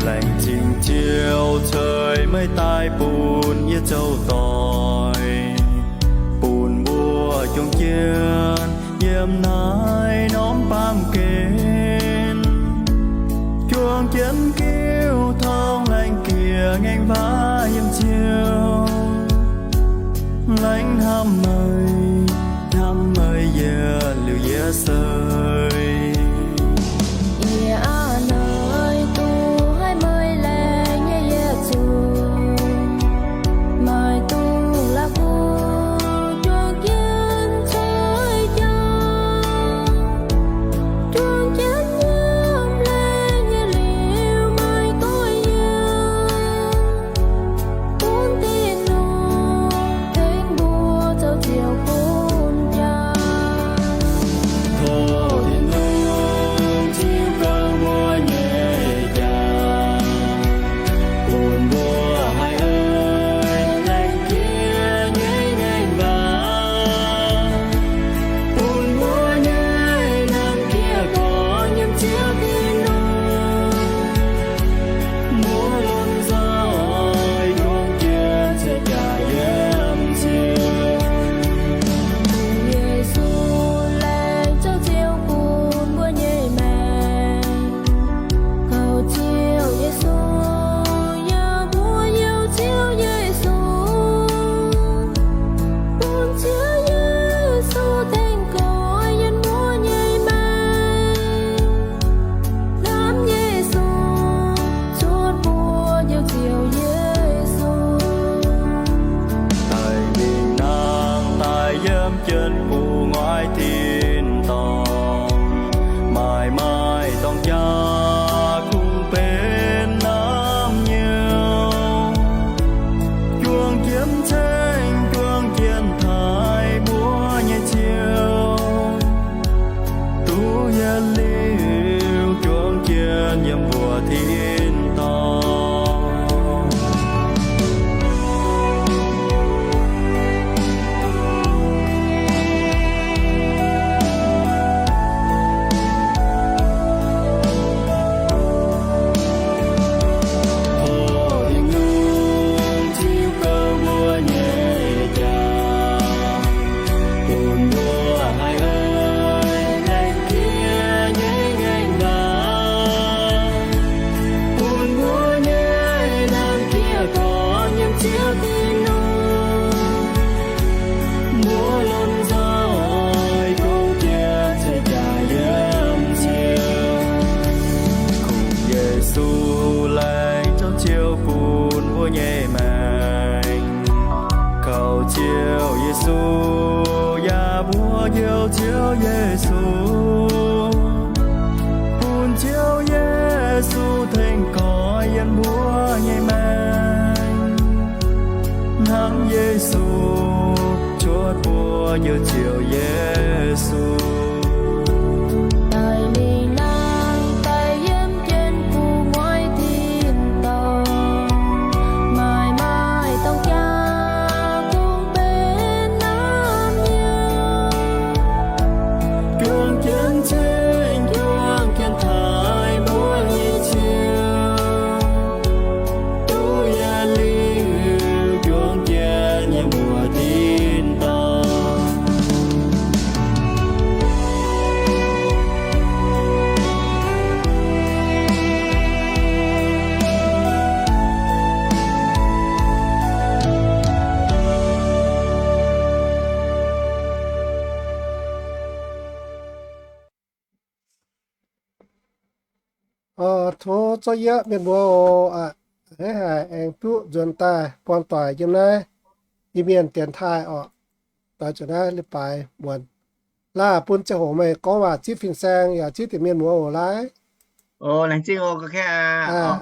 Laengz zingh Ziouv ceix meih daaih bun yie zoux doic, bun mbuo juang jienv yiem naaiv norm baamh gen. Juang jienv giuv tong laengz jiex ngaengc waac yiem Ziouv. Laengz hnamv meih, hnamv meih yietc liuz yietc seix. Yie aav noic duqv haiz meih laengz nyei yietc zungv, meih duqv la'kuqv juang jienv coiv jaa, juang jienv yiem laengz nyei liuz meih goiv yiem. jienv gu'nguaaic tin-dorngh, maaih maaih dorngx jaax kungx benx naamh nyouz, juang jienv ceng juang jienv taaih mbuo nyei Ziouv, duqv yietc liuz juang jienv yiem mbuo tin-dorngh. Ziux gouv mbuo nyei jaax, bun mbuo haih eix laengz jiex nyei ngaengc nqaang, bun mbuo nyei naamh jiex dorn yiem Ziouv Tin-Hungh, mbuo lomh nzoih gorngv jiex ceix jaax yiem Ziouv. Kungx Yesu laengz zouv Ziouv bun mbuo nyei maengc. Kaux Ziouv Yesu, yaac mbuo njoux Ziouv Yesu, bun Ziouv Yesu tengx koiv yiem mbuo nyei maengc, hnangv Yesu cuotv buo njoux Ziouv Yesu. Daic lingh naang daic yiem jienv gu'nguaaic tin-dorngh, maaih maaih dorngx jaax kungx benx naamh nyouz, juang jienv ceng juang jienv taaih mbuo nyei Ziouv, duqv yietc liuz juang jienv yiem mbuo tin-dorngh. Tov zorqv yieqv mienh muoz oc. A'hneiv haic aengx duqv nzuonx daaih buangh doic yiem naaiv Iu-Mienh dienx taaih oc. Doix zuqc naaiv leiz-baaix muonz, laah bun ziangh hoc meih gorngv waac zipv fin-saeng yaac zipv deix mienh muoz oc, laaiv. O, laengz zingh oc, ga'kengx aqv.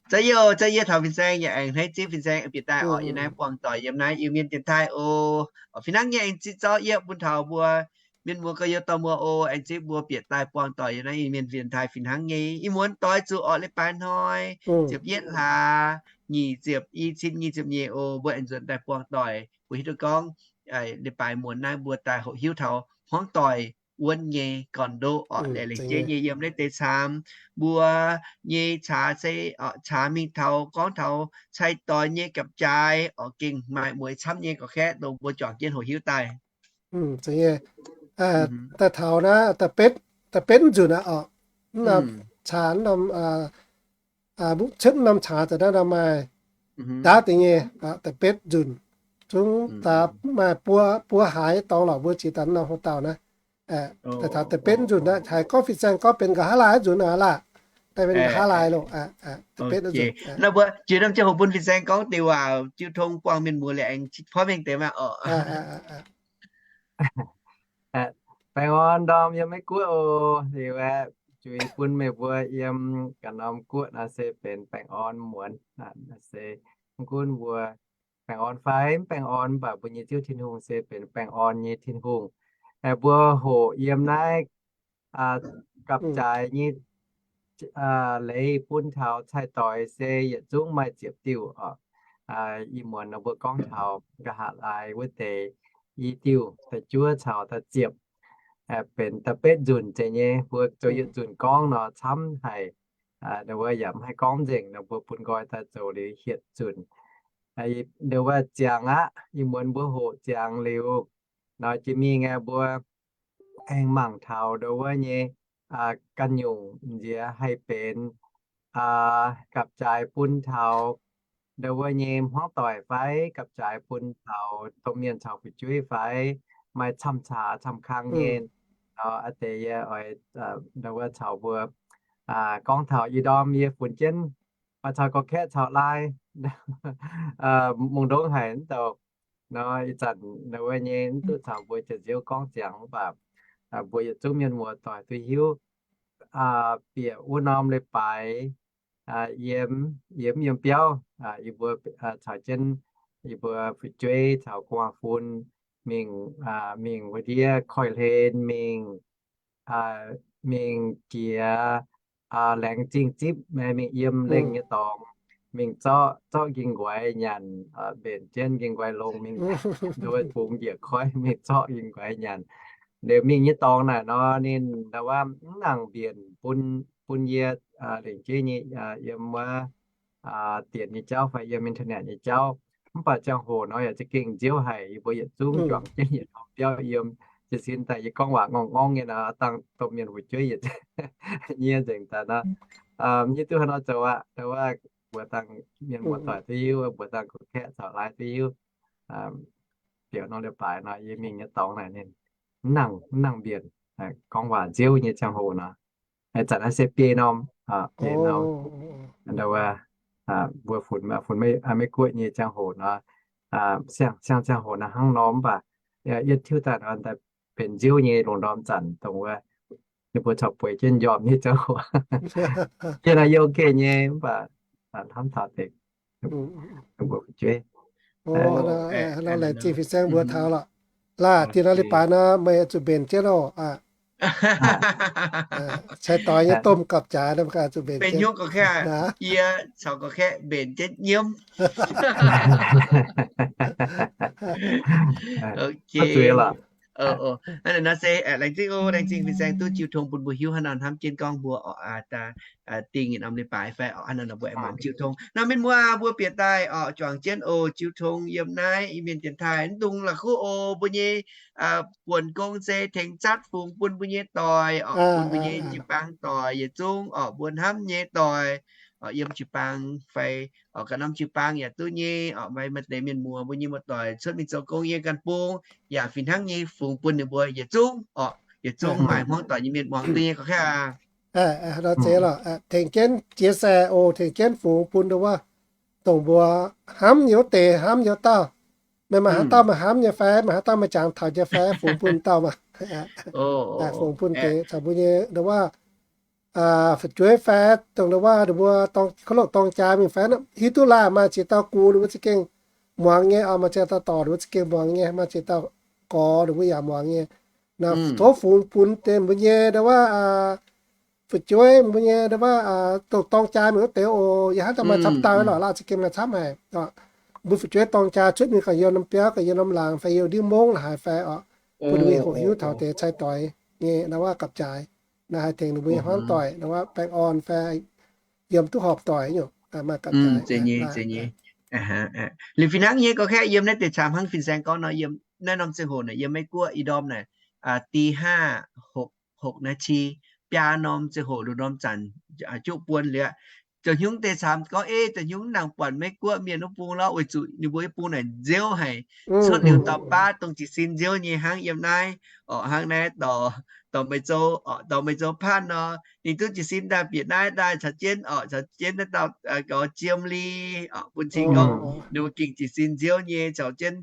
Zorqv yieqv, zorqv yieqv taux fin-saeng yaac aengx hneiv zipv fin-saeng bieqc daaih oc. Yiem naaiv buangh doic yiem naaiv Iu-Mienh dienx taaih oc. Fih hnangv nyei aengx zipv zorqv yieqv bun taux mbuo mienh muoz gorx-youz dorh muoz oc. Aengx zipv mbuo bieqc daaih buangh doic yiem naaiv Iu-Mienh dienx taaih fih hnangv nyei. Ih muonz doix zuqc orqc, leiz-baaix hnoi ziepc yietv hlaax nyic ziepc i cin nyic ziepc nyeic oc. Mbuo aengx nzuonx daaih buangh doic, mbuo hiuv duqv gorngv leiz-baaix muonz naaiv mbuo daaih hoqc hiuv taux hmuangv doic wuonv nyei gorn-ndoqv oc. Laengz zingh jeiv nyei yiem naaiv deix camv, mbuo nyei caax se caax mingh taux gorngv taux cai-doix nyei gapv-jaaix oc. Gengh maaih mueiz camv nyei ga'kaeqv dongh mbuo juangc jienv hoqc hiuv daaih. Daaih taux naaiv da'betv, da'betv nzunc aqv oc. Mv norm caax, mv norm, mv cietv mv norm caax daaih naaiv norm maaih ndaauv deix nyei, da'betv nzunc. Zungv daaih maaih buo, buo hlaax nyei dorngx lorqc, mbuo jiex daaih mv norm houx-dauh naaiv. Daaih taux da'betv nzunc aqv. Haiz gorngv fin-saeng gorngv benx nqa'haav laai nzunc aqv laah. Daaih benx nqa'haav laai loh. Da'betv nzunc. Naaiv mbuo jiex norm ziangh hoc bun fin-saeng gorngv deix waac jiu tong buangh mienh muoz liuz aengx porv mengh deix maah oc. Baengh orn ndorm yiem Meiv Guoqv oc. Liuz aeqv, juix bun meih mbuo yiem ganh norm guoqv naaiv se benx baengh orn muonz. Naaiv se mv gunv mbuo baengh orn fai mv baengh orn, mv baac mbuo nyei Ziouv Tin-Hungh se benx baengh orn nyei Tin-Hungh. Mbuo hoqc yiem naaiv gapv-jaaix nyei leiz bun taux cai-doix se yietc zungv maaih ziepc diuh oc. Ih muonz nor mbuo gorngv taux nqa'haav laai wuov deix i diuh da'juov caux da'ziepc, benx da'betv nzunc zeiz nyei. Mbuo zoux yietc nzunc gorngv nor camv haic. Nor wuov yaac mv haih gorngv nzengc nor, mbuo bun nqoi daaih zoux liuz hietc nzunc. Nor wuov ziangx aqv. Ih muonz mbuo hoqc ziangx liuz nor, jiex mingh aeqv, mbuo aengx mangc taux ndo wuov nyei ganh nyungc nziex haih benx gapv-jaaix bun taux ndo wuov nyei hmuangv doic fai gapv-jaaix bun taux domh mienh caux fu'jueiv fai maaih camv-caax camv-kang nyei. Aa deix yie oix ndo wuov caux mbuo gorngv taux ih ndorm yie funx jienv maaih caux gorqv-kaeqv caux laai mungh ndongv haic wuov dauh nor, ih zanc nor wuov nyei mv duqv caux mbuo Janx-Nziouv gorngv ziangx, mv baac mbuo yietc zungv mienh muoz doic duqv hiuv bieqc wuov norm leiz-baaix yiem, yiem, yiem biauv, yie mbuo caux jienv yie mbuo fu'jueiv caux gu'nguaaz-fun mingh, mingh wuov ndiev koiv-hlen mingh, mingh jiex laengz zingh zipv, mingh yiem lengh nyei dorngx, mingh zorqv, zorqv nqingh nquaix nyanc, mbenc jienv nqingh nquaix longx, mingh nduov bungx njiec koiv mingh zorqv nqingh nquaix nyanc. Liuz mingh nyei dorngx naaic nor, ninh ndau wuov mv nangc mbienc bun, bun yie lengc jeiv nyei yiem wuov dienx nyei jauv fai yiem internet nyei jauv. Mv baac ziangh hoc nor yaac za'gengh nziouv haic, yie mbuo yietc zungv juangc jienv yietc norm biauv yiem. Jiez sin daaih yie gorngv waac ngorngh ngorngv nyei nor, dangh domh mienh fu'jueiv yietc nyie nzengc daaih nor. Yie duqv haaix nor zoux aqv, ndau wuov mbuox dangh mienh muoz-doic duqv hiuv, mbuox dangh gorqv-kaeqv caux laaiv duqv hiuv. Biaux norm leiz-baaix nor, yie mingh nyei dorngx naaic ninh mv nangc, mv nangc mbienc, gorngv waac nziouv nyei ziangh hoc nor. Ih zanc naaiv se biei norm, biei norm, ndau wuov mbuo funx, funx Meiv Guoqv nyei ziangh hoc nor, siang, siang ziangh hoc naaiv hnangv nor, mv baac yie tiuv daaih nor daaih benx nziouv nyei lungh ndorm zanc, dongh wuov ninh mbuo corc bueix jienv njormh nyei ziangh hoc. Yie naaiv yie ok nyei, mv baac hnamv taux deix mbuo fu'jueiv. Laengz zingh fin-saeng mbuox taux lorqc. Laah, dinh nor leiz-baaix nor meih zuqc mbenc jienv oc. Cai-doix nyei domh gapv-jaaix nor, zuqc mbenc jienv. Yie caux gorqv-kaeqv mbenc jienv nyiemv. Hnangv naaic nor se laengz zingh oc, laengz zingh fin-saeng duqv jiu tong bun mbuo hiuv hnangv nor, hnamv jienv gorngv mbuo oc, dingh norm leiz-baaix fai oc, hnangv nor mbuo aengx muangx jiu tong. Nor mienh muoz mbuo bieqc daaih oc, juangc jienv oc, jiu tong yiem naaiv Iu-Mienh dienx taaih mv dungx la'kuqv oc, mbuo nyei buonc gong se tengx zatv fungx bun mbuo nyei doic oc, bun mbuo nyei jiu-baang doic yietc zungv oc, mbuo hnamv nyei doic oc, yiem jiu-baang fai oc, ganh norm jiu-baang yaac duqv nyei oc, maaih, maaih deix mienh muoz mbuo nyei muoz-doic cuotv mingh zoux gong yiem ganh bung, yaac fih hnangv nyei fungx bun ninh mbuo yietc zungv oc, yietc zungv maaih hmuangv doic nyei mienh muangx duqv nyei gorqv-kaeqv aqv. Tengx jienv jiex se oc, tengx jienv fungx bun ndau wuov dongh mbuo hnamv nyei wuov deix, hnamv nyei wuov dauh. Meih maaih haaix dauh meih hnamv nyei fai, maaih haaix dauh meih jangx taux nyei fai, fungx bun dauh maah. Fungx bun deix caux mbuo nyei ndau wuov fu'jueiv fai dongh ndau wuov ninh mbuo kouv loqc dorng jaa mingh fai, hiuv duqv laah maaih ziex dauh gux ninh mbuo za'gengh muangx nyei oc, maaih ziex dauh dorc ninh mbuo za'gengh muangx nyei, maaih ziex dauh gorx ninh mbuo yaac muangx nyei. Naaiv tov fungx bun deix mbuo nyei ndau wuov fu'jueiv, mbuo nyei ndau wuov dongh dorng jaa mingh wuov deix oc. Yaac hnangv daaih maaih camv dauh lorqc, laah za'gengh maaih camv haic. Mbuo fu'jueiv dorng jaa cuotv mingh gauh yiem norm biauv, gauh yiem norm laangz fai yiem ndiev mungv la'haaix fai oc, bun ninh mbuo hoqc hiuv taux deix cai-doix nyei ndau wuov gapv-jaaix. Naaiv haih tengx ninh mbuo nyei hmuangv doic ndau wuov baengh orn fai yiem duqv horpc doic nyungc, maaih gapv-jaaix. Liuz fih hnangv nyei gorqv-kaeqv yiem naaiv deix camv hnangv fin-saeng gorngv nor, yiem naaiv norm ziangh hoc naaic, yiem Meiv Guoqv ih ndorm naaic, ตีห้า หก หกนาที, biaa norm ziangh hoc lungh ndorm zanc, juqv buon liuz aqv. Zoux hnyungv deix camv gorngv, ei, zoux hnyungv nangc buatc Meiv Guoqv mienh wuov bung lorqc, weic zuqc ninh mbuo wuov bung naaic nziouv haic, cuotv liuz dauh baav dongh jiez sin nziouv nyei hnangv yiem naaiv oc, hnangv naaiv dorh, dorh meih zoux, dorh meih zoux patv nor, ninh duqv jiez sin daaih bieqc naaiv daaih caux jienv oc, caux jienv naaiv dauh gorx Jiem Li oc, bun cing gorngv ninh mbuo gengh jiez sin nziouv nyei caux jienv,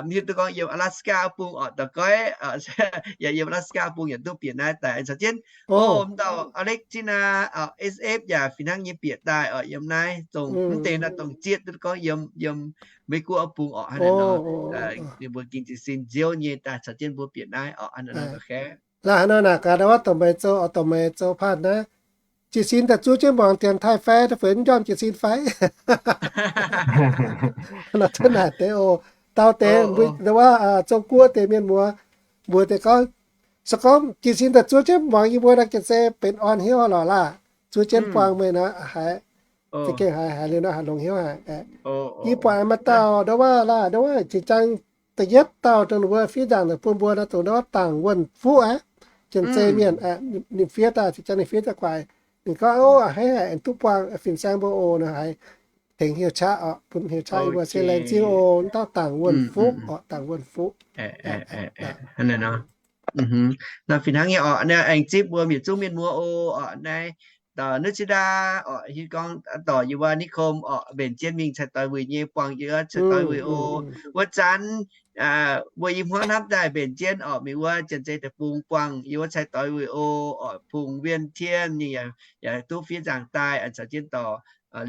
mv hiuv duqv gorngv yiem Alaska wuov bung oc, da'goiv yaac yiem Alaska wuov bung yaac duqv bieqc naaiv daaih caux jienv. O, m'dauh Alex Tina, S F yaac fih hnangv nyei bieqc daaih oc, yiem naaiv dongh mv deix naaiv dongh zieqv duqv gorngv yiem, yiem Meiv Guoqv wuov bung oc, hnangv naaiv nor, ninh mbuo gengh jiez sin nziouv nyei daaih caux jienv mbuo bieqc naaiv oc, hnangv naaiv nor ga'kaeqv. Laaix hnangv nor naaic gaax, ndau wuov dongh meih zoux, dongh meih zoux patv naaiv, jiez sin daaih zuov jienv muangx dienx taaih fai, da'feix mv njormh jiez sin fai? Nor cuotv naaic deix oc, dau deix ndau wuov zoux guoqv deix mienh muoz, mbuox deix gorngv, se gorngv jiez sin daaih zuov jienv muangx yie mbuo naaiv gengh se benx orn hnyouv lorqc laah. Zuov jienv buangh meih naaiv haiz, za'gengh haiz, haiz liuz naaiv haiz longx hnyouv haic. Yie buatc maaih dauh ndau wuov laah, ndau wuov jiex jangx da'yietv dauh dongh ninh mbuo fiev nzaangc naaic bun mbuo naaiv dongh ndau wuov Dangc Wuonh Fuqv aqv, Janx-Zei mienh. Ninh fiev daaih, jiex jangx ninh fiev daaih guaix. Ninh gorngv, o, a'hneiv haic, duqv buangh fin-saeng mbuo oc, naaiv haiz tengx heuc qaqv oc, bun heuc qaqv yie mbuo se laengz zingh oc, dauh Dangc Wuonh Fuqv oc, Dangc Wuonh Fuqv. Nor fih hnangv nyei oc, naaiv aengx zipv mbuo yietc zungv mienh muoz oc, naaiv dorh Nutv Cin Ndaa orqc, hiuv gorngv dorh yie wuov นิคม orqc, mbenc jienv mingh cai-doix wuic nyei, buangh yie wuov cai-doix wuic oc. Wuov zanc mbuo i hmuangv hnamv daaih mbenc jienv orqc, mingh wuov Janx-Zei deic-bung buangh yie wuov cai-doix wuic oc, orqc, Pungh Wien Tien ninh yaac duqv fiev nzaangc daaih, aengx caux jienv dorh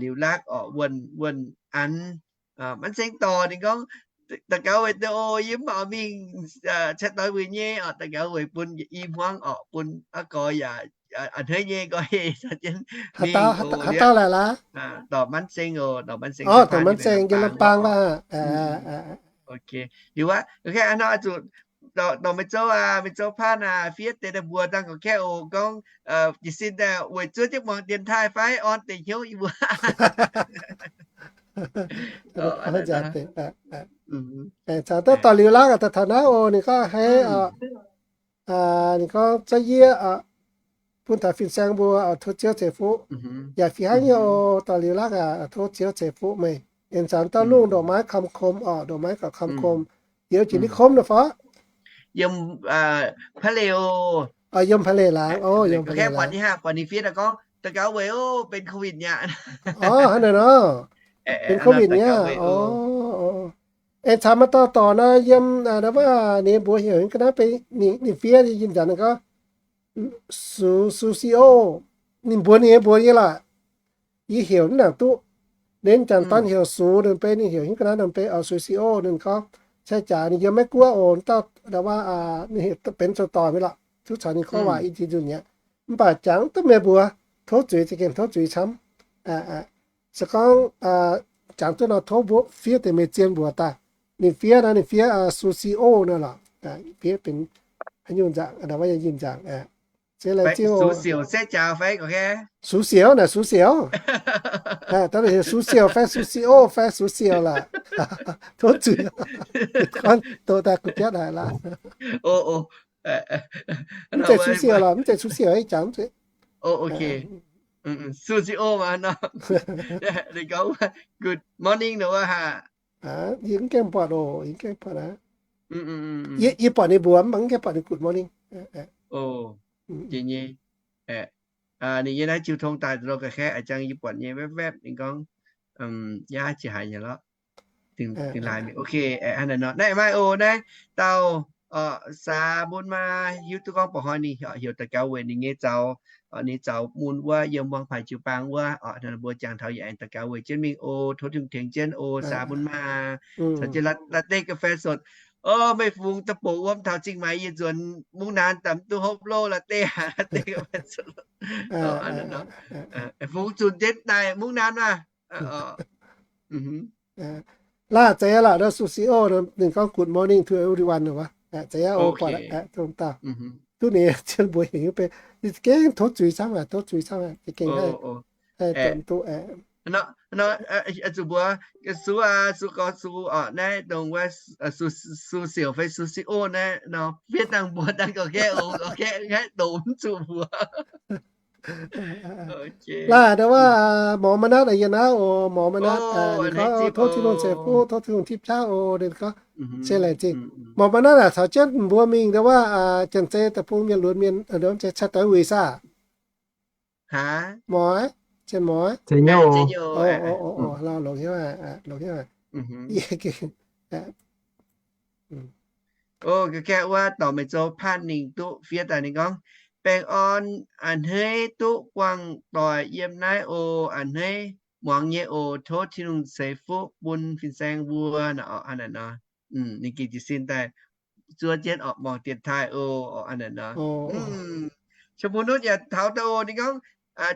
Liuz Lakv orqc, Wuonh, Wuonh Anx, maiv ceng dorh. Ninh gorngv, daux gaux weic deix oc, yie mv baac mingh cai-doix wuic nyei orqc, daux gaux weic bun i hmuangv orqc, bun aa gorx yaac a'hneiv nyei nqoi caux jienv mingh oc. Haaix dauh laaic laac? Dorh Manv Seng oc, dorh Manv Seng, dorh Manv Seng yiem Lamp Baang wuov. Liuz aqv, hnangv nor zuqc dorh meih zouv aac, meih zouv paanv aac, fiev deix daaih mbuox dangh ga'kaeqv oc, gorngv jiez sin daaih weic zuov jienv muangx dienx taaih fai orn deix hnyouv yie mbuo. Caux daaih dorh Liuz Lakv aac, daaih taux naaiv oc, ninh gorngv haiz, ninh gorngv zorqv yie bun taux fin-saeng mbuo oc, tov Ziouv ceix fuqv. Yaac fih hnangv nyei oc, dorh Liuz Lakv aac, tov Ziouv ceix fuqv meih. Aengx caux dauh lungh ดอกไม้ คำคม orqc, ดอกไม้ กับคำคม youz jiex นิคม nor fai? Yiem Pa'leic oc. Yiem Pa'leic laangz oc, yiem Pa'leic laangz. Buatc ninh fiev daaih gorngv, daux gaux weic oc, benx COVID nyei aqv. Orv, hnangv naaic nor. Benx COVID nyei aqv. Aengx caux maaih dauh dorc nor, yiem, wuov, ninh mbuox heuc ga'naaiv benx, ninh fiev yie nzanc ninh gorngv, Su, Su Sio. Ninh mbuox ninh nyei mbuox yie lorqc. Yie heuc mv nangc duqv. Ninh janx dorn heuc Su, ninh benx, ninh heuc hingv ga'naaiv ninh benx oc, Su Sio. Ninh gorngv, cai jaax ninh yiem Meiv Guoqv oc, dauh, wuov, ninh benx zoux dorc mingh lorqc, zuqv caux ninh gorngv waac i jiex nzunc mi'aqv. Mv baac jangx duqv meih mbuox, tov zuiz, za'gengh tov zuiz camv. Se gorngv jangx duqv nor tov mbuo fiev deix meih zien mbuox daaih. Ninh fiev nor, ninh fiev Su Sio nor lorqc. Fiev benx haaix nyungc nzaangc, wuov yie nzaangc. Ziex laengz zingh oc. Su Siouc naaic, Su Siouc. Da'heuc Su Siouc fai Su Sio fai Su Siouc lorqc. Tov zuiz. Gorngv doqc daaih kuv jatv haic lorqc. Mv zeiz Su Siouc lorqc, mv zeiz Su Siouc, jangx mv zeiz. Su Sio maah nor. Ninh gorngv good morning nor wuov haic. Yie mv gaengh buatc oc, yie mv gaengh buatc aqv. Yie buatc ninh mbuox mv baac mv gaengh buatc ninh good morning. Jiex nyei. Ninh yiem naaiv jiu tong daaih lo ga'kaeqv a'jang yie buatc nyei wepv wepv ninh gorngv, yaac jiex haic nyei lorqc. Dingh laaix mingh. Ok, hnangv naaiv nor. Naaiv maaih oc, naaiv dauh Saa Mbun Maa, hiuv duqv gorngv ba'hnoi ninh heuc daux gaux weic ninh nyei zaux, ninh zaux mun wuov yiem Muangx Paaix jiu-baang wuov, mbuo jangx taux yaac aengx daux gaux weic jienv mingh oc. Tov Tin-Hungh tengx jienv oc, Saa Mbun Maa. Caux jienv Latte กาแฟสด. O, meih fungx da'bouc wuom taux Zingh Maix yie nzuonx Mungv Naan daaih mv duqv hopv loh Latte, Latte กาแฟสด. Fungx zunc jienv daaih Mungv Naan maah. Laah, zeiz aqv lorqc, Su Sio, ninh gorngv good morning to everyone wuov. Zeiz aqv oc, buatc aqv, dongh dauh. Duqv ninh zien mbuox heuc nyei benx, ninh za'gengh tov zuiz camv aqv, tov zuiz camv aqv, za'gengh haih, haih duqv. Zuqc mbuox, Su aac, Su gorx, Su orqc, naaiv dongh wuov, Su Siouc fai Su Sio naaiv nor, fiev dangh mbuox dangh ga'kaeqv oc, ga'kaeqv haih doqc mv zuqc mbuox. Laah, ndau wuov, Mormon Nat yiem naaiv oc, Mormon Nat, ninh gorngv tov Tin-Hungh ceix fuqv, tov Tin-Hungh tipv qaqv oc, ninh gorngv se laengz zingh. Mormon Nat aah, caux jienv mbuo mingh ndau wuov, Janx-Zei deic-bung mienh lunx mienh, cai-doix wuic saah? Moix, zien moix. Longx hnyouv, longx hnyouv. O, ga'kaeqv wuov dorc meih zoux paanh ninh duqv fiev daaih ninh gorngv, baengh orn a'hneiv duqv buangh doic yiem naaiv oc, a'hneiv muangx nyei oc, tov Tin-Hungh ceix fuqv bun fin-saeng mbuo nor. Ninh gengh jiez sin daaih zuov jienv orqc, muangx dienx taaih oc, orqc, a'hneiv nor. Qam Mbuo Nutv yaac taux daaih oc, ninh gorngv,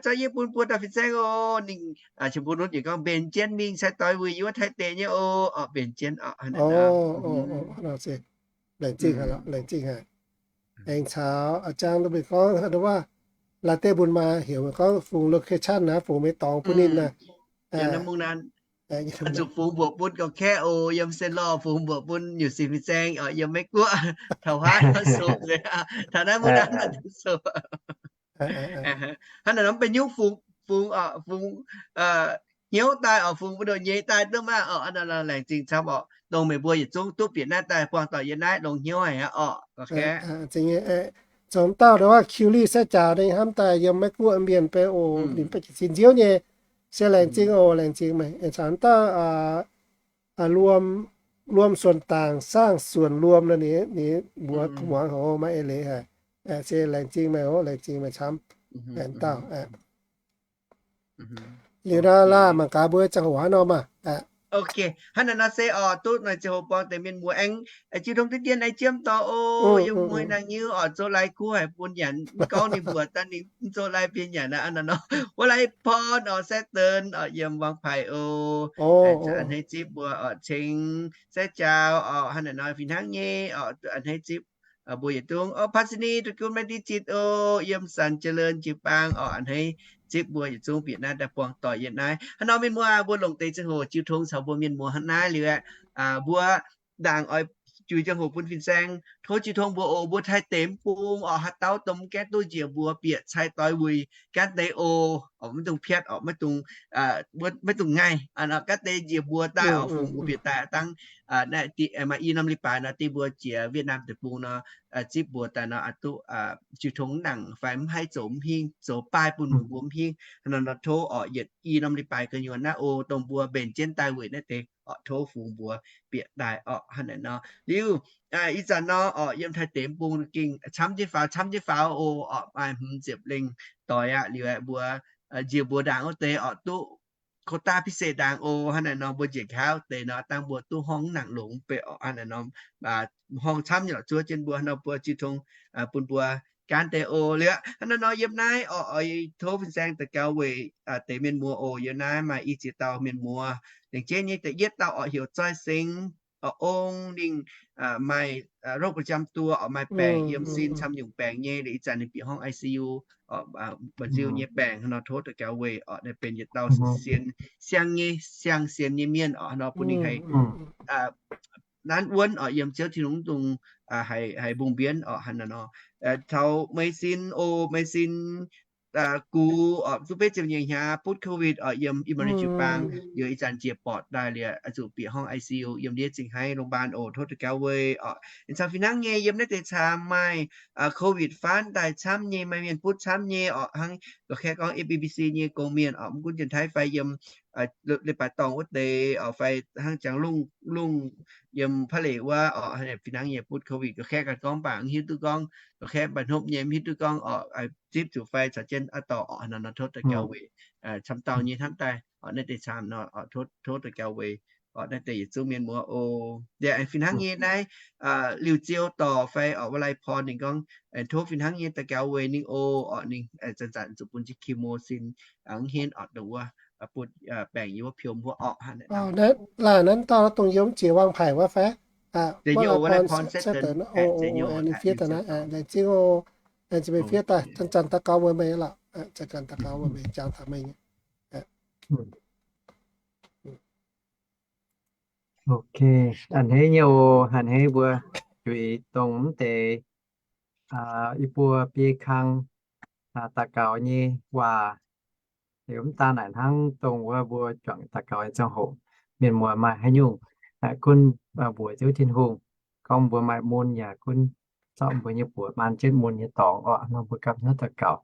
zorqv yie bun buo dauh fin-saeng oc. Ninh, Qam Mbuo Nutv yaac gorngv mbenc jienv mingh cai-doix wuic yie wuov Taiv deic nyei oc, orqc, mbenc jienv orqc, a'hneiv nor. Laengz zingh haic, laengz zingh haic. Aengx caux a'jang mbuo gorngv wuov, Laatc Deic Mbu'naaiv heuc gorngv fungx location naaiv, fungx maiv dorngx bun ninh naaiv. Zuqc fungx mbuoqc bun gauh kaeqv oc, yiem Saint Lawrence fungx mbuoqc bun nyutc sin fin-saeng, yiem Meiv Guoqv taux haaix sou nzengc, taux naaiv mbuo naaiv sou. Hnangv naaic nor mv benx nyungc fungx, fungx, fungx hnyouv daaih oc, fungx mbu'ndongx nyei daaih duqv maiv oc. Laengz zingh camv oc, dongh meih mbuo yietc zungv duqv bieqc naaiv daaih buangh doic yiem naaiv longx hnyouv haic aqv oc. zoux dauh ndo wuov kiu lih sai jaax ninh hnamv daaih yiem Meiv Guoqv mienh bei oc, ninh beiv jiez sin nziouv nyei. Se laengz zingh oc, laengz zingh meih caux dauh รวมส่วนต่างสร้างส่วนรวม ninh mbuox kuv muangx hoc maaih eix leiz haic. Se laengz zingh meih oc, laengz zingh meih camv. Dauh liuz nor laah mangc gaax mbuo ziangh hoc haaix norm maah. Ok, hnangv naaiv nor se oc, duqv noic ziangh hoc buangh deix mienh muoz aengx jiu tong diqv dien aengx jiem dorh oc. Yiem mueiz naang nyei oc, zoux lai kuv haic bun nyanc, mv gorngv ninh mbuox daaih ninh mv zoux lai bun nyanc aqv. Hnangv naaiv nor, wuov lai porn oc, Saturn oc, yiem Wang Pais oc. A'hneiv zipv mbuo oc, Ceng, Sai Jaau oc, hnangv naaiv nor fih hnangv nyei oc, a'hneiv zipv mbuo yietc zungv oc. Pasini, da'gun maiv diqv zitc oc, yiem San Jiex Leun jiu-baang oc, a'hneiv zipv mbuo yietc zungv bieqc naaiv daaih buangh doic yiem naaiv. Hnangv nor mienh muoz, mbuo longc deix ziangh hoc jiu tong caux mbuo mienh muoz hnangv naaiv liuz aeqv, mbuo ndaangc oix juix ziangh hoc bun fin-saeng tov jiu tong mbuo oc. Mbuo taaih deix mv bung oc, haaix dauh dongh mv gaengh duqv njiec mbuo bieqc cai doix wuic gaanv deix oc, maiv dungx piatv oc, maiv dungx, maiv dungx ngaih, gaanv deix njiec mbuo daaih oc, fungx mbuo bieqc daaih dangh naaiv maaih i norm leiz-baaix nor, deix mbuo jiex Vietnam deic-bung nor, zipv mbuo daaih nor, a'duqv jiu tong nangc fai mv haih zoux mv hingh, zoux baaih bun meih mbuo mv hingh. Hnangv nor nor tov oc, yietc i norm leiz-baaix gu'nyuoz naaiv oc, dongh mbuo mbenc jienv daaih weic naaiv deix oc, tov fungx mbuo bieqc daaih oc. Hnangv naaiv nor liuz, ih zanc nor oc, yiem taaih deix mv bung gengh camv jienv faaux, camv jienv faaux oc, oc maaih hmz ziepc lengh doix aqv. Liuz aeqv, mbuo njiec mbuo ndaangc wuov deix oc, duqv quota พิเศษ ndaangc oc. Hnangv naaiv nor mbuo njiec nqa'haav wuov deix nor, dangh mbuo duqv horngh nangc longx beiv oc. Hnangv naaiv nor horngh camv nyei lorqc, zuov jienv mbuo hnangv nor mbuo jiu tong bun mbuo gaanv deix oc. Liuz aqv, hnangv naaiv nor yiem naaiv oc, oix tov fin-saeng daux gaux weic deix mienh muoz oc. Yiem naaiv maaih i ziex dauh mienh muoz. Lengc jeiv nyei da'yietv dauh oc, heuc Zoih Seng oc, ong ninh maaih โรคประจำตัว oc, maaih baengc yiem sin, camv nyungc baengc nyei. Liuz ih zanc ninh bieqc horngh I C U oc, mba'nziu nyei baengc. Hnangv nor tov daux gaux weic oc, naaiv benx yietc dauh siang nyei, siang sienx nyei mienh oc. Hnangv nor bun ninh haih nanv wuonv oc, yiem Ziouv Tin-Hungh dongh haiz mbungh mbienv oc. Hnangv naaiv nor caux Mei Sin oc, Mei Sin gux oc, duqv betv ziepc nyeic hnyangx butv COVID oc, yiem i Malaysia jiu-baang, liuz ih zanc njiec borqc daaih liuz, zuqc bieqc horngh I C U yiem ndiev Zingh Haiv โรงพยาบาล oc. Tov daux gaux weic oc. Ih zanc fih hnangv nyei yiem naaiv deix camv maaih COVID faanv daaih camv nyei, maaih mienh butv camv nyei oc. Hnangv la'kaeqv gorngv F B B C nyei gong-mienh oc, mv gunv Janx-Taiv fai yiem leiz-baaix dorngh wuov deix oc, fai hnangv jangx lungh, lungh yiem Pa'leic wuov oc, fih hnangv nyei butv COVID. La'kaeqv ganh gorngv mv baac mv hiuv duqv gorngv, la'kaeqv mv baac hnopv nyei mv hiuv duqv gorngv oc, zipv zuqc fai caux jienv aqv dorh oc. Hnangv nor tov daux gaux weic camv dauh nyei hnamv daaih oc, naaiv deix camv nor oc, tov daux gaux weic oc, naaiv deix yietc zungv mienh muoz oc. Yaac fih hnangv nyei naaiv liuz ziou dorc fai oc, wuov lai porn ninh gorngv tov fih hnangv nyei daux gaux weic ninh oc, oc ninh zanc-zanc zuqc bun jienv chemo sin, mv henv oc, dongh wuov bun baengc yiem wuov piom wuov oc. Hnangv naaiv nor, laanh naaiv dauh dongh yiem jiex Wang Paic wuov fai? Wuov lai porn, Saturn, ninh fiev daaih naaiv, laengz zingh oc, laengz zingh meih fiev daaih, zanc-zanc daux gaux weic meih lorqc, zanc-zanc daux gaux weic meih, jangx taux meih nyei. Ok, a'hneiv nyei oc, a'hneiv mbuo juix dongh mv deix yie mbuo biei kang daux gaux nyei waac. Liuz mv daan naaic hnangv dongh wuov mbuo juangc daux gaux nyei ziangh hoc, mienh muoz maaih haaix nyungc gunv mbuox Ziouv Tin-Hungh, gorngv mbuo maaih mun yaac gunv zorqv mbuo nyei buoz maan jienv mun nyei dorngx orqc, nor mbuo gapv hnyouv daux gaux.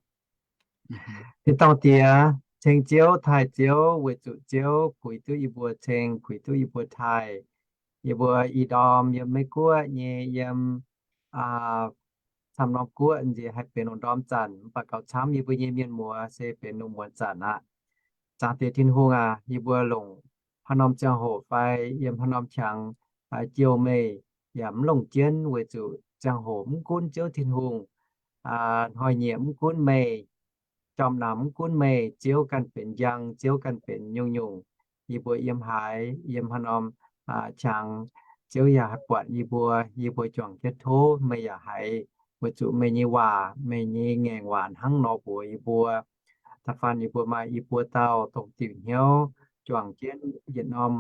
Tin-dorngh Diex, ceng Ziouv, taaih Ziouv, weic zuqc Ziouv puix duqv yie mbuo ceng, puix duqv yie mbuo taaih. Yie mbuo ih ndorm yiem Meiv Guoqv nyei, yiem camv norm guoqv nziex haih benx lungh ndorm zanc, mv baac gaux camv yie mbuo nyei mienh muoz se benx lungh muonz zanc aqv. Zaangc Diex Tin-Hungh aac, yie mbuo longc haaix norm ziangh hoc fai yiem haaix norm qangx jouh meih yaac mv longc jienv, weic zuqc ziangh hoc mv gunv Ziouv Tin-Hungh, hnoi-nyieqc mv gunv meih, jorm namx mv gunv meih, Ziouv ganh benx njang, Ziouv ganh benx nyungc-nyungc. Yie mbuo yiem haaix, yiem haaix norm qangx, Ziouv yaac haih buatc yie mbuo. Yie mbuo juangc jienv tov meih yaac haiz, weic zuqc meih nyei waac, meih nyei ngaengc waac hnangv nor mbuox yie mbuo. Da'faanh yie mbuo maaih i buo dauh dongh diuc hnyouv juangc jienv yietc norm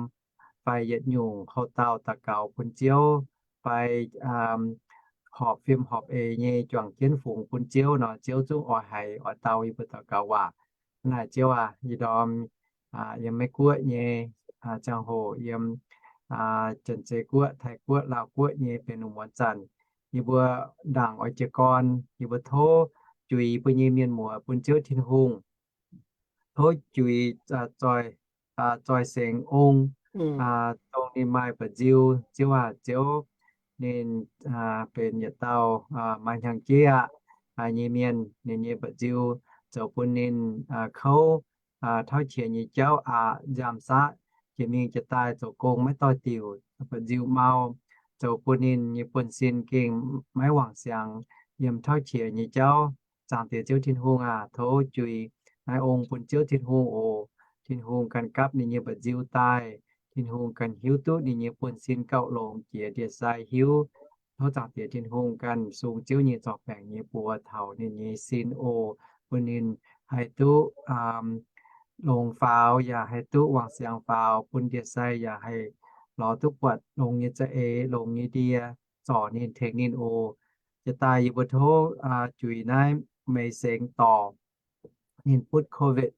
fai yietc nyungc houh dauh daux gaux bun Ziouv, fai horpc fim horpc eix nyei juangc jienv fungx bun Ziouv nor, Ziouv zungv oix haiz oix dau yie mbuo daux gaux waac. Naaic Ziouv aac, ih ndorm yiem Meiv Guoqv nyei ziangh hoc, yiem Janx-Zei Guoqv, Taiv Guoqv, Laauv Guoqv nyei benx lungh muonz zanc, yie mbuo ndaangc oix jiez gorn, yie mbuo tov juix yie mbuo nyei mienh muoz bun Ziouv Tin-Hungh. Tov juix zoih sengx ong, dongh ninh maaih mba'nziu, Ziouv aac, Ziouv, ninh benx yietc dauh maaih hnyangx-jeiv aqv nyei mienh, ninh nyei mba'nziu zoux bun ninh kouv, tauv qiex nyei jauv aqc, nziaamv-saqv, jiex mingh jiex daaih zoux gong maiv doix-diuc, mba'nziu mau, zoux bun ninh nyei buonv-sin gengh maiv wangc siangx yiem tauv qiex nyei jauv. Zaangc Diex Ziouv Tin-Hungh aac, tov juix naaiv ong bun Ziouv Tin-Hungh oc. Tin-Hungh ganh gapv ninh nyei mba'nziu daaih. Tin-Hungh ganh hiuv duqv ninh nyei buonv-sin gauh longx jiex ndie-sai hiuv. Tov Zaangc Diex Tin-Hungh ganh sung Ziouv nyei zorc baengc nyei buoz taux ninh nyei sin oc, bun ninh haih duqv longx faaux, yaac haih duqv wangc siangx faaux, bun ndie-sai yaac haih lorz duqv buatc longx nyei za'eix, longx nyei ndie, zorc ninh, tengx ninh oc. Jiex daaih yie mbuo tov juix naaiv meix sengx dorc, ninh butv COVID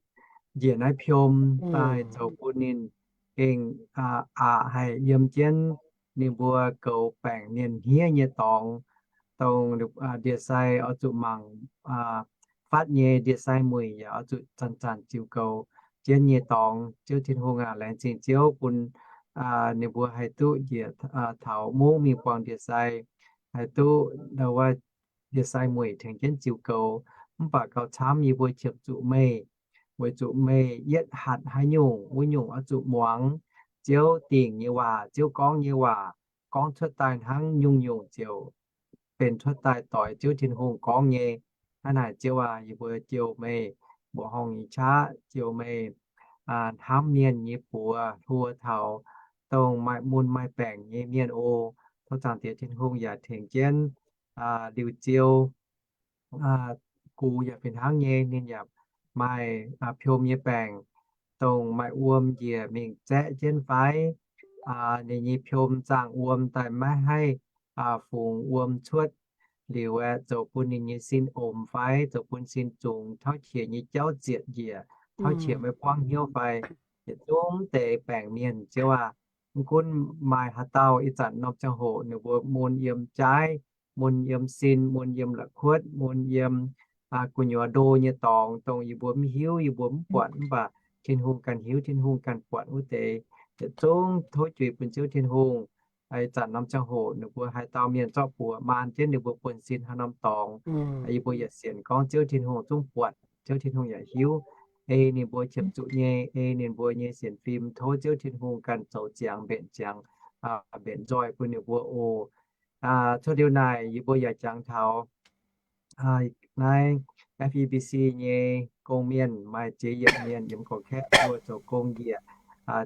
njiec naaiv piom daaih zoux bun ninh gengh aqc haic yiem jienv ninh mbuo goux baengc mienh hniev nyei dorngx, dongh ndie-sai oix zuqc mangc fatv nyei, ndie-sai mueic yaac oix zuqc zanc-zanc ziux goux jienv nyei dorngx. Ziouv Tin-Hungh aac, laengz zingh Ziouv bun ninh mbuo haih duqv njiec taux mungv mingh buangh ndie-sai, haih duqv ndau wuov ndie-sai mueic tengx jienv ziux goux. Mv baac gauh camv yie mbuo qiemx zuqc meih, weic zuqc meih yietv hatc haaix nyungc, wuov nyungc oix zuqc muangx. Ziouv dingc nyei waac, Ziouv gorngv nyei waac, gorngv cuotv daaih hnangv nyungc-nyungc ziouc benx cuotv daaih doix Ziouv Tin-Hungh gorngv nyei. Hnangv naaic Ziouv aac, yie mbuo jouh meih mbuoqc horngh nyei qaqv, jouh meih hnamv mienh nyei buoz hluo taux dongh maaih mun maaih baengc nyei mienh oc. Tov Zaangc Diex Tin-Hungh yaac tengx jienv Liuz Ziou, gux yaac fih hnangv nyei, ninh yaac maaih piom nyei baengc, dongh maaih wuom njiec mingh zaeqv jienv fai, ninh nyei piom zaangh wuom daaih maiv haih fungx wuom cuotv. Liuz aeqv, zoux bun ninh nyei sin omx fai zoux bun sin zungx, tauv qiex nyei jauv zietc njiec, tauv qiex maiv buangv hnyouv fai, yietc zungv deix baengc mienh, Ziouv aac, mv gunv maaih haaix dauh ih zanc norm ziangh hoc ninh mbuo mun yiem jaaiv, mun yiem sin, mun yiem la'kuotv, mun yiem gu'nyuoz ndo nyei dorngx, dongh yie mbuo mv hiuv, yie mbuo mv buatc, mv baac Tin-Hungh ganh hiuv, Tin-Hungh ganh buatc wuov deix. Yietc zungv tov juix bun Ziouv Tin-Hungh. Ih zanc norm ziangh hoc ninh mbuo haaix dauh mienh zorqv buoz maan jienv ninh mbuo buonv-sin haaix norm dorngx, yie mbuo yietc sienx gorngv Ziouv Tin-Hungh zungv buatc, Ziouv Tin-Hungh yaac hiuv. Ei ninh mbuo qiemx zuqc nyei, ei ninh mbuo nyei sienx fim, tov Ziouv Tin-Hungh ganh zoux ziangx mbenc ziangx, mbenc nzoih bun ninh mbuo oc. Cuotv liuz naaic yie mbuo yaac jangx taux naaiv F E B C nyei gong-mienh, maaih ziex yiemc mienh yiem Gorqv-Kaeqv mbuo zoux gong njiec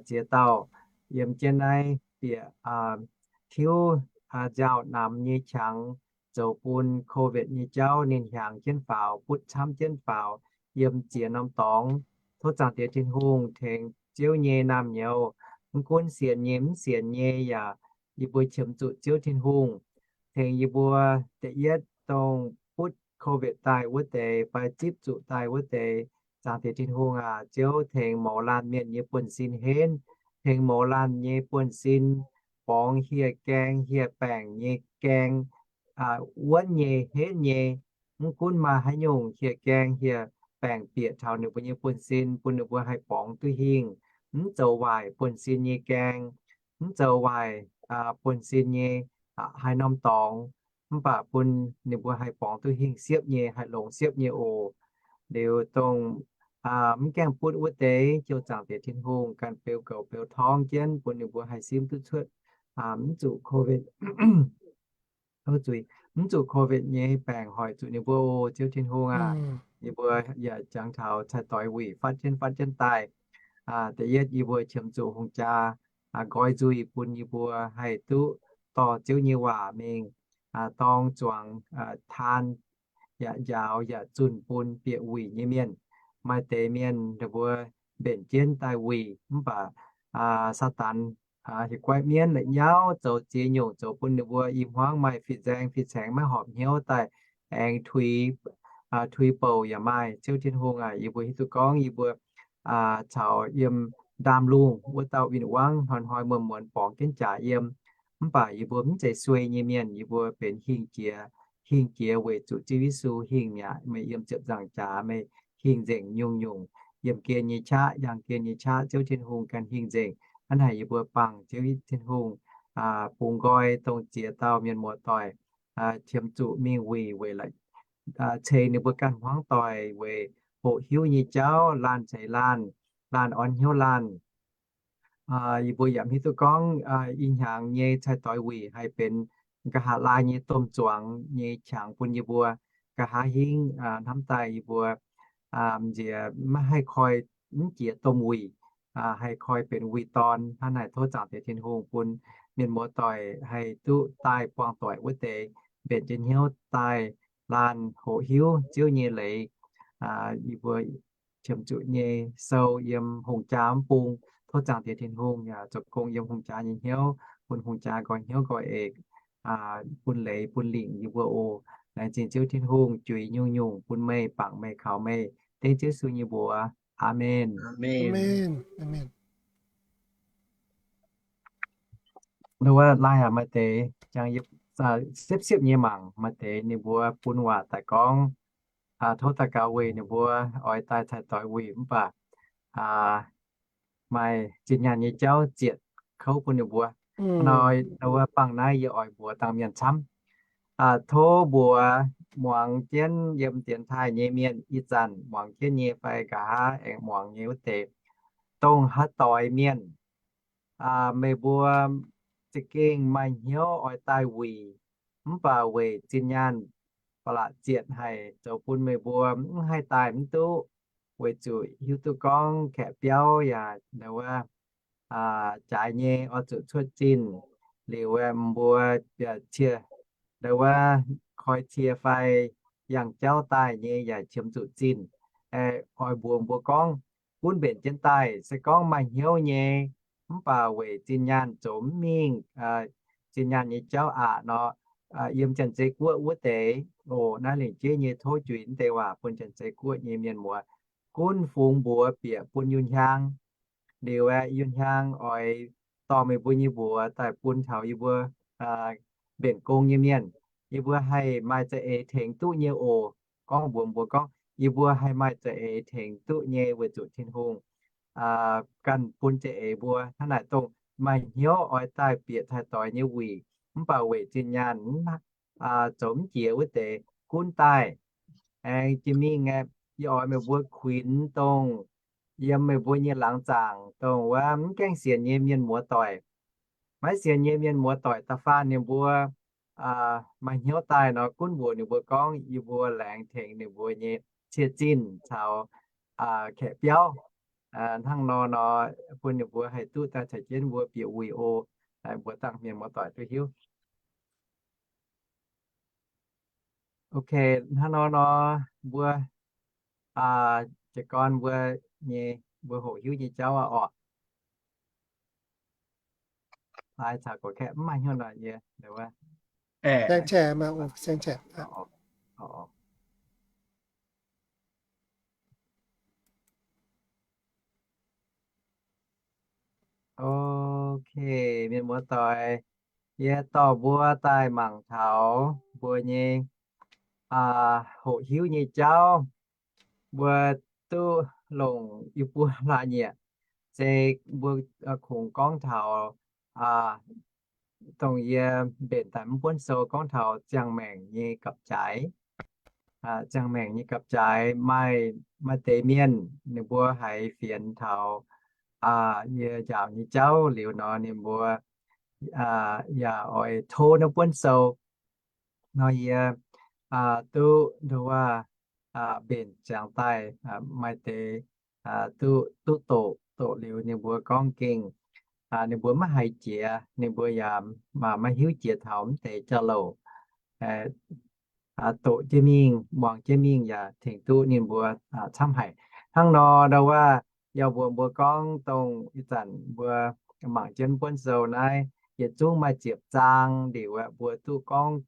ziex dauh yiem jienv naaiv bieqc tiuv nziaaux namx nyei qangx, zoux bun COVID nyei jauv ninh hiaangx jienv faaux, butv camv jienv faaux yiem ziex norm dorngx. Tov Zaangc Diex Tin-Hungh tengx Ziouv nyei naamh nyouz, mv gunv sienx nyei mv sienx nyei yaac, yie mbuo qiemx zuqc Ziouv Tin-Hungh tengx yie mbuo. Da'yietv dongh butv COVID daaih wuov deix fai zipv zuqc daaih wuov deix, Zaangc Diex Tin-Hungh aac, Ziouv tengx mouz laanh mienh nyei buonv-sin henv, tengx mouz laanh nyei buonv-sin borngz hieh gaeng hieh baengc nyei gaeng, wuonv nyei henv nyei. Mv gunv maaih haaix nyungc hieh gaeng hieh baengc bieqc taux ninh mbuo nyei buonv-sin, bun ninh mbuo haih borngz duqv hingh, mv zoux waaic buonv-sin nyei gaeng, mv zoux waaic buonv-sin nyei haaix norm dorngx, mv baac bun ninh mbuo haih borngz duqv hingh siepv nyei, haih longx siepv nyei oc. Liuz dongh mv gaengh butv wuov deix, jouh Zaangc Diex Tin-Hungh ganh beu goux beu torngv jienv bun ninh mbuo haih simv duqv cuotv, mv zuqc COVID, mv zuqc COVID nyei baengc hoic zuqc ninh mbuo oc. Ziouv Tin-Hungh aac, yie mbuo yaac jangx taux cai-doix wuic fatv jienv fatv jienv daaih. Da'yietv yie mbuo qiemx zuqc hungh jaa nqoi nzuih bun yie mbuo haih duqv dorh Ziouv nyei waac mingh dorng zuangx taan, yaac njaaux yaac zunh bun bieqc wuic nyei mienh. Maaih deix mienh ninh mbuo mbenc jienv daaih wuic mv baac Saadaan hieh guaiv mienv la'nyauv zoux ziex nyungc zoux bun ninh mbuo i hmuangv maaih fih nzaeng fih caengx maiv horpc hnyouv daaih aengx tuix bouc yaac maaih. Ziouv Tin-Hungh aac, yie mbuo hiuv duqv gorngv yie mbuo caux yiem ndaamv-lungh wuov dauh win-wangv hnoi-hnoi muonz-muonz borngz jienv jaax yiem Mv baac yie mbuo mv zeiz suei nyei mienh, yie mbuo benx hingh jiex, hingh jiex weic zuqc Ziouv Yesu hingh mi'aqv. Meih yiem ziepc nzaangc jaax, meih hingh nzengc nyungc-nyungc, yiem gen nyei qaqv, yangh gen nyei qaqv, Ziouv Tin-Hungh ganh hingh nzengc. Hnangv naaic yie mbuo bangc Ziouv Tin-Hungh bungx nqoi dongh ziex dauh mienh muoz-doic qiemx zuqc mingh wuic weic ceix ninh mbuo ganh hmuangv doic weic hoqc hiuv nyei jauv, laanh ceix laanh, laanh orn hnyouv laanh. Yie mbuo yaac hiuv duqv gorngv ih hnyangx nyei cai-doix wuic haih benx nqa'haav laai nyei domh zuangx nyei qangx bun yie mbuo. Nqa'haav hingv hnamv daaih yie mbuo nziex maiv haih koi, mv jiex domh wuic, haih koi benx wuic dorn. Hnangv naaic tov Zaangc Diex Tin-Hungh bun mienh muoz-doic haih duqv daaih buangh doic wuov deix, mbenc jienv hnyouv daaih laanh hoqc hiuv Ziouv nyei leiz. Yie mbuo qiemx zuqc nyei sou yiem hungh jaa mv bung. Tov Zaangc Diex Tin-Hungh yaac zoux gong yiem hungh jaa nyei hnyouv, bun hungh jaa nqoi hnyouv nqoi eix, bun leiz bun lingc yie mbuo oc. Laengz zingh Ziouv Tin-Hungh juix nyungc-nyungc bun meih, bangc meih, kaux meih. Dengv Ziouv Yesu nyei mbuox. Aamen. Wuov laih maaih deix jangx siepv-siepv nyei mangc, maaih deix ninh mbuo bun waac daaih gorngv, tov daux gaux weic ninh mbuo oix daaih cai-doix wuic mv baac maaih zinh nyaanh nyei jauv zietc kouv bun ninh mbuo. Nor, wuov bangc naaiv yie oix mbuox dangh mienh camv. Tov mbuox muangx jienv yiem dienx taaih nyei mienh, ih zanc muangx jienv nyei fai nqa'haav aengx muangx nyei wuov deix, dongh haaix doix mienh, meih mbuo za'gengh maaih hnyouv oix daaih wuic, mv baac weic zinh nyaanh ba'laqc zietc haic zoux bun meih mbuo mv haih daaih mv duqv, weic zuqc hiuv duqv gorngv kaeqv biauv yaac ndau wuov jaaix nyei oix zuqc cuotv zinh, liuz mbuo cie, ndau wuov koi cie fai yangh jauv daaih nyei yaac qiemx zuqc zinh. Oix mbuox mbuo gorngv, gunv mbenc jienv daaih se gorngv maaih hnyouv nyei, mv baac weic zinh nyaanh zoux mv mingh zinh nyaanh nyei jauv aqc nor, yiem Janx-Zei Guoqv wuov deix oc, naaiv lingc jeiv nyei tov juix mv deix waac bun Janx-Zei Guoqv nyei mienh muoz. Gunv fungx mbuox bieqc bun Yun Hiaang. Liuz aeqv, Yun Hiaang oix dorh meih mbuo nyei mbuox daaih bun taux yie mbuo mbenc gong nyei mienh. Yie mbuo haih maaih za'eix tengx duqv nyei oc. Gorngv mbuox mbuo gorngv, yie mbuo haih maaih za'eix tengx duqv nyei weic zuqc Tin-Hungh ganh bun za'eix mbuo. Hnangv naaic dongh maaih hnyouv oix daaih bieqc cai-doix nyei wuic, mv baac weic zinh nyaanh zoux mv jiex wuov deix gunv daaih. Aengx jiex mingh aeqv, yie oix meih mbuo kuinx dongh yiem meih mbuo nyei laangz zaangc dongh wuov mv gaengh sienx nyei mienh muoz-doic. Maiv sienx nyei mienh muoz-doic da'faanh ninh mbuo maaih hnyouv daaih nor, gunv mbuox ninh mbuo gorngv yie mbuo laengz tengx ninh mbuo nyei cie zinh caux kaeqv biauv. Hnangv nor nor, bun ninh mbuo haih duqv daaih caux jienv mbuo bieqc wuic oc. Mbuox dangh mienh muoz-doic duqv hiuv. Ok, hnangv nor nor, mbuo jiez gorn mbuo nyei, mbuo hoqc hiuv nyei jauv aqv orqc. Lai caux gorx kaeqv mv maaih hnyouv nor yie, Ok, mienh muoz-doic, yie dorh mbuo daaih mangc taux mbuo nyei hoqc hiuv nyei jauv. Mbuo duqv longc yie mbuo la'nyiec, se mbuo kungx gorngv taux dongh yie mbenc daaih mv buonv sou gorngv taux ziangh maengc nyei gapv-jaaix. Ziangh maengc nyei gapv-jaaix maaih, maaih deix mienh ninh mbuo haiz fienx taux yie njaaux nyei jauv liuz nor, ninh mbuo yaac oix tov naaiv buonv sou nor, yie duqv nduov mbenc ziangx daaih maaih deix duqv, duqv doqc, doqc liuz ninh mbuo gorngv gengh ninh mbuo maiv haiz jiex, ninh mbuo yaac maiv hiuv jiex taux mv deix jauv-louc. Doqc jienv mingh, muangx jienv mingh yaac tengx duqv ninh mbuo camv haic. Hnangv nor, ndau wuov, yie mbuox mbuo gorngv dongh ih zanc mbuo mangc jienv buonv sou naaiv, yietc zungv maaih ziepc zaang. Liuz aeqv, mbuo duqv gorngv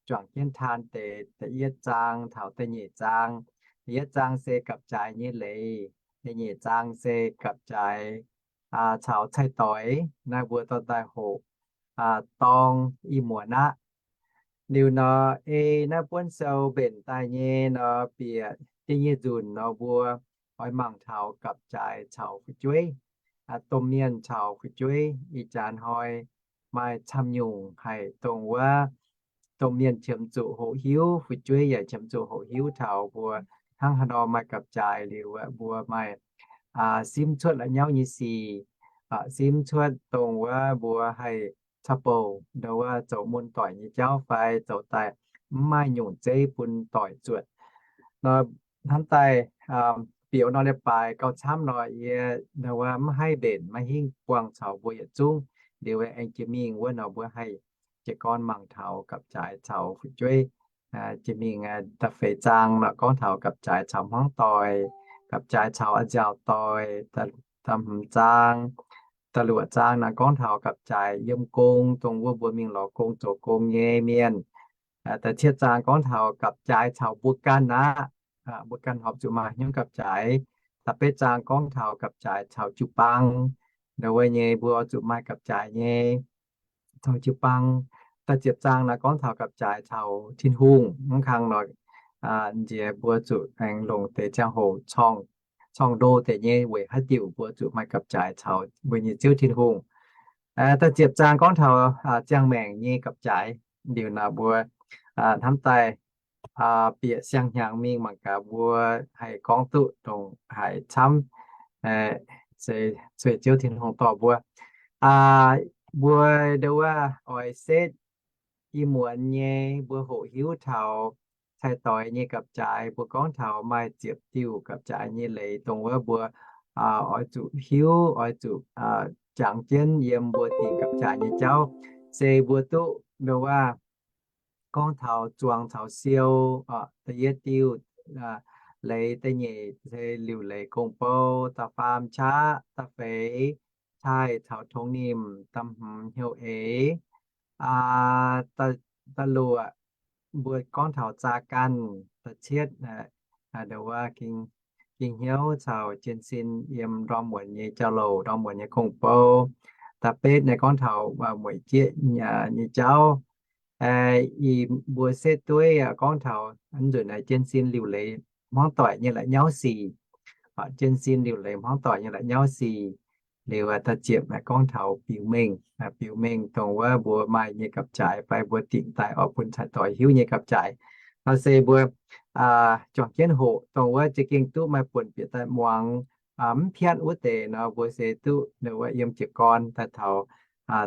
juangc jienv taan deix da'yietv zaang taux da'nyeic zaang. Da'yietv zaang se gapv-jaaix nyei leiz, da'nyeic zaang se gapv-jaaix caux cai-doix. Naaiv mbuo dorh daaih hoqc. dorng ih muonz aqv. Liuz nor, ei naaiv buonv sou mbenc daaih nyei nor, bieqc jienv nyei nzunc nor, mbuo oix mangc taux gapv-jaaix caux fu'jueiv, domh mienh caux fu'jueiv. Ih jaax hnoi maaih camv nyungc haic dongh wuov domh mienh qiemx zuqc hoqc hiuv, fu'jueiv yaac qiemx zuqc hoqc hiuv taux mbuo hnangv haaix nor maaih gapv-jaaix liuz, mbuo maaih simv cuotv la'nyauv nyei sic, simv cuotv dongh wuov mbuo haih caux bouc ndau wuov zoux mun doic nyei jauv fai zoux daaih mv maaih nyungc zeiv bun doic zuotc. Nor hnamv daaih bieqc nor leiz-baaix gauh camv nor, yie ndau wuov mv haih mbenc maiv hingv buangh caux mbuo yietc zungv. Liuz aengx jiex mingh wuov nor mbuo haih jiez gorn mangc taux gapv-jaaix caux fu'jueiv. Jiex mingh da'feix zaang nor gorngv taux gapv-jaaix caux hmuangv doic, gapv-jaaix caux a'nziaauc doic. Da'hmz zaang, da'luoqc zaang nor gorngv taux gapv-jaaix yiem gong, dongh wuov mbuo mingh lorz gong zoux gong nyei mienh. Da'cietv zaang gorngv taux gapv-jaaix caux mbuo ganh aqv. Mbuo ganh horpc zuqc maaih hnyouv gapv-jaaix. Da'betv zaang gorngv taux gapv-jaaix caux jiu-baang. Ndau wuov nyei mbuo zuqc maaih gapv-jaaix nyei caux jiu-baang. Da'ziepc zaang nor gorngv taux gapv-jaaix caux Tin-Hungh. Mv kang nor, nziex mbuo zuqc aengx longc deix ziangh hoc corng ndo deix nyei weic haaix diuc mbuo zuqc maaih gapv-jaaix caux mbuo nyei Ziouv Tin-Hungh. Da'ziepc zaang gorngv taux ziangh maengc nyei gapv-jaaix. Liuz nor mbuo hnamv daaih bieqc siang-hnyangx mingh mangc gaax mbuo haih gorngv duqv ndongc haaix camv, se Ziouv Tin-Hungh dorh mbuo. Mbuo ndau wuov oix setv ih muonz nyei mbuo hoqc hiuv taux cai-doix nyei gapv-jaaix. Mbuo gorngv taux maaih ziepc diuh gapv-jaaix nyei leiz dongh wuov mbuo oix zuqc hiuv, oix zuqc jangx jienv yiem mbuo dingc gapv-jaaix nyei jauv. Se mbuo duqv ndau wuov gorngv taux zuangx caux siou, da'yietv diuh leiz, da'nyeic se liuc leiz gong-bou, da'faam qaqv, da'feix taaih caux tongx nimc, da'hmz hnyouv eix, da'luoqc mbuo gorngv taux zaa ganh, da'cietv ndau wuov ging hnyouv caux jien sin yiem ndorm muonz nyei jauv-louc, ndorm muonz nyei gong-bou. Da'betv naaiv gorngv taux mueic jieqv nyei jauv. Ih mbuo setv dueiv gorngv taux nzunc naaiv jien sin liuc leiz hmuangv doic nyei la'nyauv sic. Jien sin liuc leiz hmuangv doic nyei la'nyauv sic. Liuz da'ziepc naaiv gorngv taux biux mengh. Biux mengh dongh wuov mbuo maaih nyei gapv-jaaix fai mbuo dingc daaih oix bun cai-doix hiuv nyei gapv-jaaix. Nor se mbuo juangc jienv hoqc dongh wuov za'gengh duqv maaih buonc bieqc daaih muangx, mv piatv wuov deix nor mbuo se duqv ndau wuov yiem jiez gorn daaih taux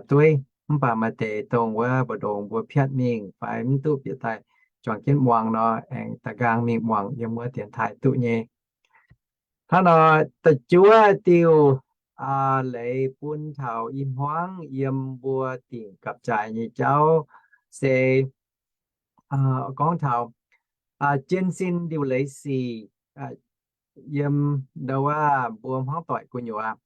dueiv. Mv baac maaih deix dongh wuov mbu'ndongx mbuo piatv mingh fai mv duqv bieqc daaih juangc jienv muangx nor, aengx da'nqaang mingh muangx yiem wuov dienx taaih duqv nyei. Hnangv nor, da'juov diuh leiz bun taux i hmuangv yiem mbuo dingc gapv-jaaix nyei jauv se gorngv taux jien sin liuc leiz sic yiem ndau wuov mbuo hmuangv doic gu'nyuoz.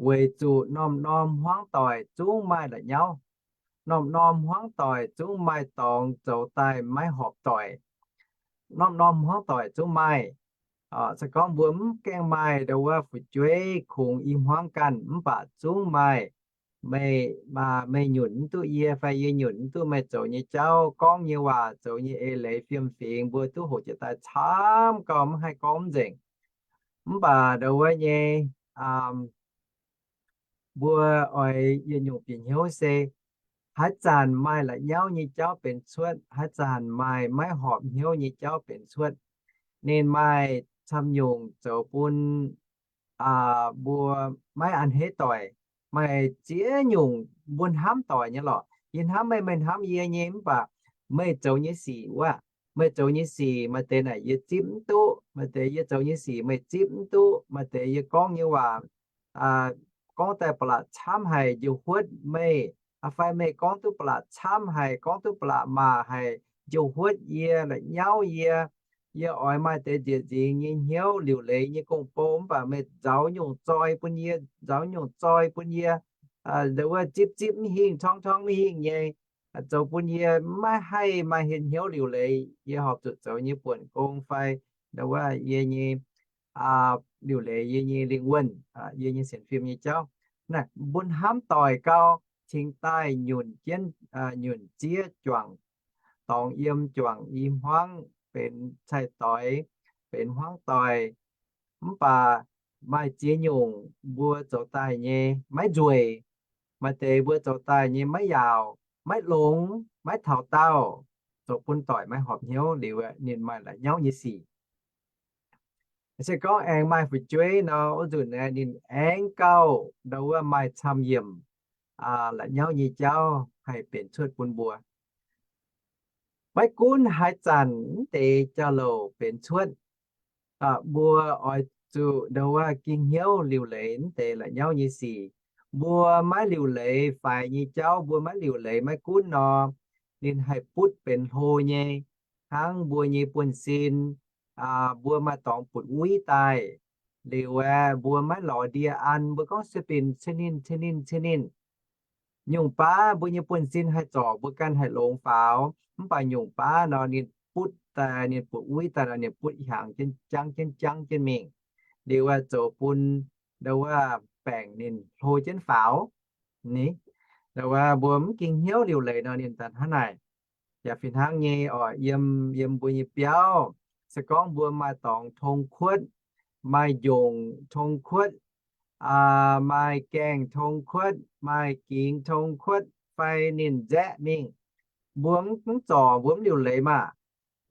Weic zuqc norm-norm hmuangv doic zungv maaih la'nyauv. Norm-norm hmuangv doic zungv maaih dorngx zoux daaih maiv horpc doic. Norm-norm hmuangv doic zungv maaih. Se gorngv mbuo mv gaengh maaih ndau wuov fu'jueiv kungx i hmuangv ganh mv baac zungv maaih. Meih, meih nyunc mv duqv yie fai yie nyunc mv duqv meih zoux nyei jauv, gorngv nyei waac, zoux nyei eix leiz fiem fingx mbuo duqv hoqc jiez daaih camv gauh mv haih gorngv mv nzengc. Mv baac ndau wuov nyei mbuo oix yietc nyungc bieqc hnyouv se haaix zanc maaih la'nyauv nyei jauv benx cuotv, haaix zanc maaih maiv horpc hnyouv nyei jauv benx cuotv. Ninh maaih camv nyungc zoux bun mbuo maiv an heiv doic. Maaih ziex nyungc mbuo hnamv doic nyei lorqc. Yie hnamv meih, meih hnamv yie nyei, mv baac meih zoux nyei sic wuov, meih zoux nyei sic maaih deix naaic yie zipv mv duqv, maaih deix yie zoux nyei sic meih zipv mv duqv, maaih deix yie gorngv nyei waac gorngv daaih ba'laqc camv haic njoux huotv meih, fai meih gorngv duqv ba'laqc camv haic, gorngv duqv ba'laqc maac haic, njoux huotv yie, la'nyauv yie. Yie oix maaih deix nzieqc nzingx nyei hnyouv, liuc leiz nyei gong-bou, mv baac meih nzaaux nyungc zoi bun yie, nzaaux nyungc zoi bun yie, ndau wuov zipv zipv mv hingh, torngv torngv mv hingh nyei, zoux bun yie maiv haih maaih hien hnyouv liuc leiz. Yie horpc zuqc zoux nyei buonc gong fai ndau wuov yie nyei liuc leiz yie nyei lingh wuonh, yie nyei sienx fim nyei jauv. Naaiv mbuo hnamv doic gau, cingx daaih nyunc jienv, nyunc ziev juangc dorngx yiem juangc i hmuangv benx cai-doix, benx hmuangv doic. Mv baac maaih ziex nyungc mbuo zoux daaih nyei maiv nzueic, maaih deix mbuo zoux daaih nyei maiv yaauc, maiv longx, maiv taux daauh, zoux bun doic maiv horpc hnyouv liuz, ninh maaih la'nyauv nyei sic. Se gorngv aengx maaih fu'jueiv nor, wuov nzunc aeqv, ninh aengx gauh ndau wuov maaih camv-yiemc la'nyauv nyei jauv haih benx cuotv bun mbuo. Maiv gunv haaix zanc mv deix jauv-louc benx cuotv, mbuo oix zuqc ndau wuov ging hnyouv liuc leiz mv deix la'nyauv nyei sic. Mbuo maiv liuc leiz faix nyei jauv, mbuo maiv liuc leiz maiv gunv nor, ninh haih butv benx hlo nyei. Hnangv mbuo nyei buonv-sin, mbuo maaih dorngx butv wuiv daaih liuz aeqv, mbuo maiv lorz ndie an, mbuo gorngv sueih binc cien ninh, cien ninh, cien ninh. Nyungc baav mbuo nyei buonv-sin haih zorc mbuo ganh haih longx faaux, mv baac nyungc baav nor ninh butv daaih, ninh butv wuiv daaih nor ninh butv hiaangx jienv, jangv jienv, jangv jienv mingh. Liuz aeqv, zoux bun ndau wuov baengc ninh hlo jienv faaux. Ni, ndau wuov mbuo mv ging hnyouv liuc leiz nor ninh daaih hnangv naaic. Yaac fih hnangv nyei oc, yiem, yiem mbuo nyei biauv, se gorngv mbuo maaih dorngx tong kuotv, maaih njongc tong kuotv, maaih gaengh tong kuotv, maaih gingx tong kuotv, fai ninh nzaeqv mingh, mbuo mv zorc, mbuo mv liuc leiz maah.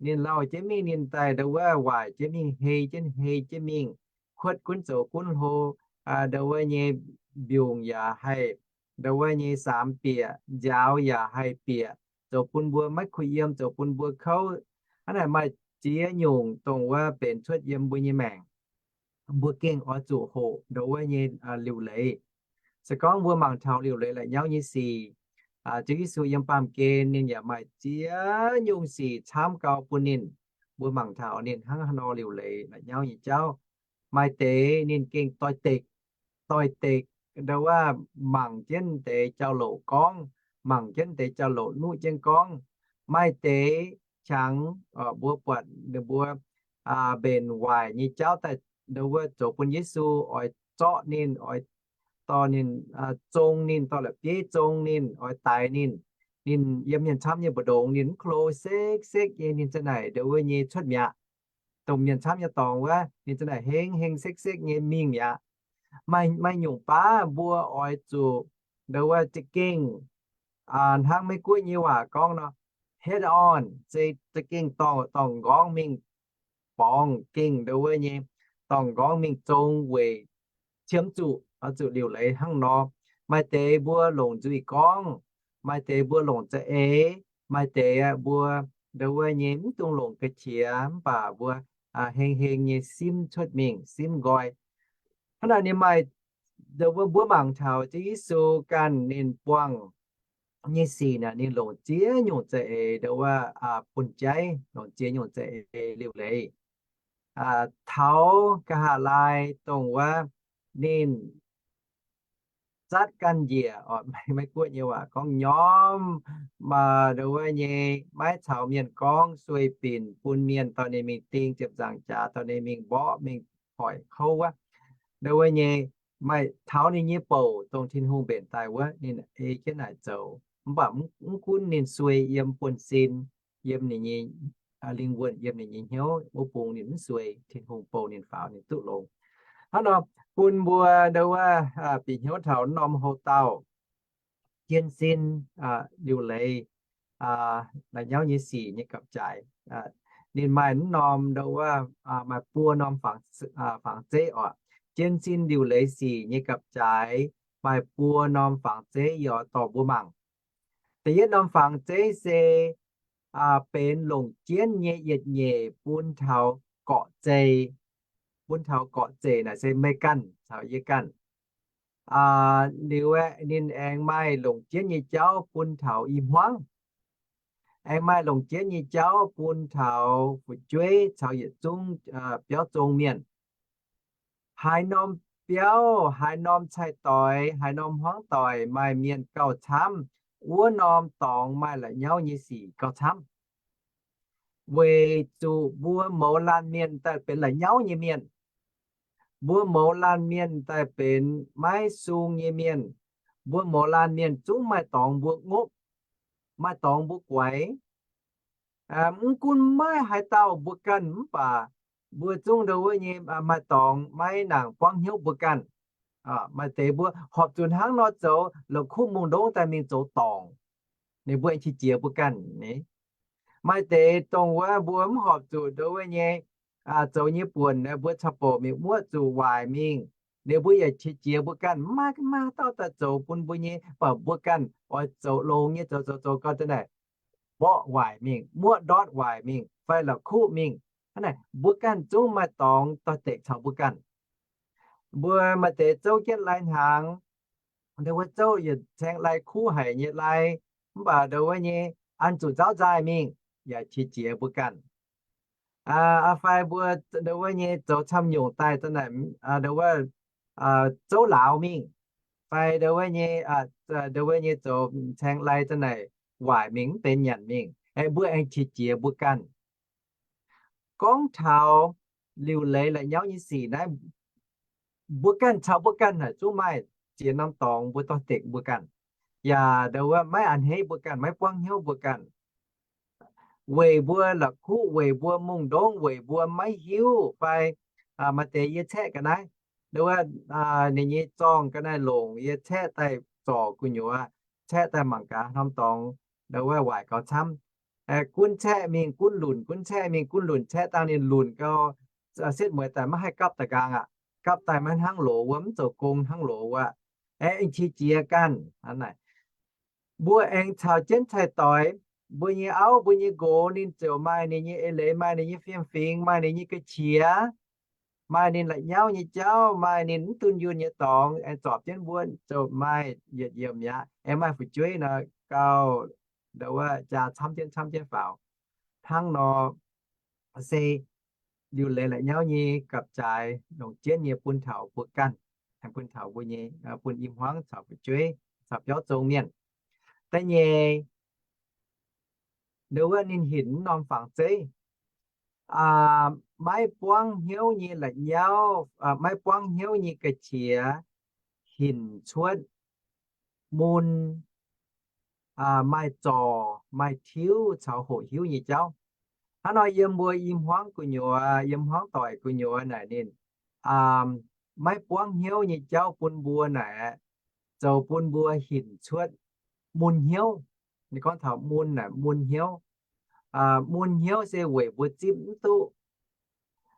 Ninh lauh jienv mingh, ninh daaih ndau wuov waaic jienv mingh, hei jienv, hei jienv mingh, kuotv gunv zoux gunv hlo, ndau wuov nyei mbiungc yaac haih, ndau wuov nyei saamx bieqc, nziaaux yaac haih bieqc, zoux bun mbuo maiv kuh yiem, zoux bun mbuo kouv. Hnangv naaic maaih ziex nyungc dongh wuov benx cuotv yiem mbuo nyei maengc. Mbuo gengh oix zuqc hoqc ndau wuov nyei liuc leiz. Se gorngv mbuo mangc taux liuc leiz la'nyauv nyei sic, Ziouv Yesu yiem baamh gen ninh yaac maaih ziex nyungc sic camv gau bun ninh. Mbuo mangc taux ninh hnangv haaix nor liuc leiz la'nyauv nyei jauv. Maaih deix ninh gengh doix-dekc, doix-dekc ndau wuov mangc jienv deix jauv-louc gorngv, mangc jienv deix jauv-louc nuqv jienv gorngv. Maaih deix qangx mbuo buatc ninh mbuo mbenc waaic nyei jauv daaih ndau wuov zoux bun Yesu oix zorqv ninh, oix dorh ninh, zong ninh, dorh la'bieiv zong ninh, oix daix ninh. Ninh yiem mienh camv nyei mbu'ndongx ninh mv klo, sekv-sekv nyei, ninh za'naaic ndau wuov nyei cuotv mi'aqv. Dongh mienh camv nyei dorngx wuov ninh za'naaic heng heng sekv-sekv nyei mingh mi'aqv. Maaih, maaih nyungc baav mbuo oix zuqc ndau wuov za'gengh hnangv Meiv-Guoqv nyei waac gorngv nor, head on, se za'gengh dorngc, dorngc nqorngv mingh borngz gengh ndau wuov nyei, dorngc nqorngv mingh zong weic qiemx zuqc, oix zuqc liuc leiz hnangv nor. Maaih deix mbuo longc nzuih gorngv, maaih deix mbuo longc za'eix, maaih deix aeqv mbuo ndau wuov nyei mv dungx longc ga'qiex mv baac mbuo heng heng nyei simv cuotv mingh, simv nqoi. Hnangv naaic ninh maaih, ndau wuov mbuo mangc taux Ziouv Yesu ganh ninh buangh nyei sic naaic ninh longc ziex nyungc za'eix ndau wuov bun jaiv, longc ziex nyungc za'eix liuc leiz. Taux nqa'haav laai dongh wuov ninh zatv ganh njiec, Meiv-Guoqv nyei waac gorngv njormh, ndau wuov nyei maiv caux mienh gorngv, sueih binc bun mienh dorh ninh mingh ding ziepc nzaangc jaax, dorh ninh mingh mborqv mingh hoic kouv wuov. Ndau wuov nyei maaih taux ninh nyei bouc dongh Tin-Hungh mbenc daaih wuov ninh ei jienv naaic zoux. Mv baac mv gunv ninh sueih yiem buonv-sin, yiem ninh nyei lingh wuonh, yiem ninh nyei hnyouv wuov bung ninh mv sueih, Tin-Hungh bouh ninh faaux ninh duqv longx. Hnangv nor bun mbuo ndau wuov bieqc hnyouv taux norm houc dauh jienv sin liuc leiz la'nyauv nyei sic nyei gapv-jaaix. Ninh maaih mv norm ndau wuov maaih buo norm fangx-zeiv oc. Jienv sin liuc leiz sic nyei gapv-jaaix maaih buo norm fangx-zeiv yie oix dorh mbuo mangc. Da'yietv norm fangx-zeiv se benx longc jienv nyei yietc nyeic bun taux gorqv-zeic. Bun taux gorqv-zeic naaic se meih ganh caux yie ganh. Liuz aeqv, ninh aengx maaih longc jienv nyei jauv bun taux i hmuangv. Aengx maaih longc jienv nyei jauv bun taux fu'jueiv caux yietc zungv biauv zong mienh. Haaix norm biauv, haaix norm cai-doix, haaix norm hmuangv doic maaih mienh gauh camv, wuov norm dorngx maaih la'nyauv nyei sic gauh camv. Weic zuqc mbuo mouz laanh mienh daaih benx la'nyauv nyei mienh. Mbuo mouz laanh mienh daaih benx maiv sung nyei mienh. mbuo mouz laanh mienh zungv maaih dorngx mbuo ngopv, maaih dorngx mbuo guaix. Mv gunv maiv haaix dauh mbuo ganh mv baac mbuo zungv ndo wuov nyei maaih dorngx maiv nangc buangv hnyouv mbuo ganh. Maaih deix mbuo horpc zuqc hnangv nor zoux la'kuqv mungh ndongv daaih mingh zoux dorngc, ninh mbuo aengx qiex jiez mbuo ganh ni. Maaih deix dongh wuov mbuo mv horpc zuqc ndo wuov nyei zoux nyei buonc, mbuo caux bouc mingh muoqv zuqc waaic mingh, ninh mbuo yaac qiex jiez mbuo ganh, maiv maaih dauh daaih zoux bun mbuo nyei, mv baac mbuo ganh oix zoux longx nyei zoux zoux zoux gau da'naaic mborqv waaic mingh, muoqv ndortv waaic mingh, fai la'kuqv mingh. Hnangv naaic mbuo ganh zungv maaih dorngx dorh dekc caux mbuo ganh. Mbuo maaih deix zouv jienv lai hnaangx, ndo wuov zouv yietc caeng lai kuv haic nyei lai, mv baac ndo wuov nyei an zuqc nzauv nzaaih mingh, yaac qiex jiez mbuo ganh. Fai mbuo ndo wuov nyei zoux camv nyungc daaih da'naaic ndo wuov zouv lauz mingh, fai ndo wuov nyei, ndo wuov nyei zoux caeng lai da'naaic waaic mingh mv benx nyanc mingh, mbuo aengx qiex jiez mbuo ganh. Gorngv taux liuc leiz la'nyauv nyei sic naaiv, mbuo ganh caux mbuo ganh naaic zungv maaih ziex norm dorngx mbuo dorh dekc mbuo ganh, yaac ndo wuov maiv a'hneiv mbuo ganh, maiv buangv hnyouv mbuo ganh. Weic mbuo la'kuqv, weic mbuo mungh ndongv, weic mbuo maiv hiuv fai maaih deix yie caeqv ga'naaiv, ndo wuov ninh nyei zorngh ga'naaiv longc yie caeqv daaih zorc gu'nyuoz, caeqv daaih mangc gaax norm dorngx ndo wuov waaic gaux camv. Gunv caeqv mingh gunv lunc, gunv caeqv mingh gunv lunc, caeqv dangh ninh lunc gau, setv mueiz daaih maiv haih gapv da'nqaang aqv. Gapv daaih maiv hnangv loz wuov, mv zoux gong hnangv loz wuov. Aengx qiex jiez ganh. Mbuo aengx caux jienv cai-doix, mbuo nyei auv, mbuo nyei nqox, ninh ziouc maaih ninh nyei eix leiz, maaih ninh nyei fiem-fingx, maaih ninh nyei ga'qiex, maaih ninh la'nyauv nyei jauv, maaih ninh mv dunh yunh nyei dorngx, aengx zorpc jienv mbuo ziouc maaih yietc yiemc mi'aqv. Aengx maaih fu'jueiv nor gauh ndo wuov jaa camv jienv camv jienv faaux. Hnangv nor se liuc leiz la'nyauv nyei gapv-jaaix longc jienv nyei bun taux mbuo ganh, aengx bun taux mbuo nyei, bun i hmuangv caux fu'jueiv caux biauv zong mienh. Da'nyeic, ndo wuov ninh hinc mv norm fangx zeiv, maiv buangv hnyouv nyei la'nyauv, maiv buangv hnyouv nyei ga'qiex hinc cuotv mun maaih zorc, maaih tiuv caux hoqc hiuv nyei jauv. Hnangv nor yiem mbuo i hmuangv gu'nyuoz, yiem hmuangv doic gu'nyuoz naaic ninh maiv buangv hnyouv nyei jauv bun mbuo naaic, zoux bun mbuo hinc cuotv mun hnyouv. Ninh gorngv taux mun naaic mun hnyouv. Mun hnyouv se weic mbuo zipv mv duqv.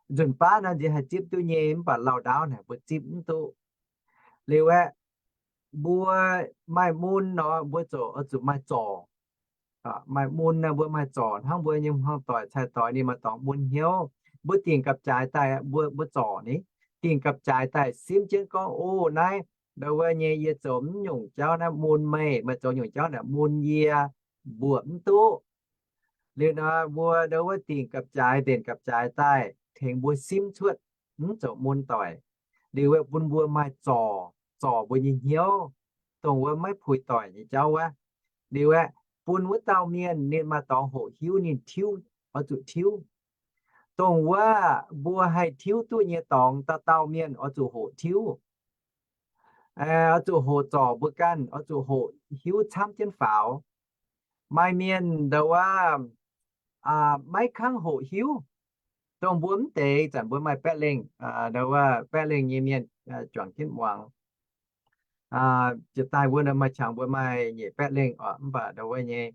Nzunc baav naaiv nziex haih zipv duqv nyei, mv baac lauh ndaauv naaic mbuo zipv mv duqv. Liuz aeqv, mbuo maaih mun nor, mbuo ziouc oix zuqc maaih zorc. Maaih mun naaic mbuo maaih zorc, hnangv mbuo nyei hmuangv doic cai-doix ninh maaih dorngx mun hnyouv. Mbuo dingc gapv-jaaix daaih mbuo, mbuo zorc ni. Dingc gapv-jaaix daaih simv jienv gorngv, o, naaiv ndo wuov nyei yie zoux mv nyungc jauv naaiv mun meih, meih zoux nyungc jauv naaic mun yie, mbuoqc mv duqv. Liuz nor mbuo ndo wuov dingc gapv-jaaix, mbenc gapv-jaaix daaih tengx mbuo simv cuotv mv zoux mun doic. Liuz aeqv, bun mbuo maaih zorc, zorc mbuo nyei hnyouv, dongh wuov maiv puix doic nyei jauv wuov. Liuz aeqv, bun wuov dauh mienh ninh maaih dorngx hoqc hiuv ninh tiuv, oix zuqc tiuv. Dongh wuov mbuo haih tiuv duqv nyei dorngx, dauh dauh mienh oix zuqc hoqc tiuv. Oix zuqc hoqc zorc mbuo ganh, oix zuqc hoqc hiuv camv jienv faaux. Maaih mienh ndo wuov maiv kangv hoqc hiuv. Dongh mbuo mv deix zanc mbuo maaih baeqv lengh, ndo wuov baeqv lengh nyei mienh juangc jienv muangx. Jiex daaih mbuo maaih qangx mbuo maaih nyeic baeqv lengh oc, mv baac ndo wuov nyei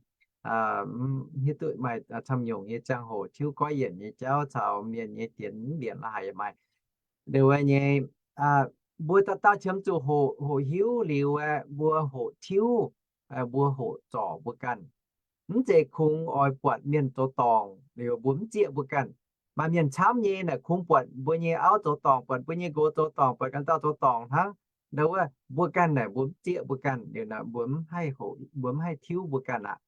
hiuv duqv maaih camv nyungc nyei ziangh hoc tiuv goiv yienc nyei jauv caux mienh nyei dienx mv mbienc la'haic yaac maaih. Ndo wuov nyei mbuo dauh dauh qiemx zuqc hoqc, hoqc hiuv liuz aeqv, mbuo hoqc tiuv, mbuo hoqc zorc mbuo ganh. Mv zeiz kungx oix buatc mienh zoux dorngc liuz mbuo mv zieqv mbuo ganh. Maaih mienh camv nyei naaic kungx buatc mbuo nyei auv zoux dorngc, buatc mbuo nyei nqox zoux dorngc, buatc ganh dauh zoux dorngc hnangv. Ndo wuov mbuo ganh naaic mbuo mv zieqv mbuo ganh liuz naaic mbuo mv haih hoqc, mbuo mv haih tiuv mbuo ganh aqv.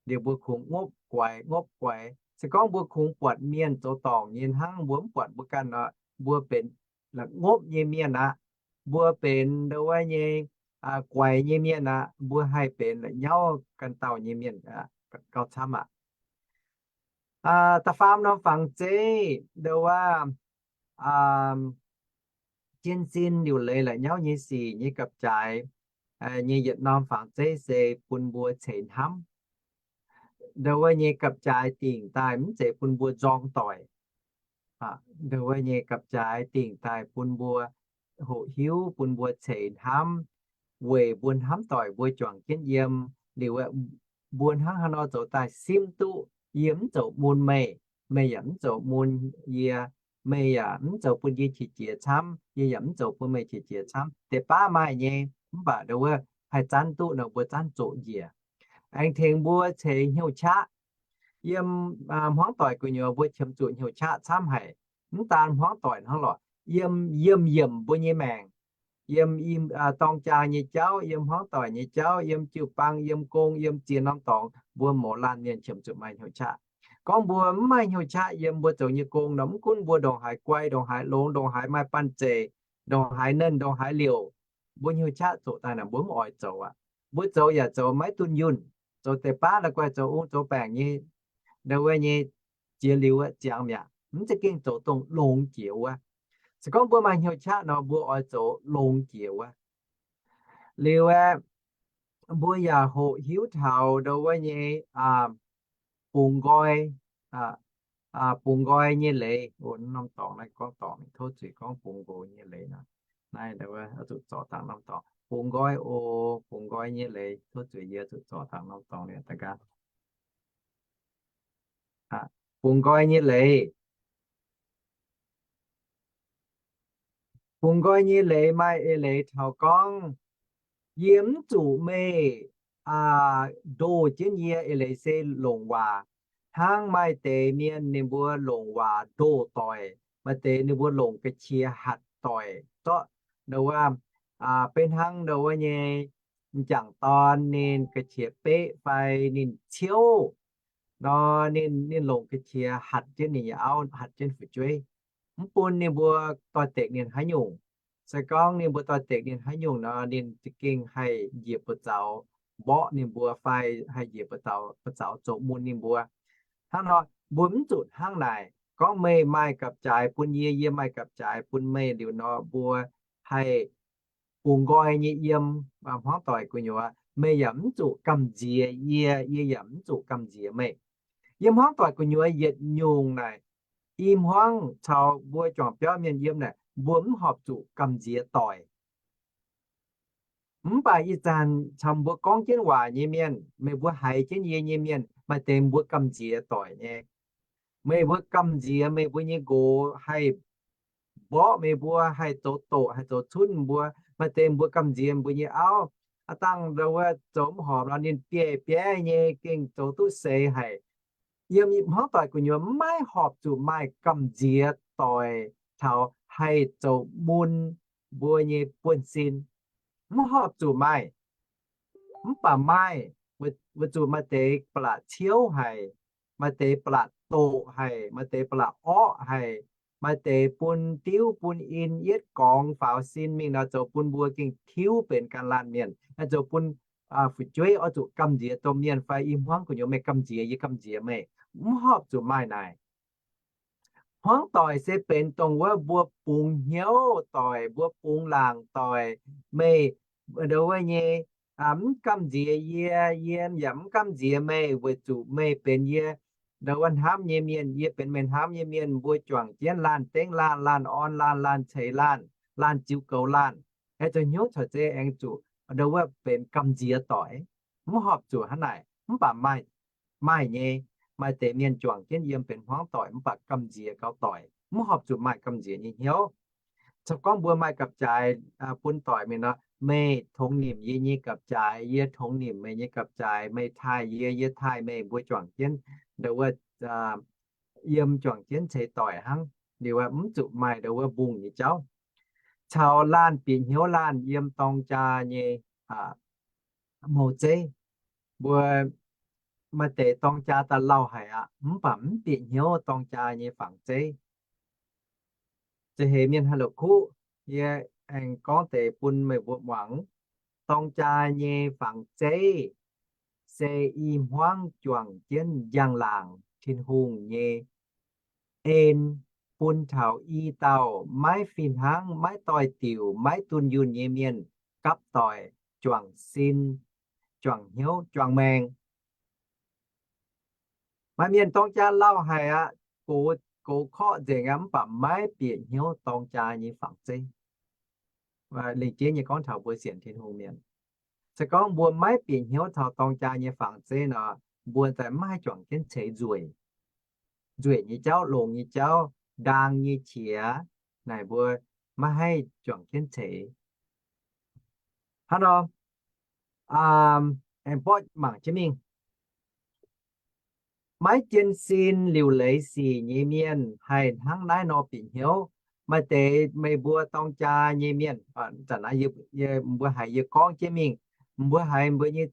Liuz mbuo kungx ngopv guaix, ngopv guaix. Se gorngv mbuo kungx buatc mienh zoux dorngc nyei hnangv mbuo mv buatc mbuo ganh nor, mbuo benx la'ngopv nyei mienh aqv. Mbuo benx ndo wuov nyei guaix nyei mienh aqv. Mbuo haih benx la'nyauv ganh dauh nyei mienh gauh camv aqv. Da'faam norm fangx zeiv ndo wuov jien sin liuc leiz la'nyauv nyei sic nyei gapv-jaaix. nyei yietc norm fangx zeiv se bun mbuo ceix hnamv. Ndau wuov nyei gapv-jaaix dingc daaih mv zeiz bun mbuo nzorng doic. Ndau wuov nyei gapv-jaaix dingc daaih bun mbuo hoqc hiuv, bun mbuo ceix hnamv, weic mbuo hnamv doic mbuo juangc jienv yiem. Liuz aeqv, mbuo hnangv haaix nor zoux daaih simv duqv yie mv zoux mun meih, meih yaac mv zoux mun yie, meih yaac mv zoux bun yie qiex jiez camv, yie yaac mv zoux bun meih qiex jiez camv. Deix baav maaih nyei, mv baac ndau wuov haih zanv duqv nor mbuo zanv zoqc njiec. Aengx tengx mbuo ceix hnyouv qaqv. Yiem hmuangv doic gu'nyuoz mbuo qiemx zuqc hnyouv qaqv camv haic. Mv daan hmuangv doic hnangv lorqc, yiem yiemh yiemc mbuo nyei maengc, yiem dorng jaa nyei jauv, yiem hmuangv doic nyei jauv, yiem jiu-baang, yiem gong, yiem ziex norm dorngx, mbuo mouz laanh mienh qiemx zuqc maaih hnyouv qaqv. Gorngv mbuo mv maaih hnyouv qaqv yiem mbuo zoux nyei gong nor, mv gunv mbuo ndongc haaix guai, ndongc haaix longx, ndongc haaix maaih banh zeic, ndongc haaix nernh, ndongc haaix liouc, mbuo hnyouv qaqv zoqc daaih naaic mbuo mv oix zoux aqv. Mbuo zoux yaac zoux maiv dunh yunh, zoux deix baav la'guaih zoux ong zoux baengc nyei, ndau wuov nyei jiex liuz ziangx mi'aqv, mv za'gengh zoux dongh longx jiex wuov. Se gorngv mbuo maaih hnyouv qaqv nor, mbuo oix zoux longx jiex wuov. Liuz aeqv, mbuo yaac hoqc hiuv taux ndau wuov nyei bungx nqoi, bungx nqoi nyei leiz. Norm dorngx naaiv gorngv dorngx, tov zuiz gorngv bungx nqoi nyei leiz nor. Naaiv zuqc zorc dangh norm dorngx. Bungx nqoi oc, bungx nqoi nyei leiz, tov zuiz yie zuqc zorc dangh norm dorngx liuz da'nqaang. Bungx nqoi nyei leiz. Bungx nqoi nyei leiz maaih eix leiz taux gorngv, yie mv zuqc meih ndoh jienv yie. Eix leiz se longc waac. Hnangv maaih deix mienh ninh mbuo longc waac ndoh doic, maaih deix ninh mbuo longc ga'qiex hatc doic zorqv. Ndau wuov, benx hnangv ndau wuov nyei m'jangc dorn ninh ga'qiex beqv fai ninh ciouv nor, ninh, ninh longc ga'qiex hatc jienv ninh nyei auv, hatc jienv fu'jueiv, mv bun ninh mbuo doix-dekc ninh haaix nyungc. Se gorngv ninh mbuo doix-dekc ninh haaix nyungc nor, ninh za'gengh haih njiec buoz-zaux mborqv ninh mbuo fai haih njiec buoz-zaux zoux mun ninh mbuo. Hnangv nor, mbuo mv zuqc hnangv naaic. Gorngv meih maaih gapv-jaaix bun yie, yie maaih gapv-jaaix bun meih liuz nor, mbuo haih bungx nqoi nyei yiem hmuangv doic gu'nyuoz. Meih yaac mv zuqc gamh nziex yie, yie yaac mv zuqc gamh nziex meih. Yiem hmuangv doic gu'nyuoz yietc nyungc naaic, i hmuangv caux mbuo juangc biauv mienh yiem naaic, mbuo mv horpc zuqc gamh nziex doic. Mv baac ih zanc caux mbuo gorngv jienv waac nyei mienh, meih mbuo haiz jienv yie nyei mienh, maaih deix mbuo gamh nziex doic nyei. Meih mbuo gamh nziex meih mbuo nyei nqox haih mborqv meih mbuo, haih zoux doqc, haih zoux cunv mbuo. Maaih deix mbuo gamh nziex mbuo nyei auv, aav dangh ndau wuov zoux mv horpc nor, ninh bieiv-bieiv nyei gengh zoux duqv seix haic. Yiem hmuangv doic gu'nyuoz maiv horpc zuqc maaih gamh nziex doic taux haih zoux mun mbuo nyei buonv-sin. Mv horpc zuqc maaih. Mv baac maaih, weic zuqc maaih deix ba'laqc ciouv haic, maaih deix ba'laqc doqc haic, maaih deix ba'laqc orqv haic, maaih deix bun diuv bun in yietv gorngx faaux sin mingh nor, zoux bun mbuo gengh tiuv benx gan laanh mienh, zoux bun fu'jueiv oix zuqc gamh nziex domh mienh fai i hmuangv gu'nyuoz meih gamh nziex yie gamh nziex meih. Mv horpc zuqc maaih naaic. Hmuangv doic se benx dongh wuov mbuo bungx hnyouv doic, mbuo bungx laangc doic. Meih ndau wuov nyei mv gamh nziex yie, yie yaac mv gamh nziex meih, weic zuqc meih benx yie ndau wuov hnamv nyei mienh, yie benx meih hnamv nyei mienh. Mbuo juangc jienv laanh dengv laanh, laanh orn laanh, laanh ceix laanh, laanh ziux goux laanh, aengx zoux hnyouv caux zeiz aengx zuqc ndau wuov benx gamh nziex doic. Mv horpc zuqc hnangv naaic. Mv baac maaih, maaih nyei, maaih deix mienh juangc jienv yiem benx hmuangv doic mv baac gamh nziex gauh doic. Mv horpc zuqc maaih gamh nziex nyei hnyouv. Caux gorngv mbuo maaih gapv-jaaix bun doic mingh nor, meih tongx nimc yie nyei gapv-jaaix, yie tongx nimc meih nyei gapv-jaaix, meih taaih yie, yie taaih meih, mbuo juangc jienv ndau wuov yiem juangc jienv ceix doic hnangv. Liuz mv zuqc maaih ndau wuov mbungh nyei jauv. Caux laanh bieqc hnyouv laanh yiem dorng jaa nyei mouz zeiv. Mbuo maaih deix dorng jaa daaih lauh haic aqv, mv baac mv bieqc hnyouv dorng jaa nyei fangx zeiv. Za'heix mienh haih la'kuqv, yie aengx gorngv deix bun meih mbuo muangx. Dorng jaa nyei fangx zeiv se i hmuangv juangc jienv njang-laangc Tin-Hungh nyei en bun taux i dauh maiv fih hnangv, maiv doix-diuc, maiv dunh yunh nyei mienh gapv doic. juangc sin, juangc hnyouv, juangc maengc. Maaih mienh dorng jaa lauh haic aqv, gox, gox korqv nzengc aqv, mv baac maiv bieqc hnyouv dorng jaa nyei fangx zeiv. Lingc jeiv nyei gorngv taux mbuo sienx Tin-Hungh mienh, se gorngv mbuo maiv bieqc hnyouv taux dorng jaa nyei fangx zeiv nor, mbuo daaih maiv haih juangc jienv ceix nzueic. Nzueic nyei jauv, longx nyei jauv, ndaang nyei qiex, naaic mbuo maiv haih juangc jienv ceix. Hnangv nor, aengx borqv mangc jienv mingh. Maiv jienv sin liuc leiz sic nyei mienh haih hnangv naaiv nor bieqc hnyouv. Maaih deix meih mbuo dorng jaa nyei mienh, zanc naaiv mbuo haiz yie gorngv jienv mingh, mbuo haiz mbuo nyei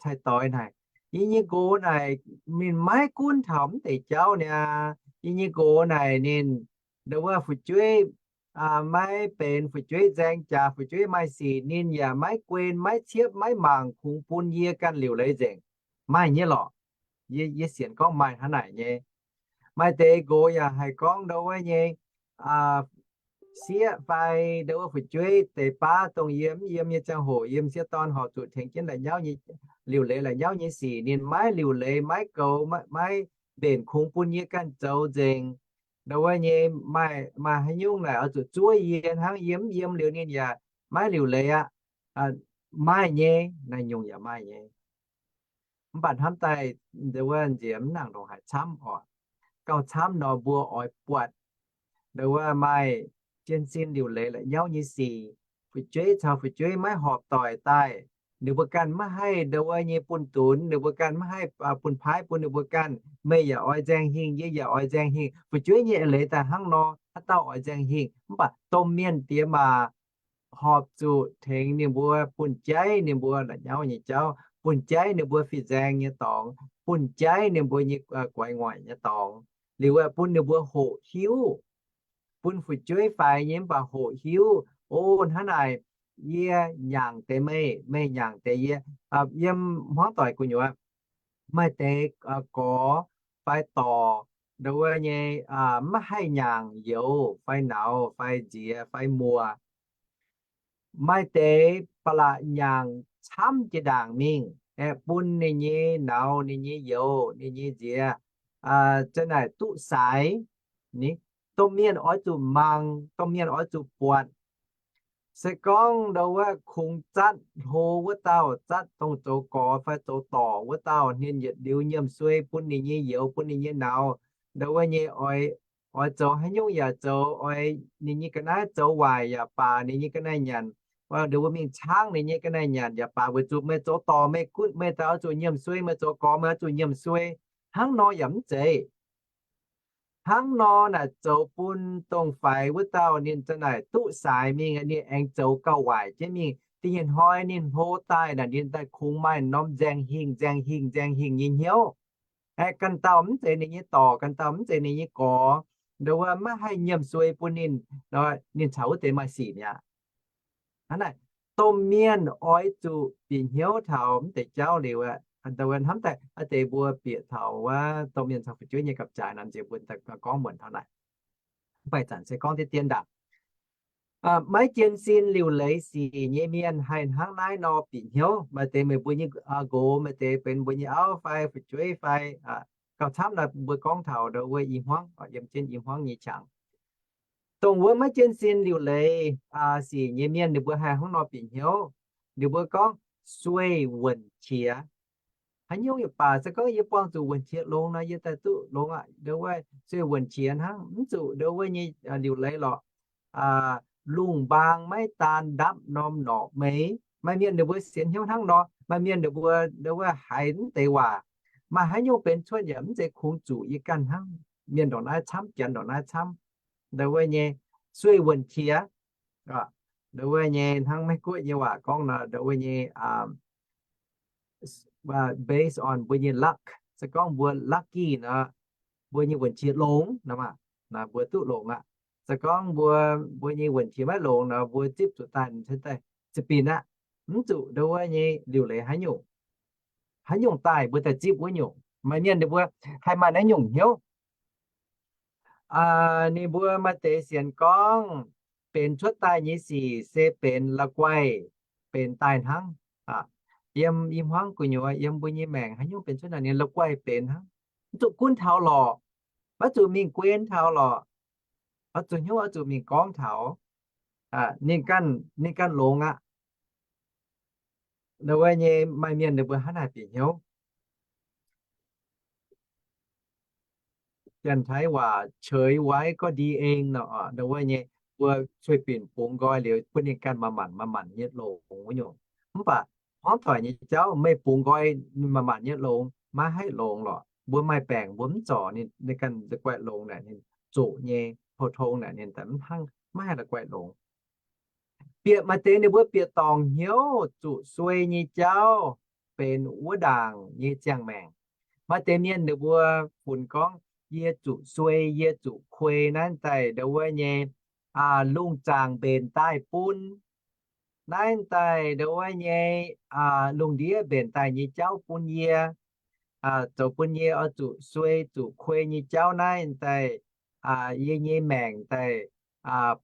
cai-doix naaic, yie nyei nqox naaic, ninh maiv gunv taux mv deix jauv niaa. Yie nyei nqox naaic ninh, nduov wuov fu'jueiv maiv benx fu'jueiv nzaeng jaax, fu'jueiv maaih sic ninh yaac maiv guen, maiv ciepv, maiv mangc, kungx bun yie ganh liuc leiz nzengc. Maaih nyei lorqc. Yie sienx gorngv maaih hnangv naaic nyei. Maaih deix nqox yaac haih gorngv nduov wuov nyei sieqv fai nduov wuov fu'jueiv deix baav dongh yie mv yiem nyei ziangh hoc, yiem sieqv dorn horpc zuqc tengx jienv la'nyauv nyei, liuc leiz la'nyauv nyei sic, ninh maiv liuc leiz, maiv goux, maiv mbenc, kungx bun yie ganh zoux nzengc. Nduov wuov nyei maaih, maaih haaix nyungc naaic oix zuqc zuov yie hnangv, yie mv yiem liuz ninh yaac maiv liuc leiz aqv. Maaih nyei, naaiv nyungc yaac maaih nyei. Mv baac hnamv daaih nduov wuov nziex mv nangc ndongc haaix camv oc. Gauh camv nor mbuo oix buatc nduov wuov maaih jienv sin liuc leiz la'nyauv nyei sic. Fu'jueiv caux fu'jueiv maiv horpc doic daaih, ninh mbuo ganh maiv haih nduov wuov nyei bun dunx, ninh mbuo ganh maiv haih bun paaiv bun ninh mbuo ganh. Meih yaac oix nzaeng hingh, yie yaac oix nzaeng hingh. Fu'jueiv nyei eix leiz daaih hnangv nor, haaix dauh oix nzaeng hingh? Mv baac domh mienh diex maac horpc zuqc tengx ninh mbuo bun jaiv ninh mbuo la'nyauv nyei jauv, bun jaiv ninh mbuo fih nzaeng nyei dorngx, bun jaiv ninh mbuo nyei guaix ngoic nyei dorngx, liuz bun ninh mbuo hoqc hiuv, bun fu'jueiv faix nyei mv baac hoqc hiuv, o, hnangv naaic, yie nyaangc deix meih, meih nyaangc deix yie. Yiem hmuangv doic gu'nyuoz maaih deix gorx fai dorc nduov wuov nyei maiv haih nyaangc youz fai nauz fai nziex fai muoz. Maaih deix ba'laqc nyaangc camv jiex ndaangc mingh, aeqv, bun ninh nyei nauz, ninh nyei youz, ninh nyei nziex za'naaic duqv saaix. Domh mienh oix zuqc mangc, domh mienh oix zuqc buatc. Se gorngv nduov wuov kungx zatv hlo wuov dauh, zatv dongh zoux gorx fai zoux dorc wuov dauh, ninh yietc liuz nyiemc suei bun ninh nyei youz, bun ninh nyei nauz, nduov wuov nyei oix, oix zoux haaix nyungc yaac zoux, oix ninh nyei ga'naaiv zoux waaic yaac baac, ninh nyei ga'naaiv nyanc, nduov wuov mingh caangv ninh nyei ga'naaiv nyanc yaac baac, weic zuqc meih zoux dorc meih gunv, meih daaih oix zuqc nyiemc suei, meih zoux gorx meih oix zuqc nyiemc suei. Hnangv nor yaac mv zeiz. Hnangv nor naaic zoux bun dongh faix wuov dauh ninh za'naaic duqv saaix mingh, ninh aengx zoux gauh waaic jienv mingh. Da'nyeic hnoi ninh hlo daaih naaic, ninh daaih kungx maaih norm nzaeng hingh, nzaeng hingh, nzaeng hingh nyei hnyouv. Aeqv, ganh dauh mv zeiz ninh nyei dorc, ganh dauh mv zeiz ninh nyei gorx, nduov wuov maiv haih nyiemc suei bun ninh, ninh caux wuov deix maaih sic mi'aqv. Hnangv naaic, domh mienh oix zuqc bieqc hnyouv taux mv deix jauv liuz, nduov wuov hnamv daaih wuov deix mbuo bieqc taux wuov domh mienh caux fu'jueiv nyei gapv-jaaix nor, nziex mbuo gorngv muonc taux naaic. Mv baac zanc se gorngv deix dien ndaangc. Maiv jien sin liuc leiz sic nyei mienh haih hnangv naaiv nor bieqc hnyouv. Maaih deix meih mbuo nyei nqox, maaih deix benx mbuo nyei auv fai fu'jueiv fai gauh camv nor, mbuo gorngv taux nduov wuov i hmuangv, yiem jienv i hmuangv nyei qangx. Dongh wuov maiv jien sin liuc leiz sic nyei mienh ninh mbuo haih hnangv nor bieqc hnyouv. Ninh mbuo gorngv sueih wuonc qiex. Haaix nyungc yaac baac, se gorngv yie buangh zuqc wuonc qiex longx nor, yie daaih duqv longx aqv. Nduov wuov sueih wuonc qiex hnangv, mv zuqc nduov wuov nyei liuc leiz lorqc. Lungh mbaang maiv daan ndapv norm norqc meix. Maaih mienh ninh mbuo sienx hnyouv hnangv nor. Maaih mienh ninh mbuo nduov wuov haiz mv deix waac, maaih haaix nyungc benx cuotv yaac mv zeiz kungx zuqc yie ganh hnangv. Mienh ndongc naaiv camv, janx ndongc naaiv camv. Nduov wuov nyei sueih wuonc qiex. Nduov wuov nyei hnangv Meiv Guoqv nyei waac gorngv nor, nduov wuov nyei based on mbuo nyei luck. Se gorngv mbuo lucky nor, mbuo nyei wuonc qiex longx nor, mbuo duqv longx aqv. Se gorngv mbuo, mbuo nyei wuonc qiex maiv longx nor, mbuo zipv zuqc daaih, daaih za'binc aqv. Mv zuqc nduov wuov nyei liuc leiz haaix nyungc, haaix nyungc daaih mbuo daaih zipv wuov nyungc. Maaih mienh ninh mbuo haih maaih naaiv nyungc hnyouv. Ninh mbuo maaih deix sienx gorngv benx cuotv daaih nyei sic se benx la'guaih benx daaih hnangv. Yiem i hmuangv gu'nyuoz, yiem mbuo nyei maengc haaix nyungc benx cuotv naaic, ninh la'guaih benx hnangv. Mv zuqc gunv taux lorqc, maiv zuqc mingh guen taux lorqc, oix zuqc hnyouv oix zuqc mingh gorngv taux. Ninh ganh, ninh ganh longx aqv. Ndau wuov nyei maaih mienh ninh mbuo hnangv naaic bieqc hnyouv. Janx-Taiv waac เฉยไว้ก็ดีเอง nor, ndau wuov nyei mbuo cuei binc bungx nqoi liuz bun ninh ganh manc-manc manc-manc nyei longx wuov nyungc. Mv baac hmuangv doic nyei jauv meih bungx nqoi manc-manc nyei longx, maiv haih longx lorqc. Mbuo maaih baengc mbuo mv zorc ninh, ninh ganh la'guaih longx naaic, ninh zoqc nyei, pou-tong naaic ninh daaih mv hnangv, maiv haih la'guaih longx. Bieqc maaih deix ninh mbuo bieqc dorngc hnyouv zuqc suei nyei jauv benx wuov ndaangc nyei ziangh maengc. Maaih deix mienh ninh mbuo funx gorngv, yie zuqc suei, yie zuqc kuei naaiv daaih ndau wuov nyei lungh zaangc mbenc daaih bun, naaiv daaih ndau wuov nyei lungh ndiev mbenc daaih nyei jauv bun yie, zoux bun yie oix zuqc suei zuqc kuei nyei jauv naaiv daaih, yie nyei maengc daaih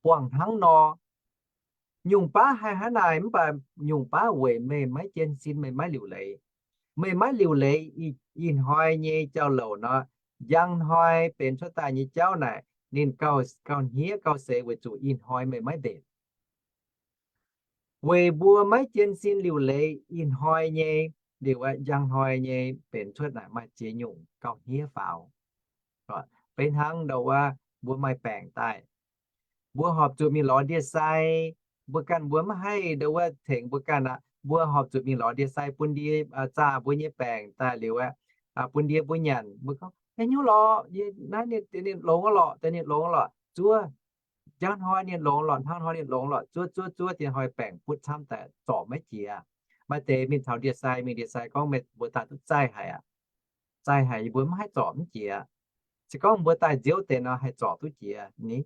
buangh hnangv nor. Nyungc baav haih hnangv naaic, mv baac nyungc baav weic meih maiv jienv sin, meih maiv liuc leiz. Meih maiv liuc leiz ih hnoi nyei jauv-louc nor, njang hnoi benx cuotv daaih nyei jauv naaic, ninh gauh, gauh hniev gauh seix weic zuqc ih hnoi meih maiv mbenc. Weic mbuo maiv jienv sin liuc leiz ih hnoi nyei, liuz njang hnoi nyei benx cuotv naaic maaih ziex nyungc gauh hniev faaux. Beiv hnangv ndau wuov mbuo maaih baengc daaih, mbuo horpc zuqc mingh lorz ndie-sai, mbuo ganh mbuo maiv haih ndau wuov tengx mbuo ganh aqv. Mbuo horpc zuqc mingh lorz ndie-sai bun ndie zaah mbuo nyei baengc daaih liuz aeqv, bun ndie mbuo nyanc, mbuo gorngv, haaix nyungc lorqc, naaiv ninh longx lorqc, deix ninh longx lorqc, zuov. Njang hnoi ninh longx lorqc, hnangv hnoi ninh longx lorqc, zuov zuov zuov, dien hnoi baengc butv camv daaih zorc maiv jiex. Maaih deix mingh taux ndie-sai, mingh ndie-sai gorngv, meih mbuo daaih duqv zaih haic aqv. Zaih haic, yie mbuo maiv haih zorc mv jiex. Se gorngv mbuo daaih nziouv deix nor haih zorc duqv jiex ni.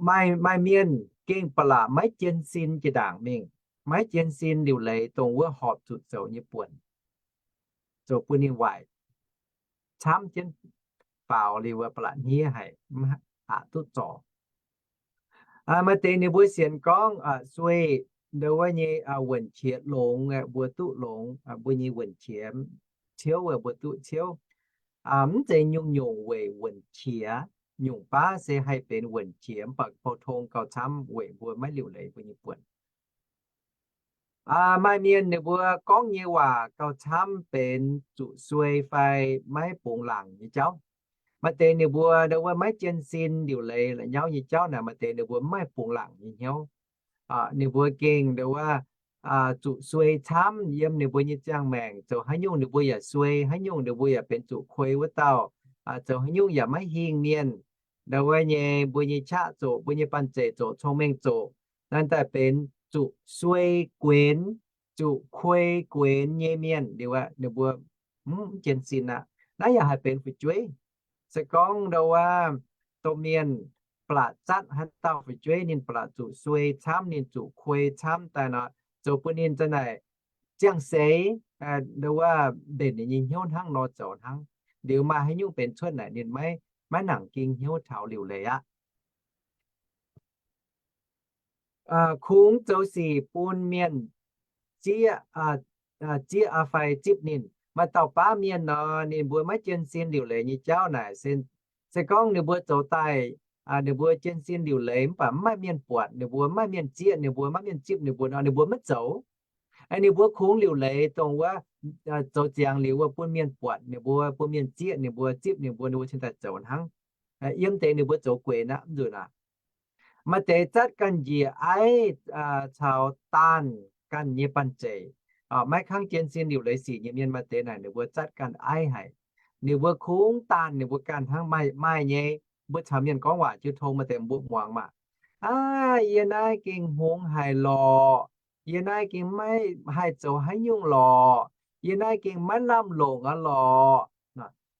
Maaih, maaih mienh gengh ba'laqc maiv jienv sin jiex ndaangc mingh, maiv jienv sin liuc leiz dongh wuov horpc zuqc zoux nyei buonc, zoux bun ninh waaic camv jienv faaux liuz, ba'laqc hniev haic, aqc duqv zorc. Maaih deix ninh mbuo sienx gorngv suei ndau wuov nyei wuonh qiex longx, mbuo duqv longx, mbuo nyei wuonh qiex ciouv, mbuo duqv ciouv. Mv zeiz nyungc-nyungc weic wuonh qiex, nyungc baav se haih benx wuonh qiex, mv baac pou-tong gauh camv weic mbuo maiv liuc leiz mbuo nyei buonc. Maaih mienh ninh mbuo gorngv nyei waac gauh camv benx zuqc suei fai maiv bungx laangc nyei jauv. Maaih deix ninh mbuo ndau wuov maiv jienv sin liuc leiz la'nyauv nyei jauv naaic, maaih deix ninh mbuo mv maaih bungx laangc nyei hnyouv. Ninh mbuo gengh ndau wuov zuqc suei camv yiem ninh mbuo nyei ziangh maengc, zoux haaix nyungc ninh mbuo yaac suei, haaix nyungc ninh mbuo yaac benx zuqc kuei wuov dauh, zoux haaix nyungc yaac maiv hingh mienh. Ndau wuov nyei mbuo nyei qaqv zoqc, mbuo nyei banh zeic zoqc, cong-mengh zoqc, naaiv daaih benx zuqc suei guenx, zuqc kuei guenx nyei mienh liuz aeqv, ninh mbuo mv jienv sin aqv. Naaiv yaac haih benx fu'jueiv. Se gorngv ndau wuov domh mienh ba'laqc zatv haaix dauh fu'jueiv, ninh ba'laqc zuqc suei camv, ninh zuqc kuei camv daaih nor, zoux bun ninh za'naaic ziangh seix ndau wuov mbenc ninh nyei hnyouv hnangv nor zoux hnangv. Liuz maaih haaix nyungc benx cuotv naaic ninh maiv, maiv nangc ging hnyouv taux liuc leiz aqv. Kungx zoux sic bun mienh zieqv, zieqv fai zipv ninh. Maaih dauh baav mienh nor, ninh mbuo maiv jienv sin liuc leiz nyei jauv naaic, se gorngv ninh mbuo zoux daaih, ninh mbuo jienv sin liuc leiz mv baac mv maaih mienh buatc ninh mbuo, mv maaih mienh zieqv ninh mbuo, maiv maaih mienh zipv ninh mbuo nor, ninh mbuo maiv zoux. Ninh mbuo kungx liuc leiz dongh wuov zoux ziangx liuz wuov bun mienh buatc ninh mbuo, bun mienh zieqv ninh mbuo, zipv ninh mbuo, ninh mbuo cingx daaih zoux hnangv. Yiem deix ninh mbuo zoux gueix aqv, mv nzunc aqv. Maaih deix zatv ganh njiec aiv caux daanh ganh nyei banh zeic. Maiv kangv jienv sin liuc leiz sic nyei mienh maaih deix naaic ninh mbuo zatv ganh aiv haic. Ninh mbuo kungx daanh ninh mbuo ganh hnangv. Maaih, maaih nyei, mbuo caux mienh gorngv waac jiu tong maaih deix mbuo muangx maah, aav, yie naaiv gengh hngongx haic lorqc. Yie naaiv gengh maiv haih zoux haaix nyungc lorqc. Yie naaiv gengh maiv lamh longc aqv lorqc.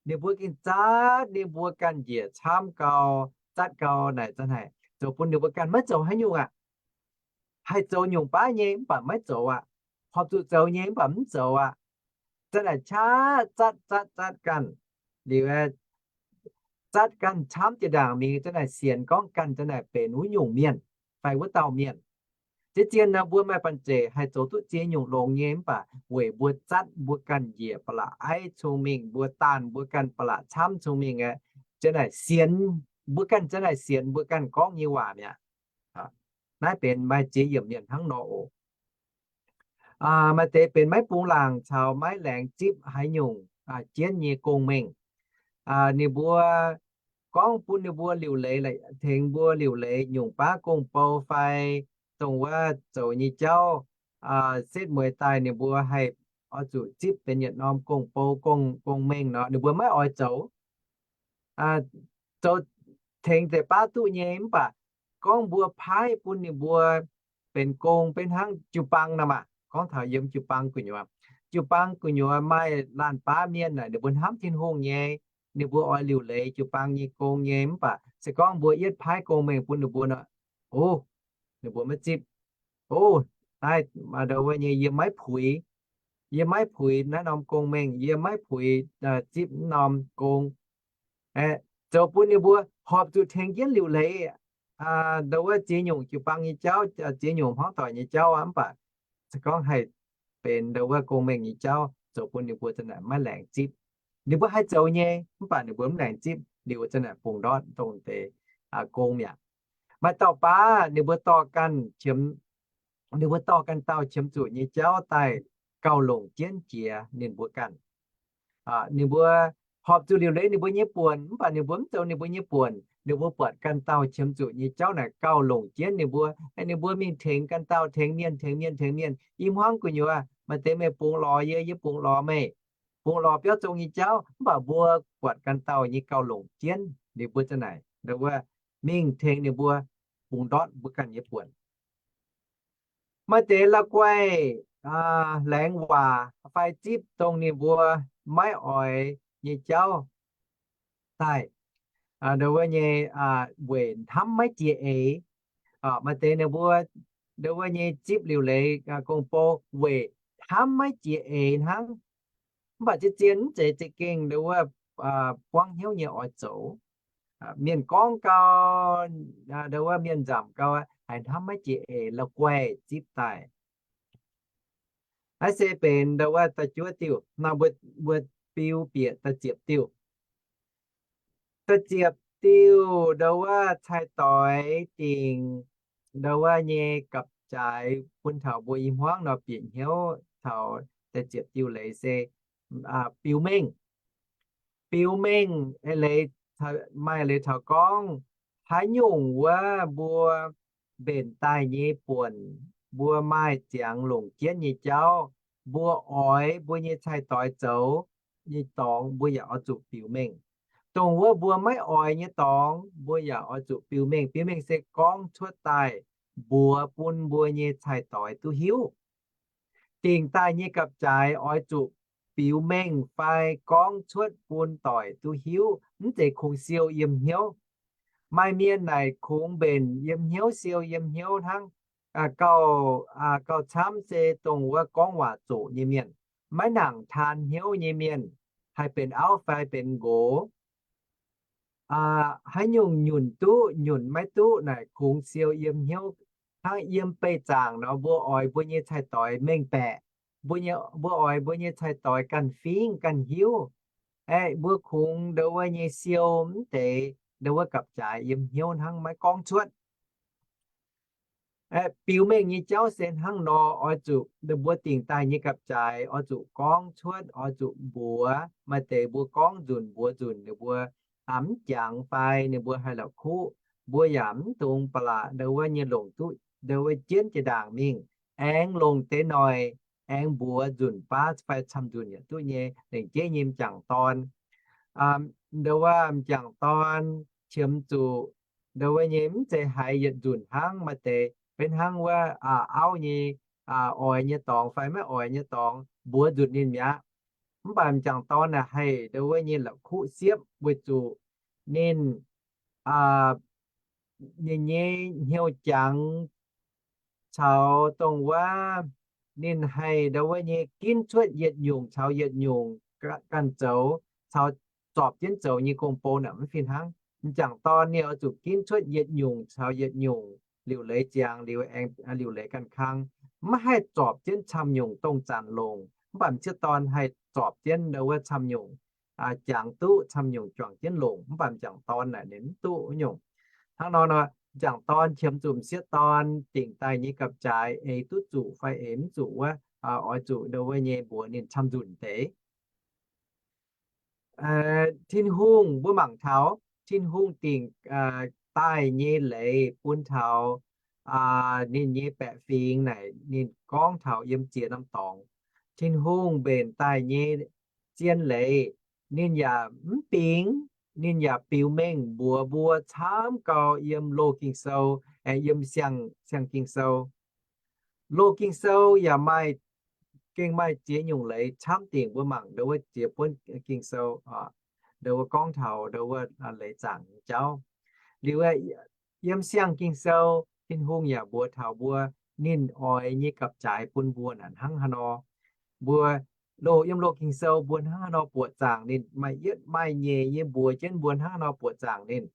Ninh mbuo gengh zatv ninh mbuo ganh njiec camv gau, zatv gau naaic zanc haic, zoux bun ninh mbuo ganh maiv zoux haaix nyungc aqv. Haih zoux nyungc baav nyei mv baac maiv zoux aqv. Horpc zuqc zoux nyei mv baac mv zoux aqv. Zanc naaic qaqv zatv zatv zatv ganh. Liuz zatv ganh camv jiex ndaangc mingh, zanc naaic sienx gorngv ganh zanc naaic benx wuov nyungc mienh fai wuov dauh mienh. Zien-zien nor mbuo maaih banh zeic haih zoux duqv ziex nyungc longx nyei, mv baac weic mbuo zatv mbuo ganh njiec ba'laqc aiv cong-mengh, mbuo daanh mbuo ganh ba'laqc camv cong-mengh aqv. Zanc naaic sienx, mbuo ganh zanc naaic sienx mbuo ganh gorngv nyei waac mi'aqv. Naaiv benx maaih ziex yiemc mienh hnangv nor oc. Maaih deix benx maiv bungx laangc caux maiv laengz zipv haaix nyungc jienv nyei gong-mengh. Ninh mbuo gorngv bun ninh mbuo liuc leiz, tengx mbuo liuc leiz nyungc baav gong-bou fai dongh wuov zoux nyei jauv, setv mueiz daaih ninh mbuo haih oix zuqc zipv benx yietc norm gong-bou, gong-mengh nor, ninh mbuo maiv oix zoux. Zoux tengx deix baav duqv nyei, mv baac gorngv mbuo paaiv bun ninh mbuo benx gong, benx hnangv jiu-baang nor maah, gorngv taux yiem jiu-baang gu'nyuoz, jiu-baang gu'nyuoz maaih laanh baav mienh naaic, ninh mbuo hnamv Tin-Hungh nyei, ninh mbuo oix liuc leiz jiu-baang nyei gong nyei, mv baac se gorngv mbuo yietv paaiv gong-mengh bun ninh mbuo nor, o, ninh mbuo maiv zipv. O, naaiv, ndau wuov nyei, yie maiv puix, yie maiv puix naaiv norm gong-mengh, yie maiv puix zipv norm gong. Zoux bun ninh mbuo horpc zuqc tengx jienv liuc leiz ndau wuov ziex nyungc jiu-baang nyei jauv, ziex nyungc hmuangv doic nyei jauv aqv, mv baac se gorngv haih benx ndau wuov gong-mengh nyei jauv, zoux bun ninh mbuo zanc naaic maiv laengz zipv. Ninh mbuo haih zoux nyei, mv baac ninh mbuo mv laengz zipv, ninh mbuo zanc naaic bungx ndortv dongh deix gong mi'aqv. Maaih dauh baav ninh mbuo dorh ganh qiemx, ninh mbuo dorh ganh dauh qiemx zuqc nyei jauv daaih gauh longc jienv jiex ninh mbuo ganh. Ninh mbuo horpc zuqc liuc leiz ninh mbuo nyei buonc, mv baac ninh mbuo mv zoux ninh mbuo nyei buonc. Ninh mbuo buatc ganh dauh qiemx zuqc nyei jauv naaic gauh longc jienv ninh mbuo, ninh mbuo mingh tengx ganh dauh, tengx mienh, tengx mienh, tengx mienh. I hmuangv gu'nyuoz maaih deix meih bungx lorz yie, yie bungx lorz meih, bungx lorz biauv zong nyei jauv, mv baac mbuo buatc ganh dauh nyei gauh longc jienv ninh mbuo zanc naaic ndau wuov mingh tengx ninh mbuo bungx ndortv mbuo ganh nyei buonc. Maaih deix la'guaih laengz waac fai zipv dongh ninh mbuo maiv oix nyei jauv daaih, ndau wuov nyei, weic hnamv maiv jiex eix. Maaih deix ninh mbuo ndau wuov nyei zipv liuc leiz gong-bou weic hnamv maiv jiex eix hnangv. Mv baac zien-zien mv zeiz za'gengh ndau wuov buangv hnyouv nyei oix zoux. Mienh gorngv gau, ndau wuov mienh nzamc gau, haiz hnamv maiv jiex eix, la'guaih zipv daaih. Naaiv se benx ndau wuov da'juov diuh. Nor mbuo, mbuo biu bieqc da'ziepc diuh. Da'ziepc diuh ndau wuov cai-doix dingc ndau wuov nyei gapv-jaaix bun taux mbuo i hmuangv nor bieqc hnyouv taux da'ziepc diuh leiz se biux mengh. Biux mengh, maaih leiz taux gorngv haaix nyungc wuov mbuo mbenc daaih nyei buonc, mbuo maaih ziangx longc jienv nyei jauv, mbuo oix mbuo nyei cai-doix zoux nyei dorngx, mbuo yaac oix zuqc biux mengh. Dongh wuov mbuo maiv oix nyei dorngx, mbuo yaac oix zuqc biux mengh. Biux mengh se gorngv cuotv daaih mbuox bun mbuo nyei cai-doix duqv hiuv. Dingc daaih nyei gapv-jaaix oix zuqc biux mengh fai gorngv cuotv bun doic duqv hiuv, mv zeiz kungx siou yiem hnyouv. Maaih mienh naaic kungx mbenc yiem hnyouv, siou yiem hnyouv hnangv, gauh, gauh camv se dongh wuov gorngv waac zoqc nyei mienh, maiv nangc taan hnyouv nyei mienh, haih benx auv fai benx nqox. Haaix nyungc nyunc duqv, nyunc maiv duqv naaic kungx siou yiem hnyouv. Hnangv yiem beih zaangc nor, mbuo oix mbuo nyei cai-doix mengh baeqc, mbuo oix mbuo nyei cai-doix ganh fingv ganh hiuv. Aeqv, mbuo kungx ndau wuov nyei siou mv deix ndau wuov gapv-jaaix yiem hnyouv hnangv maiv gorngv cuotv. Biux mengh nyei jauv se hnangv nor, oix zuqc mbuo dingc daaih nyei gapv-jaaix oix zuqc gorngv cuotv, oix zuqc mbuox. Maaih deix mbuo gorngv nzunc mbuox nzunc, ninh mbuo mv jangx fai ninh mbuo haih la'kuqv, mbuo yaac mv dungx ba'laqc ndau wuov nyei longc duqv ndau wuov jienv jiex ndaangc mingh. Aengx longc deix noic, aengx mbuox nzunc baav fai camv nzunc yaac duqv nyei. Lengc jeiv nyei m'jangc dorn, ndau wuov m'jangc dorn qiemx zuqc ndau wuov nyei mv zeiz haiz yietc nzunc hnangv. Maaih deix benx hnangv wuov auv nyei, oix nyei dorngx fai maiv oix nyei dorngx mbuox nzunc ninh mi'aqv. Mv baac m'jangc dorn naaic haih ndau wuov nyei la'kuqv siepv weic zuqc ninh, ninh nyei hnyouv jangx caux dongh wuov ninh haih ndau wuov nyei ginv cuotv yietc nyungc caux yietc nyungc ganh zoux, caux zorpc jienv zoux nyei gong-bou naaic mv fih hnangv. M'jangc dorn ninh oix zuqc ginv cuotv yietc nyungc caux yietc nyungc liuc leiz ziangx, liuc aengx, liuc leiz ganh kang. Maiv haih zorpc jienv camv nyungc dongh zanc longc, mv baac m'sieqv dorn haih zorpc jienv ndo wuov camv nyungc, jangx duqv camv nyungc juangc jienv longc, mv baac m'jangc dorn naaic ninh mv duqv nyungc. Hnangv nor nor, m'jangc dorn qiemx zuqc m'sieqv dorn dingc daaih nyei gapv-jaaix eix duqv zuqc fai eix mv zuqc wuov, oix zuqc ndo wuov nyei mbuox ninh camv nzunc deix. Tin-Hungh, mbuo mangc taux Tin-Hungh dingc daaih nyei leiz bun taux ninh nyei baeqc fingx naaic, ninh gorngv taux yiem ziex norm dorngx. Tin-Hungh mbenc daaih nyei zien leiz, ninh yaac mv bingx, ninh yaac biux mengh mbuox mbuo camv gau yiem loz Ging-Sou, aengx yiem siang, siang Ging-Sou. Loz Ging-Sou yaac maaih, gengh maaih ziex nyungc leiz camv dingc mbuo mangc ndo wuov ziex buonv Ging-Sou, ndo wuov gorngv taux ndo wuov leiz zaangc nyei jauv. Liuz, yiem siang Ging-Sou, Tin-Hungh yaac mbuox taux mbuo ninh oix nyei gapv-jaaix bun mbuo naaic hnangv haaix nor. Mbuo loz, yiem loz Ging-Sou mbuo hnangv haaix nor buoqc zaangc ninh, maaih yietv maaih nyeic nyei mbuox jienv mbuo hnangv haaix nor buoqc zaangc ninh.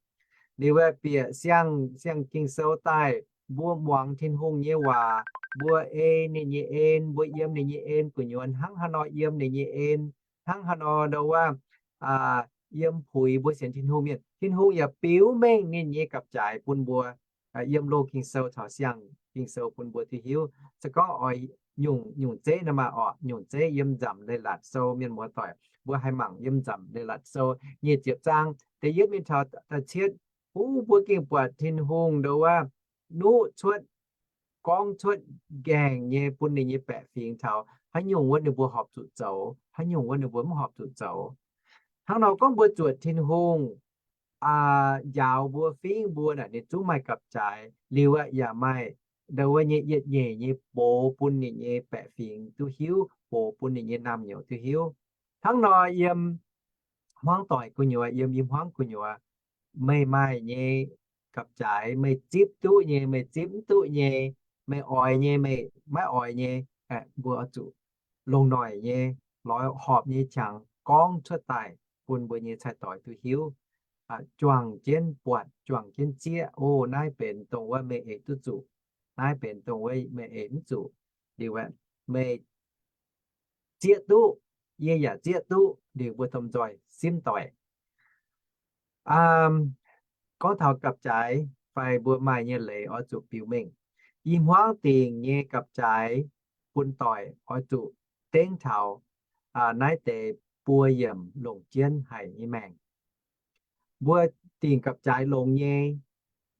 Liuz, bieqc siang, siang Ging-Sou daaih, mbuo muangx Tin-Hungh nyei waac, mbuo ei ninh nyei en, mbuo yiem ninh nyei en gu'nyuoz hnangv haaix nor yiem ninh nyei en, hnangv haaix nor ndo wuov yiem puix mbuo sienx Tin-Hungh mienh. Tin-Hungh yaac biux mengh ninh nyei gapv-jaaix bun mbuo yiem loz Ging-Sou caux siang Ging-Sou bun mbuo duqv hiuv. Se gorngv oix nyungc, nyungc zeiv nor maah, orqc, nyungc zeiv yiem Nzamc Leiz-Latc Sou, mienh muoz-doic, mbuo haih mangc yiem Nzamc Leiz-Latc Sou nyic ziepc zaang da'yietv mingh taux da'cietv. Uv, mbuo gengh buatc Tin-Hungh ndo wuov nuqv cuotv, gorngv cuotv nqaengc nyei bun ninh nyei baeqc fingx taux haaix nyungc wuov ninh mbuo horpc zuqc zoux, haaix nyungc wuov ninh mbuo mv horpc zuqc zoux. Hnangv nor gorngv mbuo zuotc Tin-Hungh njaaux mbuo fingv mbuo naaic, ninh zungv maaih gapv-jaaix. Liuz aqv, yaac maaih ndo wuov nyei yietc nyeic nyei box bun ninh nyei baeqc fingx duqv hiuv, box bun ninh nyei naamh nyouz duqv hiuv. Hnangv nor yiem hmuangv doic gu'nyuoz, yiem i hmuangv gu'nyuoz, meih maaih nyei gapv-jaaix, meih zipv duqv nyei, meih zipv mv duqv nyei, meih oix nyei, meih maiv oix nyei, mbuo oix zuqc longc noic nyei, lorz horpc nyei qangx gorngv cuotv daaih bun mbuo nyei cai-doix duqv hiuv, juangc jienv buatc, juangc jienv zieqv, o, naaiv benx dongh wuov meih eix duqv zuqc, naaiv benx dongh wuov meih eix mv zuqc. Liuz aeqv, meih zieqv duqv, yie yaac zieqv duqv, liuz mbuo domh nzoih simv doic. Gorngv taux gapv-jaaix fai mbuo maaih nyei leiz oix zuqc biux mengh. I hmuangv dingc nyei gapv-jaaix bun doic oix zuqc dengv taux naaiv deix buo yiemc longc jienv haic nyei maengc. Mbuo dingc gapv-jaaix longx nyei,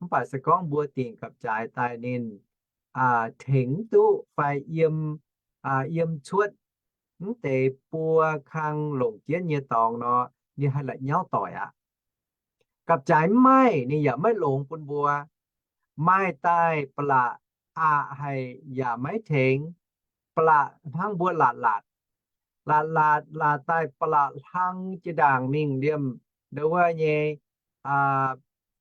mv baac se gorngv mbuo dingc gapv-jaaix daaih ninh tengx mv duqv fai yiem, yiem cuotv mv deix buo kang longc jienv nyei dorngx nor, ninh haih la'nyauv doic aqv. Gapv-jaaix mv maaih, ninh yaac maiv longx bun mbuo. Maaih daaih ba'laqc aqc haic yaac maiv tengx. Ba'laqc hnangv mbuo laatc laatc, laatc laatc, laatc daaih ba'laqc hlang jiex ndaangc mingh liemh ndo wuov nyei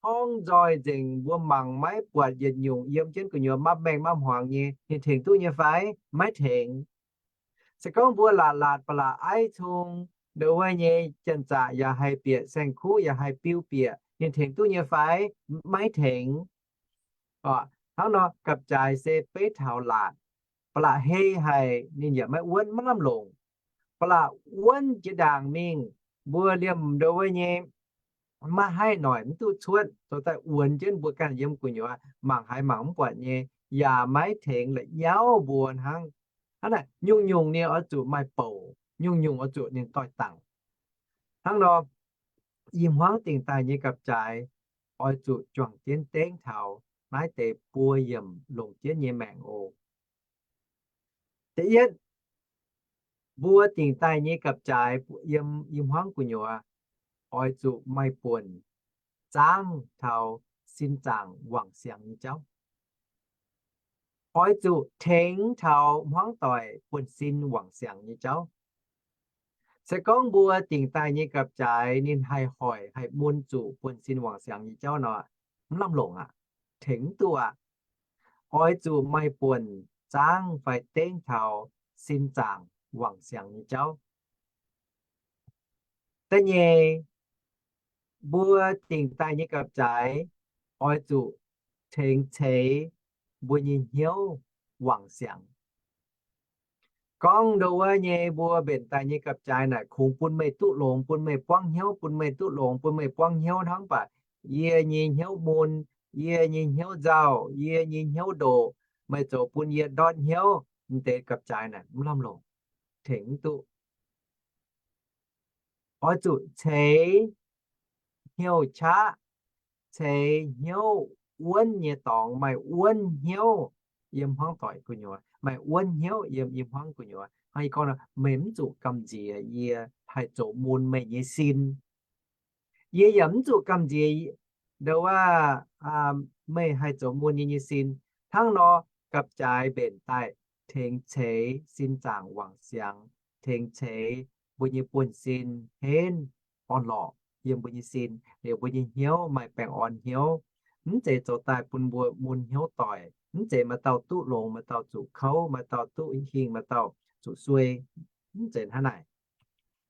torngv nzoih nzengc, mbuo mangc maiv buatc yietc nyungc, yiem jienv gu'nyuoz mapv maengh mapv hmuangx nyei, ninh tengx duqv nyei fai? Maiv tengx. Se gorngv mbuo laatc laatc ba'laqc aiv cung, ndo wuov nyei janx-zaqc yaac haih bieqc saeng-kuv, yaac haih biu bieqc, ninh tengx duqv nyei fai? Maiv tengx. Hnangv nor gapv-jaaix se beiv taux laatc. Ba'laqc hei haic ninh yaac maiv wuonv, maiv lamh longc. Ba'laqc wuonv jiex ndaangc mingh, mbuo liemh ndo wuov nyei maiv haih noic mv duqv cuotv, zoux daaih wuonx jienv mbuo ganh yiem gu'nyuoz mangc haaix mangc mv buatc nyei, yaac maiv tengx, la'nyauv mbuo hnangv. Hnangv naaic nyungc-nyungc ninh oix zuqc maaih bouc, nyungc-nyungc oix zuqc ninh doix-dangc. Hnangv nor, i hmuangv dingc daaih nyei gapv-jaaix oix zuqc juangc jienv dengv taux naaiv deix buo yiemc longc jienv nyei maengc oc. Da'yietv, mbuo dingc daaih nyei gapv-jaaix yiem i hmuangv gu'nyuoz oix zuqc maaih buonc zaangv taux sin zaangc wangc siangx nyei jauv. Oix zuqc tengx taux hmuangv doic buonv-sin wangc siangx nyei jauv. Se gorngv mbuo dingc daaih nyei gapv-jaaix ninh haih hoic haih mun zuqc buonv-sin wangc siangx nyei jauv nor, mv lamh longc aqv, tengx mv duqv aqv. Oix zuqc maaih buonc zaangv fai dengv taux sin zaangc wangc siangx nyei jauv. Da'nyeic, mbuo dingc daaih nyei gapv-jaaix oix zuqc tengx ceix mbuo nyei hnyouv wangc siangx. Gorngv ndo wuov nyei mbuo mbenc daaih nyei gapv-jaaix naaic kungx bun meih duqv longx, bun meih buangv hnyouv, bun meih duqv longx, bun meih buangv hnyouv hnangv baac yie nyei hnyouv mun, yie nyei hnyouv nzauh, yie nyei hnyouv ndoqc, meih zoux bun yie ndortv hnyouv, m'deix gapv-jaaix naaic mv lamh longc, tengx mv duqv. Oix zuqc ceix hnyouv qaqv, ceix hnyouv wuonv nyei dorngx, maaih wuonv hnyouv yiem hmuangv doic gu'nyuoz, maaih wuonv hnyouv yiem i hmuangv gu'nyuoz. Hnangv yie gorngv nor, meih mv zuqc gamh nziex yie haih zoux mun meih nyei sin. Yie yaac mv zuqc gamh nziex ndo wuov meih haih zoux mun yie nyei sin. Hnangv nor, gapv-jaaix mbenc daaih tengx ceix sin zaangc wangc siangx, tengx ceix mbuo nyei buonv-sin henv orn-lorqc yiem mbuo nyei sin, liuz mbuo nyei hnyouv maaih baengh orn hnyouv. Mv zeiz zoux daaih bun mbuo mun hnyouv doic. Mv zeiz maaih dauh duqv longx maaih dauh zuqc kouv, maaih dauh duqv hingh maaih dauh zuqc suei. Mv zeiz hnangv naaic.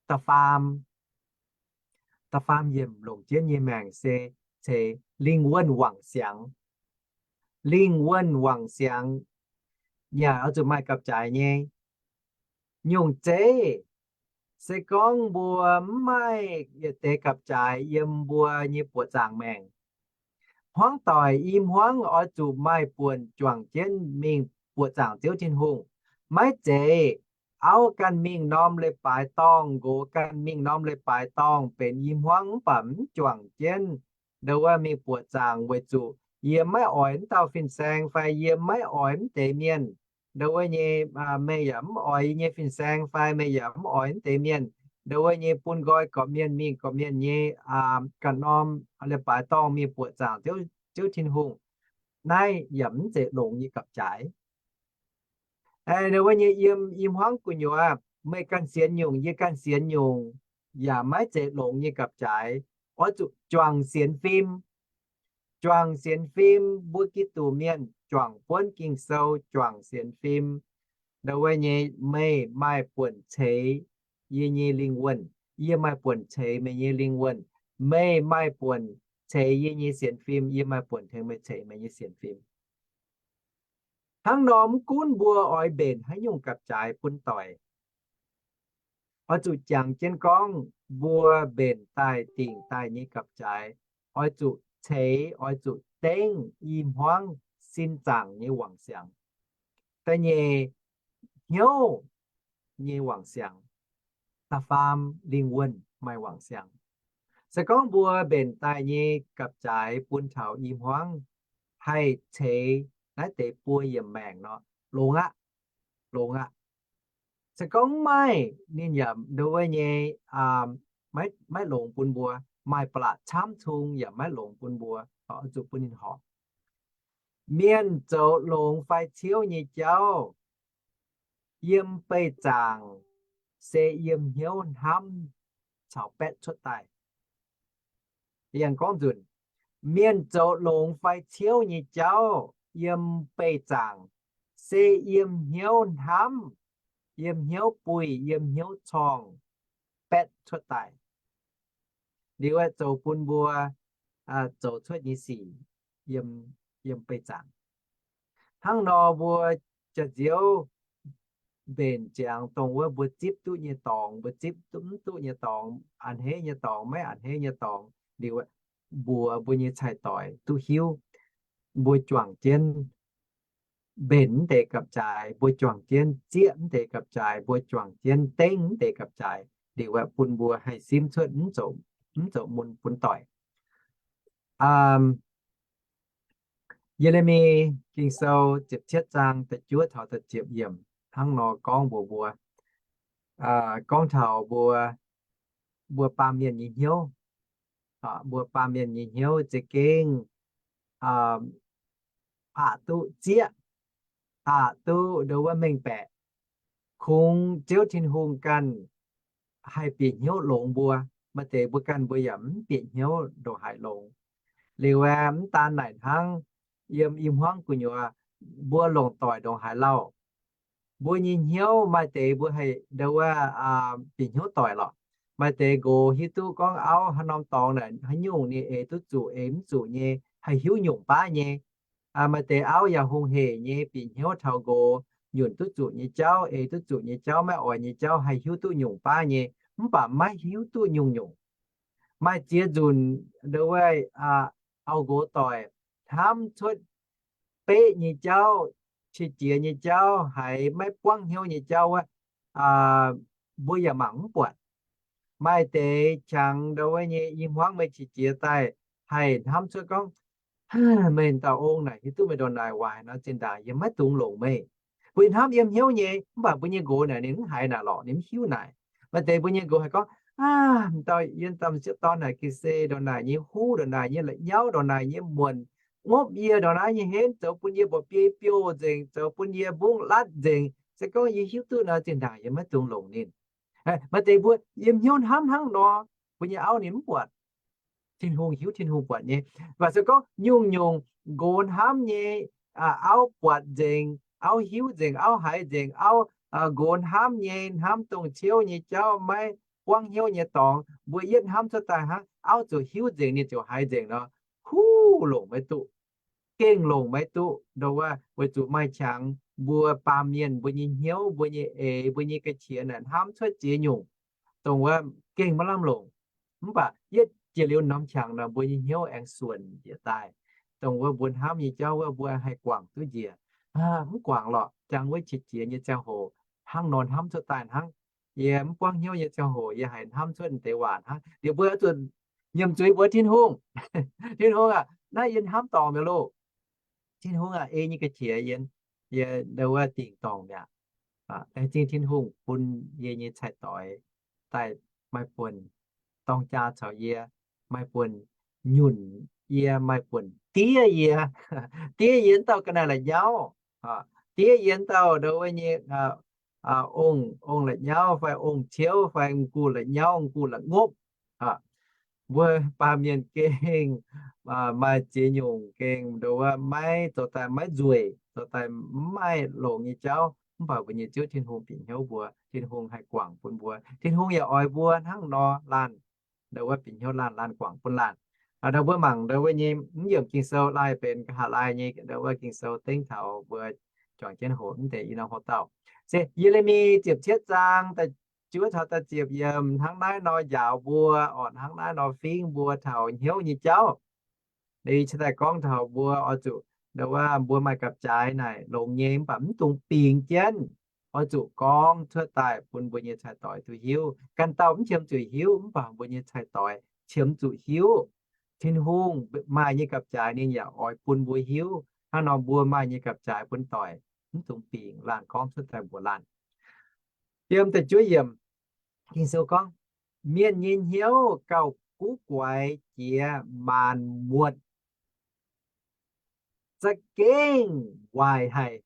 Da'faam, da'faam yiemc longc jienv nyei maengc se ceix lingh wuonh wangc siangx. Lingh wuonh wangc siangx yaac oix zuqc maaih gapv-jaaix nyei. Nyungc zeiv, se gorngv mbuo mv maaih yietc deix gapv-jaaix yiem mbuo nyei buoqc zaangc maengc, hmuangv doic i hmuangv oix zuqc maaih buonc juangc jienv mingh buoqc zaangc Ziouv Tin-Hungh. Maiv zeiz auv ganh mingh norm leiz-baaix dorngh, nqox ganh mingh norm leiz-baaix dorngh, benx i hmuangv mv baac mv juangc jienv ndo wuov mingh buoqc zaangc weic zuqc yie maiv oix mv dauh fin-saeng fai yie maiv oix mv deix mienh. Ndo wuov nyei, meih yaac mv oix yie nyei fin-saeng fai meih yaac mv oix mv deix mienh. Ndo wuov nyei bun nqoi gorqv-mienh mingh gorqv-mienh nyei ganh norm leiz-baaix dorngh mingh buoqc zaangc Ziouv Tin-Hungh. Naaiv yaac mv zeiz longx nyei gapv-jaaix. Ndo wuov nyei yiem i hmuangv gu'nyuoz, meih ganh sienx nyungc, yie ganh sienx nyungc, yaac maiv zeiz longx nyei gapv-jaaix. Oix zuqc juangc sienx fim. Juangc sienx fim, mbuo Giduc mienh juangc buonv Ging-Sou, juangc sienx fim. Ndo wuov nyei meih maaih buonc ceix yie nyei lingh wuonh, yie maaih buonc ceix meih nyei lingh wuonh. Meih maaih buonc ceix yie nyei sienx fim, yie maaih buonc tengx meih ceix meih nyei sienx fim. Hnangv nor mv gunv mbuo oix mbenc haaix nyungc gapv-jaaix bun doic, oix zuqc jangx jienv gorngv mbuo mbenc daaih dingc daaih nyei gapv-jaaix oix zuqc ceix, oix zuqc dengv i hmuangv sin zaangc nyei wangc siangx. Da'nyeic, hnyouv nyei wangc siangx. Da'faam, lingh wuonh maaih wangc siangx. Se gorngv mbuo mbenc daaih nyei gapv-jaaix bun taux i hmuangv haih ceix naaiv deix buo yiemc maengc nor, longx aqv, longx aqv. Se gorngv mv maaih, ninh yaac ndo wuov nyei, maiv, maiv longx bun mbuo, maaih ba'laqc camv cung yaac maiv longx bun mbuo, oix zuqc bun ninh horpc. Mienh zoux longx fai ciouv nyei jauv, yiem beih zaangc se yiem hnyouv hnamv caux baetv cuotv daaih. Yie gorngv nzunc, mienh zoux longx fai ciouv nyei jauv yiem beih zaangc se yiem hnyouv hnamv, yiem hnyouv buih, yiem hnyouv corngh baetv cuotv daaih. Liuz aeqv, zoux bun mbuo zoux cuotv nyei sic yiem, yiem beih zaangc. Hnangv nor mbuo jaax-nziouv mbenc ziangx dongh wuov mbuo zipv duqv nyei dorngx, mbuo zipv duqv mv duqv nyei dorngx, a'hneiv nyei dorngx, maiv a'hneiv nyei dorngx, liuz mbuox mbuo nyei cai-doic duqv hiuv. Mbuo juangc jienv mbenc mv deix gapv-jaaix, mbuo juangc jienv zieqv mv deix gapv-jaaix, mbuo juangc jienv dengv mv deix gapv-jaaix, liuz aeqv, bun mbuo haih simv cuotv mv zoux mun bun doic. Ye^le^mi Ging-Sou ziepc cietv zaang da'juov taux da'ziepc yiemc hnangv nor gorngv mbuox mbuo, gorngv taux mbuo, mbuo baamh mienh nyei hnyouv, mbuo baamh mienh nyei hnyouv za'gengh aqc duqv zieqv, aqc duqv ndo wuov mengh baeqc. Kungx Ziouv Tin-Hungh ganh haih bieqc hnyouv longx mbuo. Maaih deix mbuo ganh mbuo yaac mv bieqc hnyouv ndongc haaix longx. Liuz aeqv, mv daan naaic hnangv, yiem i hmuangv gu'nyuoz mbuo longc doic ndongc haaix lauh, mbuo nyei hnyouv maaih deix mbuo haih ndo wuov bieqc hnyouv doic lorqc. Maaih deix nqox hiuv duqv gorngv auv haaix norm dorngx naaic haaix nyungc ninh eix duqv zuqc eix mv zuqc nyei, haih hiuv nyungc baav nyei. Maaih deix auv yaac hungh hec nyei, bieqc hnyouv taux nqox, nyunc duqv zuqc nyei jauv, eix duqv zuqc nyei jauv, maiv oix nyei jauv, haih hiuv duqv nyungc baav nyei, mv baac maiv hiuv duqv nyungc-nyungc. Maaih ziex nzunc ndo wuov, auv-nqox doic hnamv cuotv beqv nyei jauv, qiex jiez nyei jauv, haiz maiv buangv hnyouv nyei jauv wuov, mbuo yaac mangc mv buatc. Maaih deix qangx ndo wuov nyei i hmuangv meih qiex jiez daaih, haih hnamv cuotv gorngv, meih dauh ong naaic, hiuv duqv meih ndongc naaic waaic nor, zinh ndaangc yie maiv dungx longc meih. Mbuo hnamv yiem hnyouv nyei, mv baac mbuo nyei nqox naaic ninh mv haiz naaic lorqc, ninh mv hiuv naaic. Maaih deix mbuo nyei nqox haiz gorngv, aa, dauh yie dauh m'sieqv dorn naaic ga'sie ndongc naaic nyei huv, ndongc naaic nyei la'nyauv, ndongc naaic nyei muonc, ngopv yie ndongc naaiv nyei henv, zoux bun yie mba'biei biouv nzengc, zoux bun yie mbungv latv nzengc. Se gorngv yie hiuv duqv nor, zinh ndaangc yie maiv dungx longc ninh. Maaih deix mbuo yiem hnyouv hnamv hnangv nor, mbuo nyei auv ninh mv buatc. Tin-Hungh hiuv, Tin-Hungh buatc nyei. Mv baac se gorngv nyungc-nyungc nqox hnamv nyei, auv buatc nzengc, auv hiuv nzengc, auv haiz nzengc, auv, nqox hnamv nyei, hnamv dongh ciouv nyei jauv, maiv buangv hnyouv nyei dorngx, mbuo yietv hnamv cuotv daaih hnangv, auv ziouc hiuv nzengc, ninh ziouc haiz nzengc nor, huv, longc maiv duqv. Gengh longc maiv duqv. Ndo wuov, weic zuqc maaih qangx mbuo baamh mienh, mbuo nyei hnyouv, mbuo nyei eix, mbuo nyei ga'qiex naaic hnamv cuotv ziex nyungc, dongh wuov gengh maiv lamh longc. Mv baac yietv jiex liuz norm qangx nor, mbuo nyei hnyouv aengx suonc njiec daaih. Dongh wuov mbuo hnamv nyei jauv wuov, mbuo haih guangc duqv njiec. Mv guangc lorqc, jangx wuov qiex jiez nyei ziangh hoc, hnangv nor hnamv cuotv daaih hnangv. Yie mv buangv hnyouv nyei ziangh hoc, yie haiz hnamv cuotv deix waac hnangv. Liuz mbuo zuqc nyiemc zuiz mbuox Tin-Hungh, Tin-Hungh aac, naaiv yie hnamv dorngc mi'aqv loh. Tin-Hungh aac, ei nyei ga'qiex yie, yie ndo wuov dingc dorngc mi'aqv. Laengz zingh Tin-Hungh bun yie nyei cai-doix daaih maaih buonc dorng jaa caux yie, maaih buonc nyunc yie, maaih buonc diev yie. Diev yie wuov dauh ga'naaiv la'nyauv, diev yie wuov dauh ndo wuov nyei ong, ong la'nyauv fai ong ciouv fai m'gux la'nyauv, m'gux la'ngopv. Mbuo baamh mienh gengh maaih ziex nyungc gengh ndo wuov maiv zoux daaih maiv nzueic, zoux daaih mv maaih longx nyei jauv, mv baac mbuo nyei Ziouv Tin-Hungh bieqc hnyouv mbuo, Tin-Hungh haih guangc bun mbuo. Tin-Hungh yaac oix mbuo hnangv nor laanh, ndo wuov bieqc hnyouv laanh, laanh guangc bun laanh. Ndo mbuo mangc ndo wuov nyei mv yiemc Ging-Sou, laanh benx nqa'haav laanh nyei ndo wuov Ging-Sou dengv taux mbuo juangc jienv hoqc mv deix i norm hoc-dauh. Se Ye^le^mi ziepc cietv zaang da'juov taux da'ziepc yiemc hnangv naaiv nor njaaux mbuo, orqc hnangv naaiv nor fingv mbuo taux hnyouv nyei jauv. Liuz cingx daaih gorngv taux mbuo oix zuqc ndo wuov mbuo maaih gapv-jaaix naaic longx nyei mv baac mv dungx bingx jienv, oix zuqc gorngv cuotv daaih bun mbuo nyei cai-doix duqv hiuv. Ganh dauh mv qiemx zuqc hiuv mv baac mbuo nyei cai-doix qiemx zuqc hiuv. Tin-Hungh maaih nyei gapv-jaaix ninh yaac oix bun mbuo hiuv. Hnangv nor mbuo maaih nyei gapv-jaaix bun doic, mv dungx bingx, laanh gorngv cuotv daaih mbuox laanh. Yiem da'juov yiemc, Ging-Sou gorngv, mienh nyei hnyouv gauh guv guaix jiex maanc muotc, za'gengh waaic haic.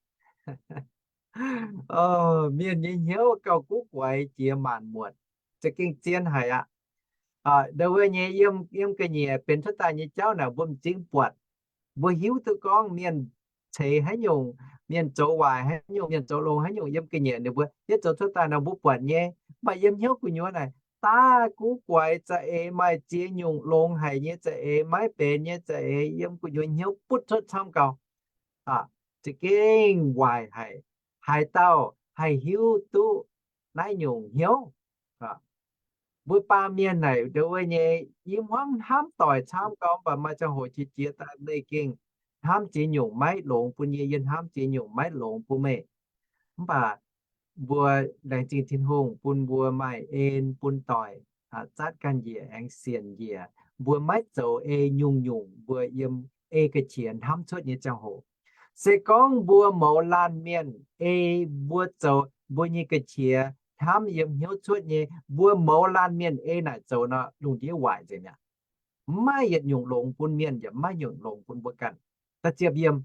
Mienh nyei hnyouv gauh guv guaix jiex maanc muotc, za'gengh zien haic aqv. Ndo wuov nyei yiem, yiem ga'nyiec benx cuotv daaih nyei jauv naaic mbuo m'zing buatc. Mbuo hiuv duqv gorngv mienh ceix haaix nyungc, mienh zoux waaic haaix nyungc, mienh zoux longx haaix nyungc yiem ga'nyiec ninh mbuo yietv zoux cuotv daaih nor mbuo buatc nyei. Mv baac yiem hnyouv gu'nyuoz naaic daaih guv guaix za'eix, maaih ziex nyungc longx haic nyei za'eix, maiv benx nyei za'eix, yiem gu'nyuoz hnyouv butv cuotv camv gau. Za'gengh waaic haic. Haaix dauh haih hiuv duqv naaiv nyungc hnyouv? Mbuo baamh mienh naaic ndo wuov nyei i hmuangv hnamv doic camv gau, mv baac maaih ziangh hoc qiex jiez daaih leih gengh hnamv ziex nyungc maiv longx bun yie, yie hnamv ziex nyungc maiv longx bun meih. Mv baac mbuo laengz zingh Tin-Hungh bun mbuo maaih en bun doic zatv ganh njiec aengx sienc njiec, mbuo maiv zoux ei nyungc-nyungc mbuo yiem ei ga'qiex hnamv cuotv nyei ziangh hoc. Se gorngv mbuo mouz laanh mienh ei mbuo zoux mbuo nyei ga'qiex hnamv yiem hnyouv cuotv nyei, mbuo mouz laanh mienh ei naaic zoux nor, lungh ndiev waaic nzengc mi'aqv. Maiv yietc nyungc longx bun mienh yaac maiv nyungc longx bun mbuo ganh. Da'ziepc yiemc,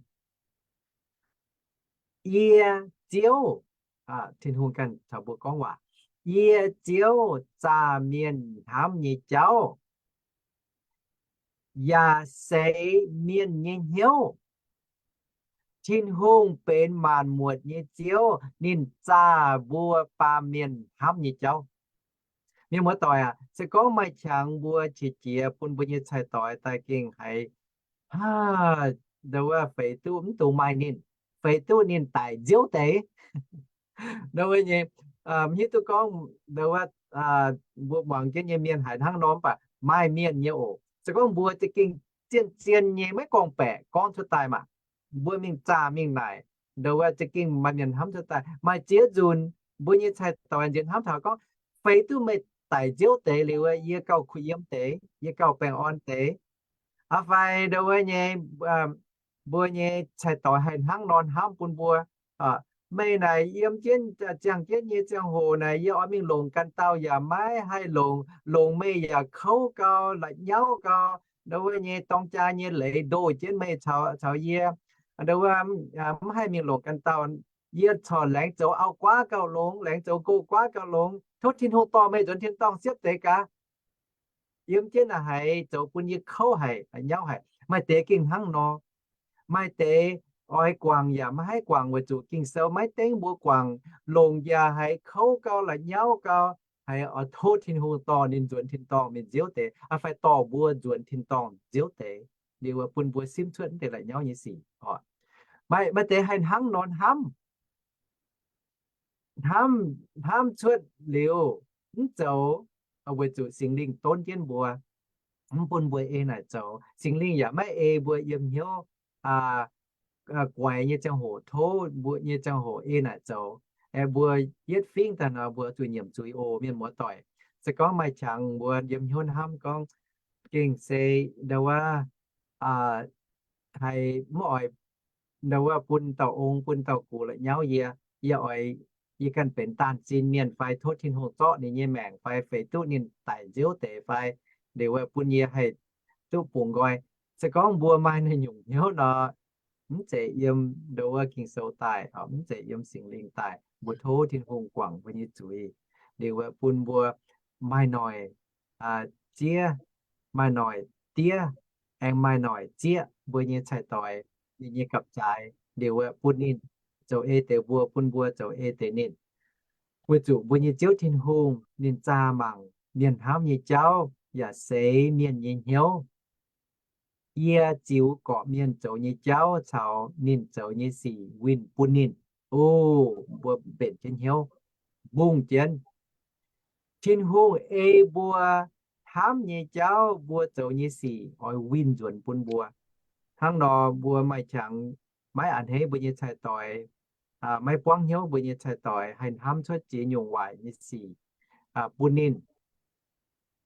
yie Ziouv, Tin-Hungh ganh caux mbuo gorngv waac, yie Ziouv zaah mienh hnamv nyei jauv, yaac seix mienh nyei hnyouv. Tin-Hungh benx maanc muotc nyei Ziouv, ninh zaah mbuo baamh mienh hnamv nyei jauv. Mienh muoz-doic aac, se gorngv maaih qangx mbuo qiex jiez bun mbuo nyei cai-doix daaih gengh haiz, aa, nduov wuov feix duqv mv dungx maaih ninh, feix duqv ninh daic nziouv deix. Nduov wuov nyei, mv hiuv duqv gorngv nduov wuov mbuo muangx jienv nyei mienh haiz hnangv nor, mv baac maaih mienh nyei oc. Se gorngv mbuo za'gengh zien-zien nyei maiv gorngv-baeqc gorngv cuotv daaih maah, mbuo mingh zaah mingh naaic, nduov wuov za'gengh maaih mienh hnamv cuotv daaih. Maaih ziex nzunc mbuo nyei cai-doix nziex hnamv taux gorngv, feix duqv meih daic nziouv deix liuz, yie gauh kuh yiem deix, yie gauh baengh orn deix. Aa fai nduov wuov nyei, mbuo nyei cai-doix haih hnangv nor hnamv bun mbuo, meih naaic yiem jienv ziangh jienv nyei ziangh hoc naaic, yie oix mingh longc ganh dauh yaac maiv haih longc, longc meih yaac kouv gau, la'nyauv gau, nduov wuov nyei dorng jaa nyei leiz ndoh jienv meih caux yie, nduov wuov mv haih mingh longc ganh dauh. Yie corc laengz zoux auv-guaav gauh longx, laengz zoux nqox-guaav gauh longx. Tov Tin-Hungh dorh meih nzuonx tin-dorngh siepv deix gaax. Yiem jienv naaic haiz zoux bun yie kouv haic, la'nyauv haic. Maaih deix gengh hnangv nor. Maaih deix oix guangc yaac maiv haih guangc weic zuqc Ging-Sou maiv dengv mbuo guangc. Longc yaac haiz kouv gau, la'nyauv gau, haiz oix tov Tin-Hungh dorh ninh nzuonx tin-dorngh mingh nziouv deix, aa fai dorh mbuo nzuonx tin-dorngh nziouv deix, liuz bun mbuo simv cuotv mv deix la'nyauv nyei sic oc. Maaih, maaih deix haih hnangv nor hnamv. Hnamv, hnamv cuotv liuz mv zoux, weic zuqc Singx Lingh donv jienv mbuo, mv bun mbuo ei naaic zoux. Singx Lingh yaac maiv ei mbuo yiem hnyouv guaix nyei ziangh hoc, tov mbuo nyei ziangh hoc ei naaic zoux. Aeqv, mbuo yietv fingv daaih nor mbuo zuqc nyiemc zuiz oc, mienh muoz-doic. Se gorngv maaih qangx mbuo yiem hnyouv hnamv gorngv, gengh se nduov wuov, haiz mv oix nduov wuov bun dauh ong bun dauh gux la'nyauv yie. Yie oix, yie ganh benx daanh zinh mienh fai tov Tin-Hungh zorqv ninh nyei maengc fai feix duqv ninh daic nziouv deix fai, liuz wuov bun yie haih duqv bungx nqoi. Se gorngv mbuo maaih naaiv nyungc hnyouv nor, mv zeiz yiem nduov wuov Ging-Sou daaih, mv zeiz yiem Singx Lingh daaih. Mbuo tov Tin-Hungh guangc mbuo nyei zuiz, liuz wuov bun mbuo maaih noic zieqv, maaih noic diev, aengx maaih noic zieqv mbuo nyei cai-doix, ninh nyei gapv-jaaix, liuz wuov bun ninh zoux ei deix mbuo, bun mbuo zoux ei deix ninh. Weic zuqc mbuo nyei Ziouv Tin-Hungh ninh zaah mangc mienh hnamv nyei jauv yaac seix mienh nyei hnyouv. Yie ziux gorqv mienh zoux nyei jauv caux ninh zoux nyei sic winh bun ninh. O, mbuo mbenc jienv hnyouv, mbungh jienv. Tin-Hungh ei mbuo hnamv nyei jauv, mbuo zoux nyei sic oix winh nzuonx bun mbuo. Hnangv nor mbuo maaih qangx maiv a'hneiv mbuo nyei cai-doix, maiv buangv hnyouv mbuo nyei cai-doix haih hnamv cuotv ziex nyungc waaic nyei sic bun ninh.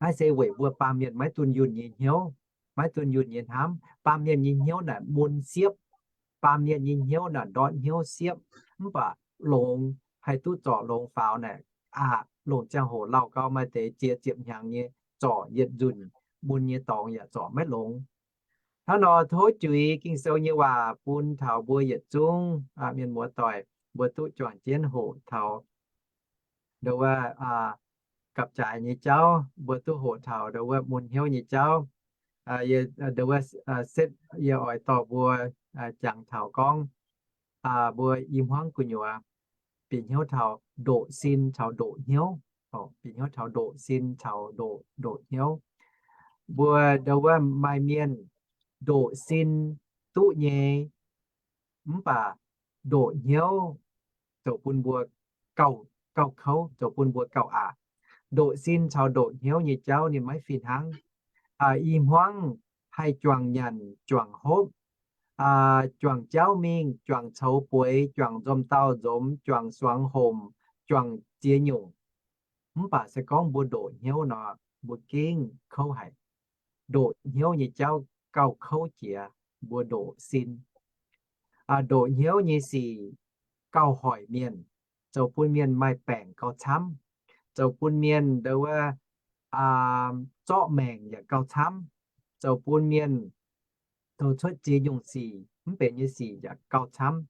Naaiv se weic mbuo baamh mienh maiv dunh yunh nyei hnyouv, maiv dunh yunh nyei hnamv. Baamh mienh nyei hnyouv naaic mun siepv. Baamh mienh nyei hnyouv naaic ndortv hnyouv siepv. Mv baac longx haih duqv zorc longx faaux naaic, aqc longc ziangh hoc lauh gau, maaih deix jiex ziepc hnyangx nyei zorc yietc nzunc, mun nyei dorngx yaac zorc maiv longx. Hnangv nor tov juix Ging-Sou nyei waac bun taux mbuo yietc zungv mienh muoz-doic, mbuo duqv juangc jienv hoqc taux nduov wuov gapv-jaaix nyei jauv, mbuo duqv hoqc taux nduov wuov mun hnyouv nyei jauv. Nduov wuov setv yie oix dorh mbuo jangx taux gorngv mbuo i hmuangv gu'nyuoz bieqc hnyouv taux ndoqc sin caux ndoqc hnyouv. Bieqc hnyouv taux ndoqc sin caux ndoqc, ndoqc hnyouv. Mbuo nduov wuov maaih mienh ndoqc sin duqv nyei, mv baac ndoqc hnyouv zoux bun mbuo gauh, gauh kouv, zoux bun mbuo gauh aqc. Ndoqc sin caux ndoqc hnyouv nyei jauv ninh maiv fih hnangv. I hmuangv haih juangc nyanc juangc hopv, juangc jauv mingh, juangc coux bueix, juangc nzomh dauh nzomz, juangc suangx homc, juangc ziex nyungc. Mv baac se gorngv mbuo ndoqc hnyouv nor, mbuo gengh kouv haic. Ndoqc hnyouv nyei jauv gauh kouv jiex mbuo ndoqc sin. Ndoqc hnyouv nyei sic gauh hoic mienh, zoux bun mienh maaih baengc gauh camv, zoux bun mienh nduov wuov zorqv maengc yaac gauh camv, zoux bun mienh zoux cuotv ziex nyungc sic mv benx nyei sic yaac gauh camv.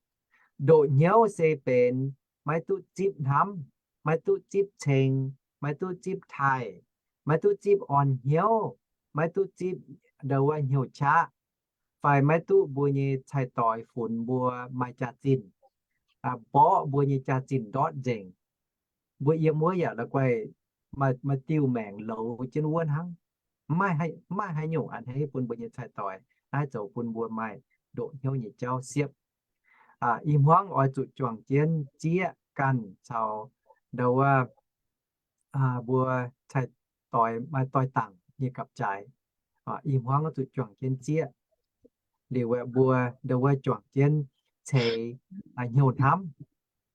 Ndoqc hnyouv se benx maiv duqv zipv hnamv, maiv duqv zipv ceng, maiv duqv zipv taaih, maiv duqv zipv orn hnyouv, maiv duqv zipv nduov wuov hnyouv qaqv, fai maiv duqv mbuo nyei cai-doix funx mbuo maaih jaax-zinh, mborqv mbuo nyei jaax-zinh ndortv nzengc. Mbuo yiem wuov yaac la'guaih maaih diuh maengc louz jienv wuov hnangv. Mv maaih haaix nyungc a'hneiv bun mbuo nyei cai-doix. Naaiv zoux bun mbuo maaih doqc hnyouv nyei jauv siepv. I hmuangv oix zuqc juangc jienv zieqv ganh caux ndau wuov mbuo cai-doix maaih doix-dangc nyei gapv-jaaix. I hmuangv oix zuqc juangc jienv zieqv. Liuz mbuo ndau wuov juangc jienv ceix hnyouv hnamv,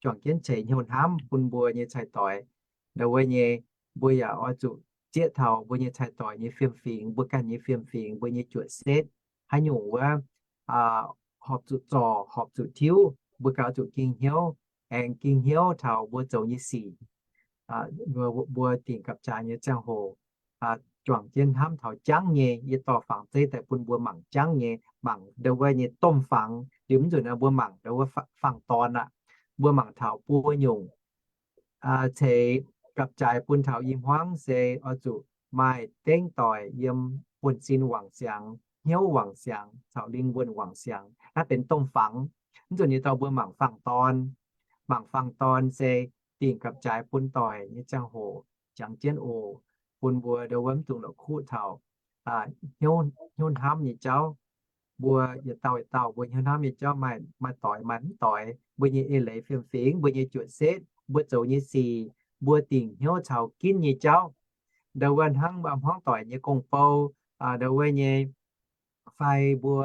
juangc jienv ceix hnyouv hnamv bun mbuo nyei cai-doix. Ndau wuov nyei, mbuo yaac oix zuqc zieqv taux mbuo nyei cai-doix nyei fiem-fingx, mbuo ganh nyei fiem-fingx, mbuo nyei juoqc setv, haaix nyungc wuov horpc zuqc zorc, horpc zuqc tiuv, mbuo ganh oix zuqc ging hnyouv, aengx ging hnyouv taux mbuo zoux nyei sic. Mbuo dingc gapv-jaaix nyei ziangh hoc juangc jienv hnamv taux jangv nyei. Yie dorh fangx zeiv daaih bun mbuo mangc jangv nyei, mangc ndau wuov nyei domh fangx. Liuz mv nzunc mbuo mangc ndau wuov fangx dorn aqv. Mbuo mangc taux buo nyungc ceix gapv-jaaix bun taux i hmuangv se oix zuqc maaih dengv doic yiem buonv-sin wangc siangx, hnyouv wangc siangx caux lingh wuonh wangc siangx. Naaiv benx domh fangx. Mv nzunc nyei dorh mbuo mangc fangx dorn. Mangc fangx dorn se dingc gapv-jaaix bun doic nyei ziangh hoc jangx jienv oc, bun mbuo ndau wuov mv dungx la'kuqv taux hnyouv hnamv nyei jauv. Mbuo yietc dauh yietc dauh mbuo hnyouv hnamv nyei jauv maaih doix maaih mv doix, mbuo nyei eix leiz fiem-fingx, mbuo nyei juoqc setv, mbuo zoux nyei sic, mbuo dingc hnyouv caux ginv nyei jauv. Ndau wuov hnangv hmuangv doic nyei gong-bou, ndau wuov nyei fai mbuo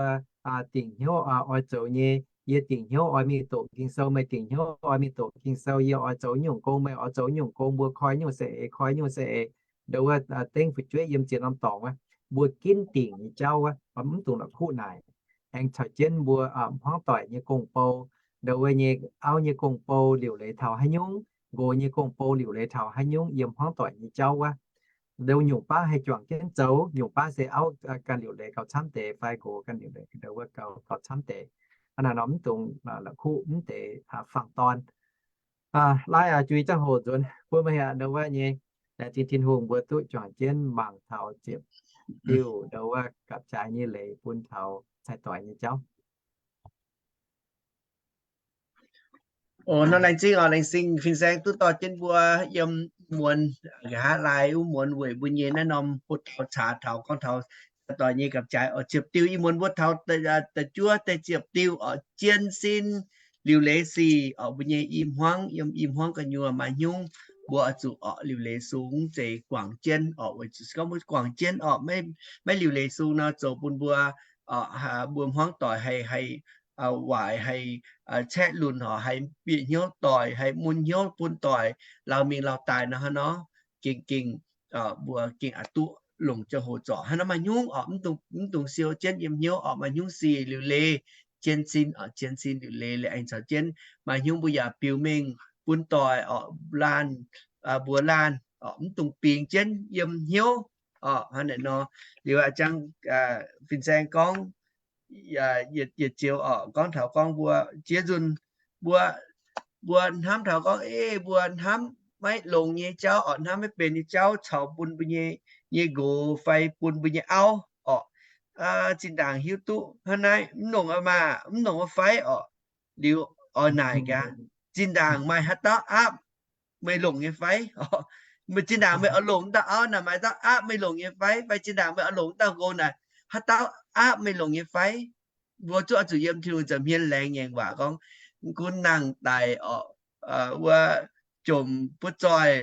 dingc hnyouv oix zoux nyei, yie dingc hnyouv oix mingh doqc Ging-Sou, meih dingc hnyouv oix mingh doqc Ging-Sou, yie oix zoux nyungc gong, meih oix zoux nyungc gong, mbuo koi nyungc saeng-eix, koi nyungc saeng-eix. Ndau wuov dengv fu'jueiv yiem ziex norm dorngx wuov, mbuo ginv dingc nyei jauv wuov, mv dungx la'kuqv naaic. Aengx caux jienv mbuo hmuangv doic nyei gong-bou, ndau wuov nyei auv nyei gong-bou liuc leiz taux haaix nyungc, nqox nyei gong-bou liuc leiz taux haaix nyungc yiem hmuangv doic nyei jauv wuov. Ndau nyungc baav haih juangc jienv zoux, nyungc baav se auv ganh liuc leiz gauh camv deix fai nqox ganh liuc leiz ndau wuov gauh, gauh camv deix. Hnangv naaiv nor mv dungx la'kuqv mv deix fangx dorn. Laaiv aqv, juix ziangh hoc nzuonx bun meih aqv, ndau wuov nyei, laengz zingh Tin-Hungh mbuo duqv juangc jienv mangc taux ziepc diuh ndau wuov gapv-jaaix nyei leiz bun taux cai-doix nyei jauv. Oc, nor laengz zingh oc, laengz zingh fin-saeng duqv dorh jienv mbuo yiem muonz nqa'haav laai wuov muonz weic mbuo nyei naaiv norm butv taux caax taux gorngv taux cai-doix nyei gapv-jaaix oc. Ziepc diuh ih muonz mbuo taux da'juov deix ziepc diuh oc, jien sin liuc leiz sic oc. Mbuo nyei i hmuangv, yiem i hmuangv gu'nyuoz maaih hnyungv mbuo oix zuqc oc liuc leiz sung, mv zeiz guangc jienv oc. Weic zuqc gorngv mbuo guangc jienv oc, maiv liuc leiz sung nor zoux bun mbuo, mbuo hmuangv doic haih, haih waaic, haih caeqv lunc oc, haih bieqc hnyouv doic, haih mun hnyouv bun doic lauh mingh lauh daaih nor hnangv nor. Gengh, gengh, mbuo gengh aqc duqv longc ziangh hoc zorc hnangv nor maaih hnyungv oc, mv dungx siou jienv yiem hnyouv oc, maaih hnyungv sic liuc leiz, jien sin oc, jien sin liuc leiz, liuz aengx caux jienv maaih hnyungv mbuo yaac biux mengh bun doic oc, laanh, mbuox laanh oc, mv dungx bingx jienv yiem hnyouv oc. Hnangv naaic nor, liuz a'jang fin-saeng gorngv, yietc zioux oc, gorngv taux gorngv mbuo jiex nzunc, mbuo, mbuo hnamv taux gorngv, ei, mbuo hnamv maiv longx nyei jauv oc, hnamv maiv benx nyei jauv caux bun mbuo nyei, nyei nqox fai bun mbuo nyei auv oc, zinh ndaangc hiuv duqv hnangv naaiv, mv longc aqv maah, mv longc aqv fai oc. Liuz oix naaic gaax, zinh ndaangc maaih haaix dauh aapv meih longc nyei fai? Meih zinh ndaangc meih oix longc dauh auv naaic, maaih dauh aapv meih longc nyei fai? Fai zinh ndaangc meih oix longc dauh nqox naaic, haaix dauh aapv meih longc nyei fai? Mbuo zuqc, zuqc yiem Tin-Hungh nza'hmien laengz ngaengc waac gorngv, gunv nangh daic oc, wuov, jomc butv zoih,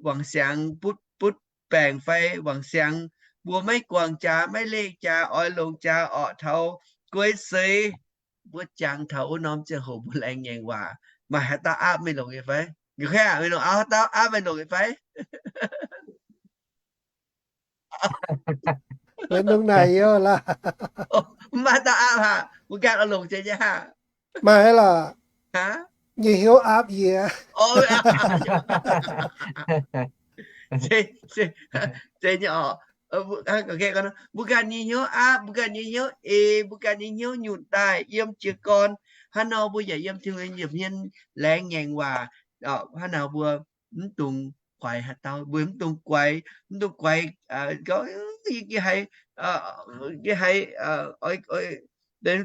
wangc siangx butv, butv baengc fai wangc siangx, mbuo maiv guangc jaax, maiv leih jaax, oix longc jaax oc, taux guei seix. Mbuo jangx taux wuov norm ziangh hoc mbuo laengz ngaengc waac, maaih haaix dauh aapv meih longc nyei fai? Meih longc auv, haaix dauh aapv meih longc nyei fai? Maiv maaih dauh aapv haic, mbuo ganh oix longc jienv nyei haic. Maaih lorqc. Nyei hnyouv aapv yie. Mbuo ganh nyei hnyouv aapv, mbuo ganh nyei hnyouv eix, mbuo ganh nyei hnyouv nyunc daaih yiem jiez gorn. Hnangv nor mbuo yaac yiem Tin-Hungh nza'hmien laengz ngaengc waac. Hnangv nor mbuo mv dungx guaix haaix dauh, mbuo mv dungx guaix, mv dungx guaix gorngv, yie haiz, yie haiz,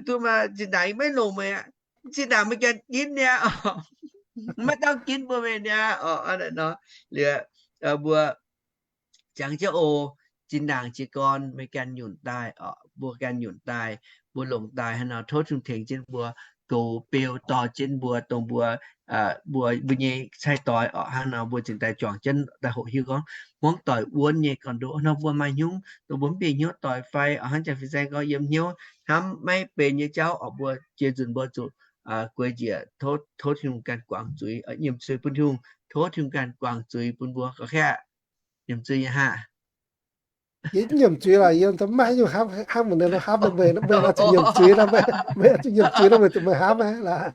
duqv maaih zinh ndaangc yie maiv longc meih aqv, zinh ndaangc meih ganh ginv niaa, maiv dauh ginv mbuo meih niaa. Nor liuz, mbuo jangx jienv oc, zinh ndaangc jiez gorn meih ganh nyunc daaih, mbuo ganh nyunc daaih, mbuo longc daaih hnangv nor, tov Tin-Hungh tengx jienv mbuo, goux beu dorh jienv mbuo, dongh mbuo, mbuo, mbuo nyei cai-doix orqc, hnangv nor mbuo cingx daaih juangc jienv daaih hoqc hiuv gorngv hmuangv doic wuonv nyei gorn-ndoqv nor, mbuo maaih hnyouv dongh mbuo mv bieqc hnyouv doic fai orqc, hnangv Janx-Fin-Saeng gorngv yiem hnyouv hnamv maiv benx nyei jauv orqc, mbuo jiex nzunc mbuo zuqc guei njiec, tov Tin-Hungh ganh guangc zuiz, nyiemc zuiz bun Tin-Hungh, tov Tin-Hungh ganh guangc zuiz bun mbuo ga'kaqv. Nyiemc zuiz nyei haav. Yie nyiemc zuiz laaix, yie maiv nyungc hnamv, hnamv mv nor hnamv meih, meih oix zuqc nyiemc zuiz nor, meih oix zuqc nyiemc zuiz nor, meih zuqc meih hnamv laaix.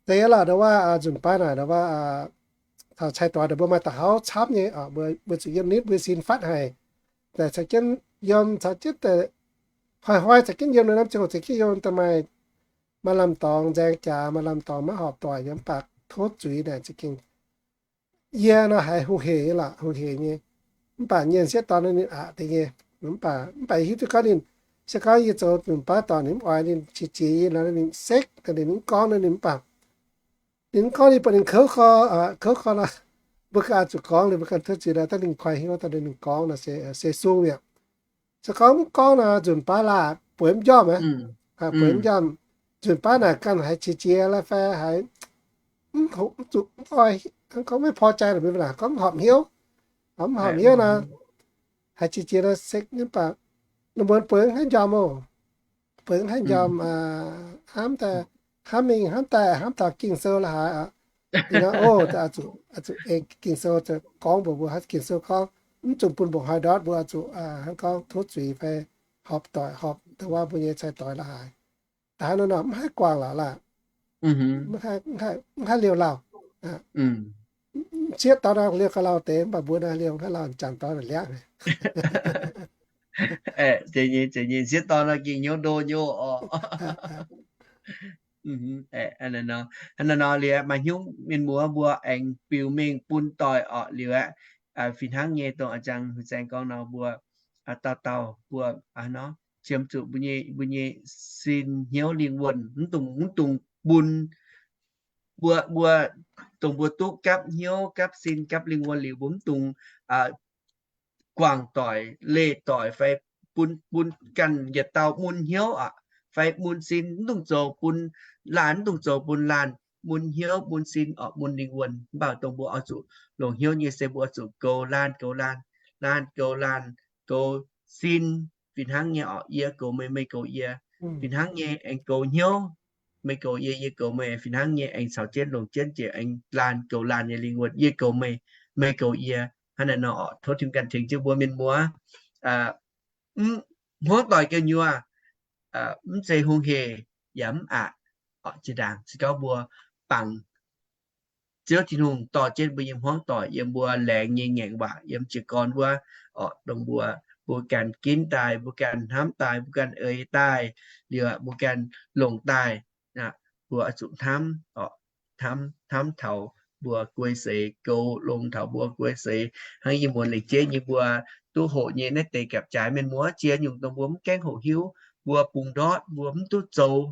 Deix laaix ndau wuov nzunc baav naaic ndau wuov taux cai-doix ndau mbuo maaih da'hauv camv nyei, mbuo zuqc yiem nitv mbuo sin fatv haic. Daaih caux jienv yiem caux jienv daaih, hnoi-hnoi caux jienv yiem nor, norm ziangh hoc caux jienv yiem daaih maaih, maaih lamh dorngx nzaeng jaax, maaih lamh dorngx maiv horpc doic nyei, mv baac tov zuiz naaic za'gengh yie nor haiz hungh heic nyei lorqc, hungh heic nyei. Mv baac nyei sieqv dorn ninh aqc deix nyei. Mv baac, mv baac hiuv duqv gorngv ninh, se gorngv yie zoux nzunc baav dorngc ninh mv oix, ninh qiex jiez yie nor, ninh sekv, ninh mv gorngv nor, ninh mv baac ninh mv gorngv, ninh buatc ninh kouv gorx, kouv gorx nor, mbuo ganh oix zuqc gorngv liuz, mbuo ganh tov zuiz nor, daaih ninh kuaih hnyouv daaih ninh gorngv nor se sung mi'aqv. Se gorngv mv gorngv nor, nzunc baav laah bueix mv njormh aqv. Bueix mv njormh. Nzunc baav naaic ganh haiz qiex jiez la'fai haiz mv zuqc, mv oix, gorngv maiv พอใจ la'mienh, gorngv mv horpc hnyouv, mv horpc hnyouv nor, haiz qiex jiez nor se mv baac ninh mbuo bueix mv haih njormh oc. Bueix mv haih njormh, hnamv daaih, hnamv mingh hnamv daaih, hnamv taux Ging-Sou la'haaix aqv. Oc, zuqc, zuqc ei Ging-Sou gorngv mbuox mbuo, Ging-Sou gorngv mv zuqc bun mba'hnoi ndortv, mbuo zuqc hnangv gorngv tov zuiz fai horpc doic, horpc dongh wuov mbuo nyei cai-doix la'haaix. Daaih hnangv nor mv haih guangc lorqc laah. Mv haih liouh lauh. Sieqv dorn nor liouh gauh lauh deix, mv baac mbuo naaiv liouh hnangv lauh jangc dorn liaqv. Sieqv dorn nor gengh hnyouv ndo nyei oc. Hnangv naaiv nor liuz, maaih hnyouv mienh muoz mbuo aengx biux mengh bun doic orqc liuz aqv. Fih hnangv nyei dongh a'jang Fin-Saeng gorngv nor, mbuo dauh dauh mbuo nor qiemx zuqc mbuo nyei, mbuo nyei sin hnyouv lingh wuonh mv dungx, mv dungx bun mbuo, mbuo dongh mbuo duqv gapv hnyouv, gapv sin, gapv lingh wuonh liuz, mbuo mv dungx guangc doic, leih doic fai bun, bun ganh yietc dauh mun hnyouv aqv, fai mun sin, mv dungx zoux bun laanh, mv dungx zoux bun laanh, mun hnyouv, mun sin orqc, mun lingh wuonh. Mv baac dongh mbuo oix zuqc longc hnyouv nyei se mbuo oix zuqc goux laanh goux laanh, laanh goux laanh, goux sin. Fih hnangv nyei orqc, yie goux meih, meih goux yie. Fih hnangv nyei aengx goux hnyouv, meih goux yie, yie goux meih. Fih hnangv nyei aengx caux jienv longc jienv jiex aengx laanh goux laanh nyei lingh wuonh, yie goux meih, meih goux yie. Hnangv naaiv nor orqc, tov Tin-Hungh ganh tengx jienv mbuo mienh muoz. Mv hmuangv doic gu'nyuoz, mv zeiz hungh hec yaac mv aqc. Zinh ndaangc se gorngv mbuo bangc Ziouv Tin-Hungh dorh jienv mbuo nyei hmuangv doic yiem mbuo laengz nyei ngaengc waac yiem jiez gorn wuov, orqc, dongh mbuo, mbuo ganh ginv daaih, mbuo ganh hnamv daaih, mbuo ganh eix daaih, liuz mbuo ganh longc daaih, mbuo oix zuqc hnamv, orqc, hnamv, hnamv taux mbuo guei seix goux, longx taux mbuo guei seix. Hnangv yie muonz lengc jeiv nyei mbuo duqv hoqc nyei naaiv deix gapv-jaaix, mienh muoz, ziex nyungc dongh mbuo mv gaengh hoqc hiuv, mbuo bungx ndortv, mbuo mv duqv zoux.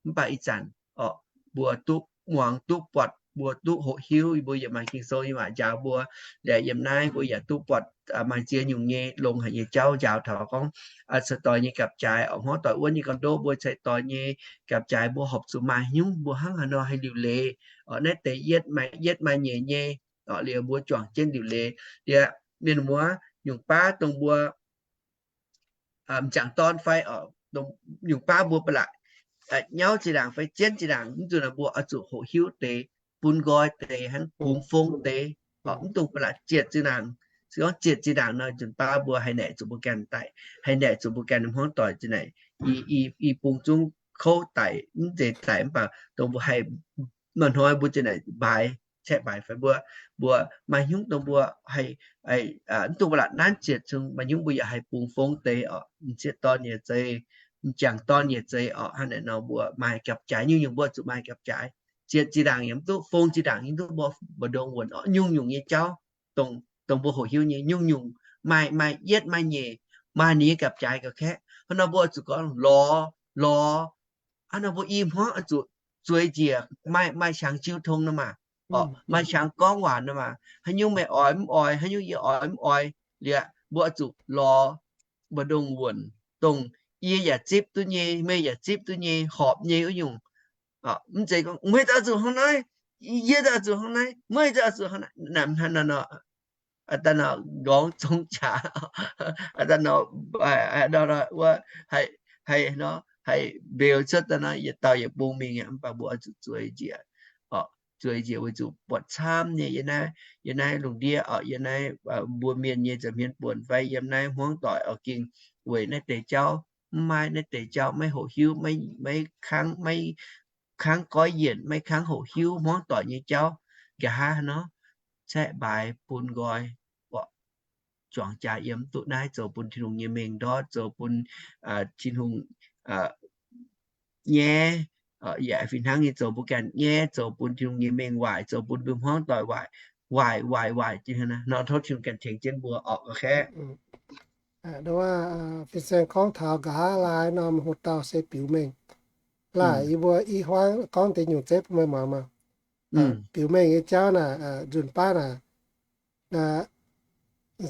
Mv baac ih zanc, orqc, mbuo duqv muangx, duqv buatc, mbuo duqv hoqc hiuv, mbuo yaac maaih Ging-Sou nyei waac njaaux mbuo. Liuz yiem naaiv mbuo yaac duqv buatc maaih ziex nyungc nyei longx haic nyei jauv njaaux taux gorngv cai-doix nyei gapv-jaaix, orqc, hmuangv doic wuonv nyei gorn-ndoqv, mbuo cai-doix nyei gapv-jaaix mbuo horpc zuqc maaih hnyouv, mbuo hnangv haaix nor haih liuc leiz, orqc, naaiv deix yietv maaih, yietv maaih nyeic nyei, orqc, liuz mbuo juangc jienv liuc leiz. Liuz mienh muoz, nyungc baav dongh mbuo m'jangc dorn fai, orqc, nyungc baav mbuo ba'laqc nyauv zinh ndaangc fai jienv zinh ndaangc, mv zuqc naaic mbuo oix zuqc hoqc hiuv deix, bun nqoi deix, hnangv bungx fong deix, orqc, mv dungx ba'laqc zietc zinh ndaangc. Se gorngv zietc zinh ndaangc nor, nzunc baav mbuo haih naeqc zuqc mbuo ganh daaih, haih naeqc zuqc mbuo ganh hmuangv doic zinh naaic, i, i, i bung zungv kouv daic, mv zeiz daic mv baac dongh mbuo haih maaih hnoi mbuo zinh naaic mbaaix, caeqv mbaaix fai mbuo, mbuo maaih hnyouv dongh mbuo haih, mv dungx ba'laqc nanv zietc zungv, maaih hnyouv mbuo yaac haih bungx fong deix, orqc, m'sieqv dorn nyei zeiz, m'jangc dorn nyei zeiz, orqc, hnangv naaic nor mbuo maaih gapv-jaaix, nyungc-nyungc mbuo zuqc maaih gapv-jaaix. Zietc zinh ndaangc yaac mv duqv, fong zinh ndaangc yaac mv duqv, mbuo mbu'ndongx wuonc, orqc, nyungc-nyungc nyei jauv, dongh, dongh mbuo hoqc hiuv nyei, nyungc-nyungc maaih, maaih yietv maaih nyeic, maaih ninh nyei gapv-jaaix ga'kaqv. Hnangv nor mbuo oix zuqc gorngv lorz, lorz, hnangv nor mbuo i hmuangv oix zuqc zueiz njiec, maaih, maaih qangx jiu tong nor maah. Orqc, maaih qangx gorngv waac nor maah, haaix nyungc meih oix mv oix, haaix nyungc yie oix mv oix, liuz mbuo oix zuqc lorz mbu'ndongx wuonc, dongh yie yaac zipv duqv nyei, meih yaac zipv duqv nyei, horpc nyei wuov nyungc. Mv zeiz gorngv meih daaih zuqc hnangv naaiv, yie daaih zuqc hnangv naaiv, meih daaih zuqc hnangv naaiv, hnangv naaiv nor, aa, daaih nor nqorngv zong qaqv, aa, daaih nor, wuov, haih, haih nor, haih mbeux cuotv daaih nor, yietc dauh yietc bung mingh aqv. Mv baac mbuo oix zuqc zueiz njiec, zueiz njiec weic zuqc buatc camv nyei. Yiem naaiv, yiem naaiv lungh ndiev orqc, yiem naaiv mbuo mienh nyei nza'hmien buonc fai yiem naaiv hmuangv doic oix gengh weic naaiv deix jauv, mv maaih naaiv deix jauv maiv hoqc hiuv, maiv, maiv kangv, maiv kangv goiv yienc, maiv kangv hoqc hiuv hmuangv doic nyei jauv. Nqa'haav nor, caeqv mbaaix bun nqoi, orqc, zuangx jaax yiem duqv naaiv, zoux bun Tin-Hungh nyei mengh ndortv, zoux bun Tin-Hungh nyaiv, yaac fih hnangv nyei zoux bun ganh nyaiv, zoux bun Tin-Hungh nyei mengh waaic, zoux bun mbuo hmuangv doic waaic, waaic, waaic, waaic, nor tov Tin-Hungh ganh tengx jienv mbuo orqc. Fin-saeng gorngv taux nqa'haav laai norm hoc-dauh se biux mengh. Laaic yie mbuo i hmuangv gorngv deix nyungc zeiv bun meih muangx maah. Biux mengh nyei jauv naaic, nzunc baav naaic,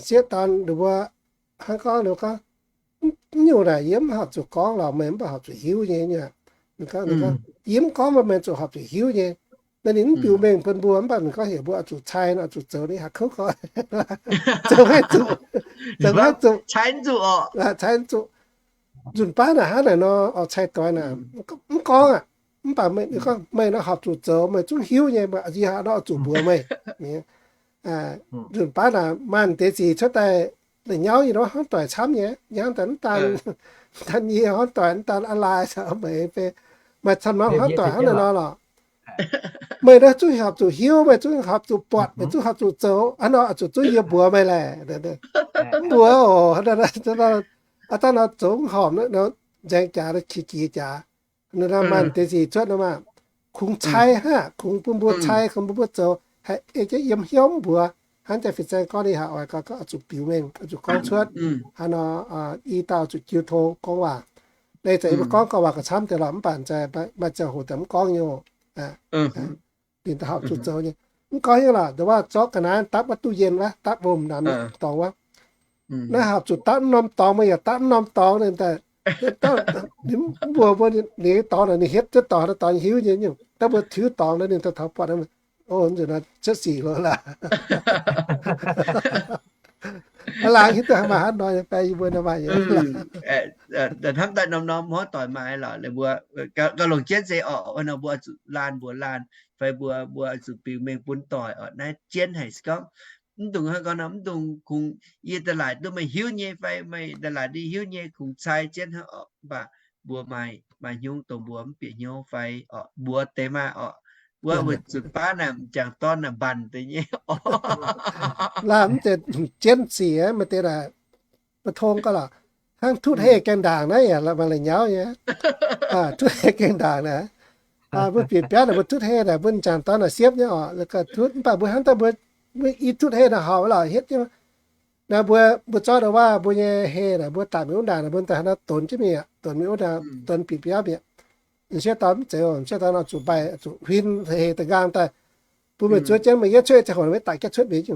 sieqv dorn ninh mbuo hnangv gorngv, ninh gorngv, nyungc naaic yie mv horpc zuqc gorngv lorqc, meih mv baac horpc zuqc hiuv nyei. Yie mv gorngv, meih zuqc horpc zuqc hiuv nyei. Naaiv ninh mv biux mengh bun mbuo, mv baac ninh gorngv heuc mbuo oix zuqc cai, oix zuqc zoux, ninh haiz kouv gorqv, zoux maiv zuqc, zoux maiv zuqc, cai mv zuqc. Nzunc baav naaic hnangv naaic nor, oix cai doix naaic, mv gorngv aqv. Mv baac meih nor horpc zuqc zoux, meih zungv hiuv nyei, yie haiz nor oix zuqc mbuox meih. Nzunc baav naaic maaih deix sic cuotv daaih la'nyauv nyei nor, hmuangv doic camv nyei, hnangv daaih mv daan, daan yie hmuangv doic, mv daan aa lai caux meih fai maaih camv norm hmuangv doic hnangv naaic nor lorqc. Meih nor zungv horpc zuqc hiuv, meih zungv horpc zuqc buatc, meih zungv horpc zuqc zoux, hnangv nor zuqc zungv yie mbuox meih laeh. Mv mbuox oc. Aa, dangh nor zoux mv horpc, nzaeng jaax, qiex jiez jaax. Maaih deix sic cuotv nor maah, kungx cai hnangv, kungx bun mbuo cai, kungx bun mbuo zoux, haih ei jienv yiem hnyouv mv mbuox. Hnangv jaax fin-saeng gorngv, ninh haiz oix gau, oix zuqc biux mengh, oix zuqc gorngv cuotv. Hnangv nor, i dauh zuqc jiu tong gorngv waac. Naaiv zanc yie mbuo gorngv gorngv waac gauh camv deix lorqc, mv baac maaih ziangh hoc daaih mv gorngv nyei oc. Ninh daaih horpc zuqc zoux nyei. Mv gorngv nyei lorqc, ndongc wuov zorqv ga'naaiv dapv wuov duqv yienh wuov, dapv wuom namx dorngx wuov. Naaiv horpc zuqc dapv norm dorngx, meih yaac dapv norm dorngx, ninh daaih, ninh mbuox mbuo, ninh dorngx naaic ninh hietv duqv dorngx, dorngx hiuv nyei, dapv mbuo tiuv dorngx naaiv ninh daaih taux buatc, o, nzunc naaiv cuotv sic loz laaix. Aa, laangz hiuv duqv maaih hnangv nor nyei fai, yie mbuo nor maaih nyei. Hnamv daaih norm-norm hmuangv doic maaih lorqc, mbuo gauh longc jienv se orqc, nor mbuo zuqc laanh mbuox laanh, fai mbuo, mbuo zuqc biux mengh bun doic orqc, naaiv jienv haic se gorngv, mv dungx hnangv gorngv nor, mv dungx kungx yie da'laaic duqv meih hiuv nyei fai meih da'laaic duqv hiuv nyei, kungx cai jienv hnangv orqc. Mv baac mbuo maaih, maaih hnyouv dongh mbuo mv bieqc hnyouv fai orqc, mbuox deix maah orqc, wuov, wuov nzunc baav naaic m'jangc dorn naaic mbanc deix nyei orqc. Laanh mv zeiz jienv sic, maaih deix naaic, mbuo tong gauh lorqc, hnangv tutv heh gaengh ndaangc naaiv yaac maaih la'nyauv nyei. Tutv heh gaengh ndaangc naaic, mbuo bieqc biauv naaic mbuo tutv heh naaic, mbuo m'jangc dorn naaic siepv nyei orqc, la'ganh tutv. Mv baac mbuo hnamv daaih mbuo, mbuo i tutv heh naaic horpc lorqc, hietv jienv. Naaiv mbuo, mbuo zorqv ndau wuov mbuo nyei heh naaic, mbuo daaih mingh wuov ndaangc naaic, mbuo daaih hnangv naaiv donx jienv mingh aqv, donx mingh wuov ndaangc, donx bieqc biauv mingh aqv. M'sieqv dorn mv zeiz, m'sieqv dorn oix zuqc mbaih, zuqc huin heh da'nqaang daaih, bun meih zuov jienv, meih yietv cuotv ziangh hoc meih daaih jienv cuotv mingh.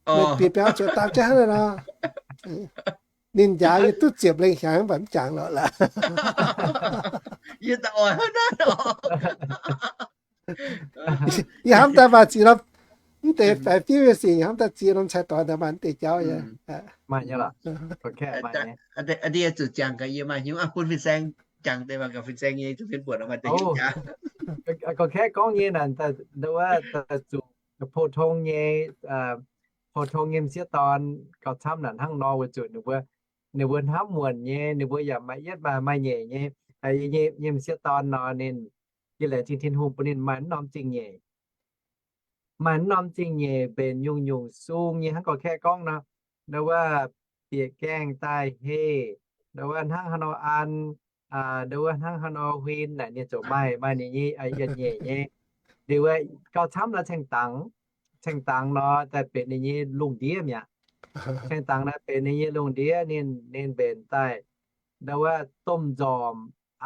Meih bieqc biauv zuqc daaih jienv hnangv naaiv nor. Ninh njaaux yie duqv ziepc lengh hnyangx mv baac mv jangx lorqc laaix. Yie hnamv daaih maaih ziex norm, mv deix faix-fiuv nyei sic, hnamv daaih ziex norm cai-doix daaih maaih mv deix jauv nyei. Maaih nyei lorqc. Zuqc jangx gaax yie maaih hnyouv bun fin-saeng jangx deix, mangc gaax fin-saeng nyei zuqc fin buonc maaih deix hnyouv jaax. Gorngv kaeqv gorngv nyei naaic, ndau wuov zuqc pou-tong nyei, pou-tong nyei m'sieqv dorn gauh camv naaic hnangv nor weic zuqc ninh mbuo, ninh mbuo hnamv muonc nyei, ninh mbuo yaac maaih yietv maaih, maaih nyeic nyei, nyei m'sieqv dorn nor ninh, yie laengz zingh Tin-Hungh bun ninh maaih mv norm zingh nyeic. Maaih mv norm zingh nyeic mbenc nyungc-nyungc sung nyei hnangv gorqv-kaeqv gorngv nor, ndau wuov bieqc gaengh daaih heh, ndau wuov hnangv haaix nor an, ndau wuov hnangv haaix nor huin naaic ninh ziouc maaih, maaih ninh nyei yietc nyeic nyei. Liuz gauh camv nor ceng-dangx, ceng-dangx nor daaih benx ninh nyei lungh ndiev mi'aqv. Ceng-dangx naaiv benx ninh nyei lungh ndiev, ninh, ninh mbenc daaih, ndau wuov domh nzormc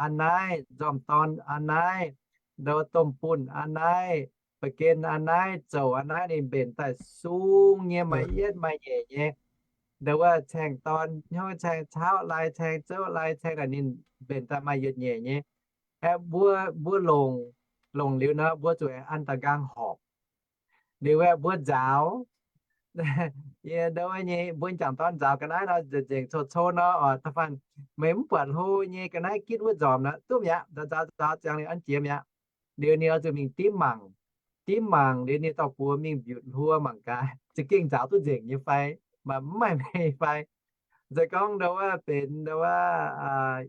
an naaiv, nzormc dorn an naaiv, ndau wuov domh bunh an naaiv, ba'gen a'naaiv, zouc a'naaiv ninh mbenc daaih sung nyei, maaih yietv maaih nyeic nyei. Ndau wuov caeng dorn hnyouv, caeng caauv lai, caeng zouv lai, caeng naaic ninh mbenc daaih maaih yietc nyeic nyei. Aeqv, mbuo, mbuo longc, longc liuz nor, mbuo zuqc an da'nqaang horpc. Liuz aeqv, mbuo nzaaux, yie ndau wuov nyei, mbuo jangc dorn nzaaux ga'naaiv nor, nzengc, nzengc cou-cou nor, oix da'faanh meih mv buatc hlo nyei ga'naaiv gitv wuov nzormc nor, duqv mi'aqv. Nzaaux, nzaaux, nzaaux ziangx liuz an jiex mi'aqv. Liuz ninh oix zuqc mingh dimv mangc, dimv mangc liuz ninh dorh buoz mingh mbiutc hluo mangc gaax, za'gengh nzaaux duqv nzengc nyei fai, maaih mv maaih meih fai. Se gorngv ndau wuov benx ndau wuov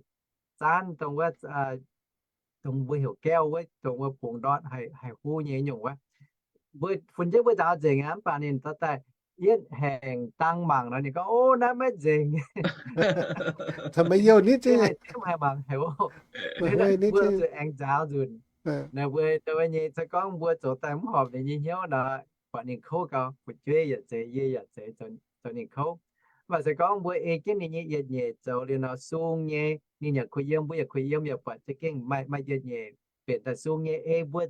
zaanv dongh wuov, dongh mbuo heuc gaauv wuov, dongh wuov bungx ndortv haih huv nyei nyungc wuov, mbuo funx jienv mbuo nzaaux nzengc aqv, mv baac ninh dorh daaih yietv haengh dang mangc nor, ninh gorngv, Ov, naaiv maiv nzengc. Haih dimv haih mangc haic oc. Mbuo zuqc aengx nzaaux nzunc. Naaiv mbuo ndau wuov nyei, se gorngv mbuo zoux daaih mv horpc ninh nyei hnyouv nor, buatc ninh kouv gau, fu'jueiv yaac zeiz, yie yaac zeiz zoux ninh kouv. Mv baac se gorngv mbuo ei jienv ninh nyei yietc nyeic zoux liuz nor, sung nyei, ninh yaac kuh yiem, mbuo yaac kuh yiem, yaac buatc za'gengh maaih, maaih yietc nyeic mbenc daaih sung nyei. Ei mbuo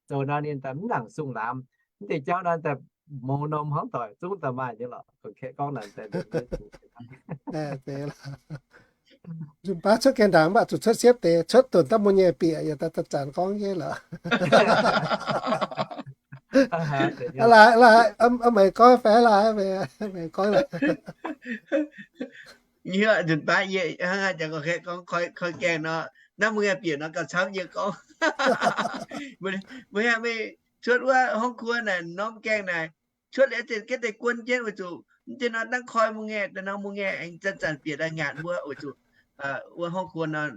zoux nor ninh daaih mv nangc sung lamz. Mv deix jauv nor daaih mouz norm hmuangv doic zungv daaih maaih nyei lorqc. Nzunc baav cuotv gaengh ndaangc mv baac zuqc cuotv siepv deix, cuotv dongh daaih mun nyei bieqc yaac daaih zanc gorngv nyei lorqc. Laaix, laaix, meih gorngv fai laaix, meih gorngv laaix. Nzunc baav yie hnangv jangx gorngv, koi gaengh nor, naaiv mbuo bieqc nor gauh camv yie gorngv. Mbuo, mbuo meih cuotv wuov ห้องครัว naaic, norm gaengh naaic, cuotv liuz ga'deix guon jienv weic zuqc mv deix nor dangv koi mbuo ngaengc, da'nor mbuo ngaengc aengx zanc-zanc bieqc daaih ngaatc mbuo weic zuqc wuov ห้องครัว nor,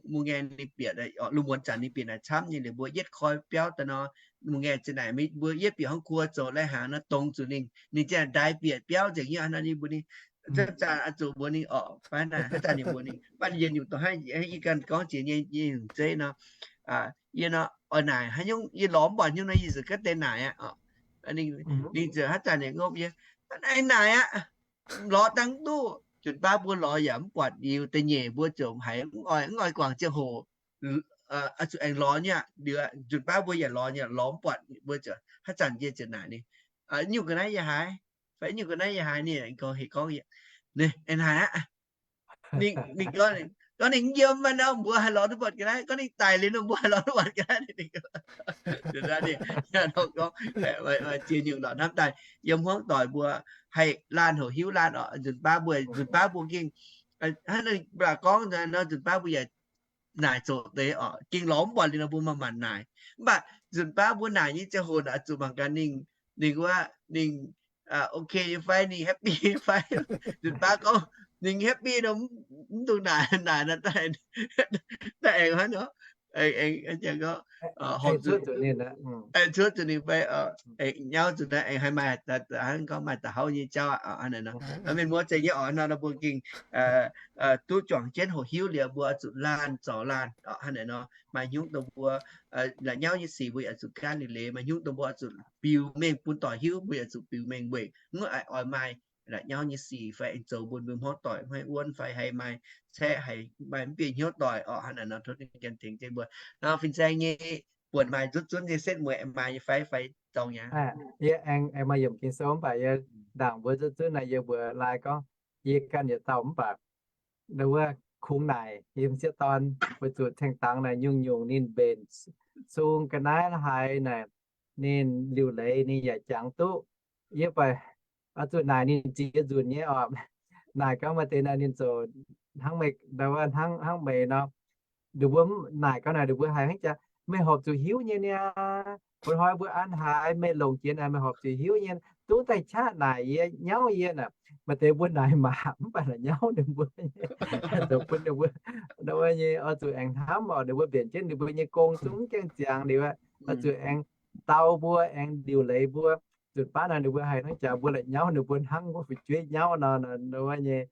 mbuo ngaengc ninh bieqc, lungh muonz zanc ninh bieqc naaic camv nyei liuz mbuo yietv koi biauv da'nor, mbuo ngaengc zinh naaic mbuo yietv bieqc ห้องครัว zoux lai hnaangx nor dongz zuqc ninh, ninh zinh ndaix bieqc biauv nzengc nyei nor ninh mbuo ninh zanc-zanc oix zuqc mbuox ninh orqc, fai naaic haaix zanc ninh mbuox ninh, mv baac ninh yietc nyungc dongh haaix yie ganh gorngv jiex nyei, yie nyungc zeiv nor, yie nor oix naaic haaix nyungc, yie lorz mv buatc nyungc nor yie ziouc ga'deix naaic aqv. Ninh ziouc haaix zanc ninh ngopv yie, naaic naaic aqv, lorz dangh duqv. Nzunc baav mbuo lorz yaac mv buatc liuz da'nyeic mbuo ziouc haiz mv oix, mv oix guangc ziangh hoc, oix zuqc aengx lorz nyei aqv. Liuz nzunc baav mbuo yaac lorz nyei, lorz mv buatc mbuo ziouc haaix zanc yie ziouc naaic ninh, nyungc ga'naaiv yie haiz, fai nyungc ga'naaiv yie haiz, ninh heuc gorngv, ninh haiz aqv. Ninh, ninh gorngv, gorngv ninh yiem maiv nor mbuo haih lorz duqv buatc ga'naaiv, gorngv ninh daic liuz nor mbuo haih lorz duqv buatc ga'naaiv. Ninh gorngv, ziex nyungc lorz hnamv daaih yiem hmuangv doic mbuo haih laanh hoc hiuv laanh oc. Nzunc baav mbuo, nzunc baav mbuo gengh, hnangv ninh baac gorngv nor, nzunc baav mbuo yaac naaic zoqc deix oc, gengh lorz mv buatc liuz nor mbuo maaih maanc naaic. Mv baac nzunc baav mbuo naaic nyei ziangh hoc naaic zuqc mangc gaax ninh, ninh wuov, ninh ok fai, ninh happy fai. Nzunc baav gorngv ninh happy nor, mv dungx naaic, naaic nor daaih aengx hnangv nor, aengx, aengx cuotv zuqc ninh fai, nyauv zuqc naaiv aengx haih maaih, hnangv gorngv maaih da'hauv nyei jauv aqv. Mienh muoz zeiz nyei oc, nor mbuo gengh duqv juangc jienv hoqc hiuv liuz mbuo oix zuqc laanh zorc laanh hnangv naaic nor. Maaih hnyouv dongh mbuo la'nyauv nyei sic mbuo yaac zuqc gaanv leiz-leiz. Maaih hnyouv dongh mbuo oix zuqc biux mengh bun doic hiuv mbuo yaac zuqc biux mengh weic mv oix maaih la'nyauv nyei sic fai aengx zoux bun mbuo hmuangv doic mv haih wuonv fai haih maaih caeqv, haih maaih mv bieqc hnyouv doic oc. Hnangv naaic nor tov ninh ganh tengx jienv mbuo. Nor fin-saeng nyei buonc maaih nzutv zunv nyei setv mueiz maaih nyei fai, fai zorng aqv. Yie aengx, aengx maaih yiemc Ging-Sou mv baac yie ndaangc mbuo nzutv zunv naaic yie mbuox laai gorngv, yie ganh yietc dauh mv baac wuov kungx naaic yiem sieqv dorn weic zuqc ceng-dangx naaic nyungc-nyungc ninh mbenc sung ga'naaiv haaix naaic, ninh liuc leiz ninh yaac jangx duqv. Yie baac oix zuqc naaic ninh ziex nzunc nyei oc. Naaic gorngv maaih deix naaic ninh ziouc hnangv meih, hnangv, hnangv meih nor. Ninh mbuo naaic gau naaic ninh mbuo haiz hnangv jaax, meih horpc zuqc hiuv nyei niaa. Bun hnoi mbuo an haaix meih longc jiex naaic meih horpc zuqc hiuv nyei. Duqv daaih qaqv naaic yie nyauv yie naaic, maaih deix mbuo naaic maac mv baac naaic nyauv ninh mbuo. Zoux bun ninh mbuo, ninh mbuo nyei oix zuqc aengx hnamv oc, ninh mbuo mbenc jienv ninh mbuo nyei gong zungv mv gaengh ziangx liuz, oix zuqc aengx dau mbuo, aengx liuc leiz mbuo. Nzunc baav naaic ninh mbuo haiz hnangv jaax mbuo la'nyauv ninh mbuo hnangv mbuo fu'jueiv nyauv nor, ninh mbuo nyei,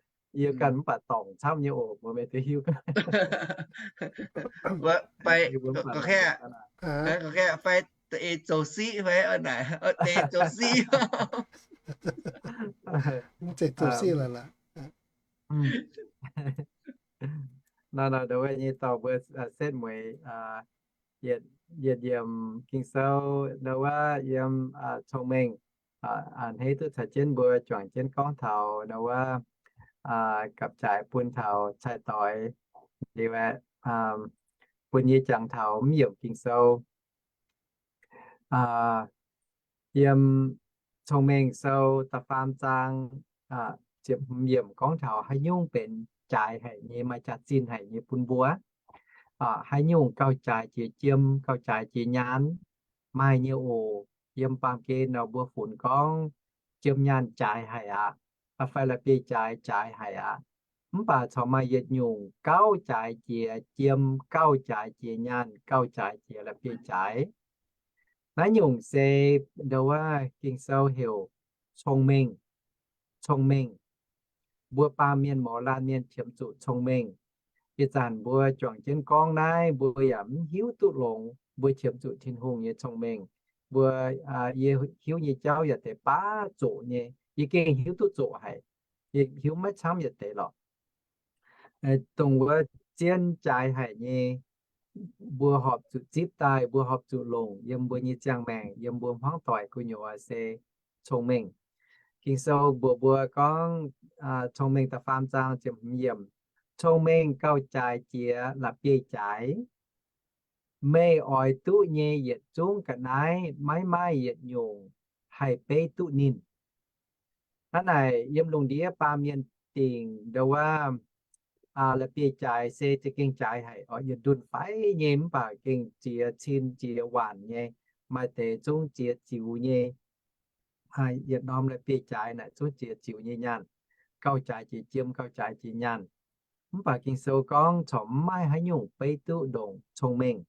yie ganh mv baac dorngc camv nyei oc, mbuo mienh duqv hiuv. Fai, gorngv kei, fai da'eix zoux siqv fai naaic, da'eix zoux siqv. Mv zeiz zoux siqv lorqc. Nor, nor, ndongc wuov nyei dorh mbuo setv mueiz yietc Yietc yiemc Ging-Sou ndau wuov yiem cong-mengh a'hneiv duqv caux jienv mbuo juangc jienv gorngv taux ndau wuov gapv-jaaix bun taux cai-doix liuz aeqv, bun yie jangx taux mv yiemc Ging-Sou. Yiem Cong-Mengh Sou da'faam zaang ziepc hmz yiemc gorngv taux haaix nyungc benx jaaix haic nyei, maaih jaax-zinh haic nyei bun mbuo. Haaix nyungc gauh jaaix jiex jiem, gauh jaaix jiex nyaanh, maaih nyei oc. Yiem baamh gen nor mbuo funx gorngv jiem nyaanh jaaix haic aqv, fai la'bieiv-jaaix jaaix haic aqv. Mv baac corc maaih yietc nyungc gauh jaaix jiex jiem, gauh jaaix jiex nyaanh, gauh jaaix jiex la'bieiv-jaaix. Naaiv nyungc se ndau wuov Ging-Sou heuc cong-mengh. Cong-mengh. Mbuo baamh mienh mouz laanh mienh qiemx zuqc cong-mengh. Ih zanc mbuo juangc jienv gorngv naaiv, mbuo yaac mv hiuv duqv longx mbuo qiemx zuqc Tin-Hungh nyei cong-mengh. Mbuo, yie hiuv nyei jauv yaac deix baav zoqc nyei, yie gengh hiuv duqv zoqc haic. Yie hiuv maiv camv yietc deix lorqc. Dongh wuov zien jaaix haic nyei, mbuo horpc zuqc zipv daaih, mbuo horpc zuqc longc yiem mbuo nyei ziangh maengc, yiem mbuo hmuangv doic gu'nyuoz se cong-mengh. Ging-Sou mbuox mbuo gorngv, Cong-Mengh da'faam zaang ziepc hmz yiemc, cong-mengh gauh jaaix jiex la'bieiv-jaaix. Meih oix duqv nyei yietc zungv ga'naaiv maiv maaih yietc nyungc haih beiv duqv ninh. Hnangv naaic, yiem lungh ndiev baamh mienh dingc ndau wuov la'bieiv-jaaix se za'gengh jaaix haic oc, yietc ndunh faix nyei mv baac gengh ziex cin ziex waanc nyei, maaih deix zungv ziex ziux nyei. Yietc norm la'bieiv-jaaix naaic zungv ziex ziux nyei nyaanh, gauh jaaix jiex jiem, gauh jaaix jiex nyaanh. Mv baac Ging-Sou gorngv corc mv maaih haaix nyungc beiv duqv ndongc cong-mengh.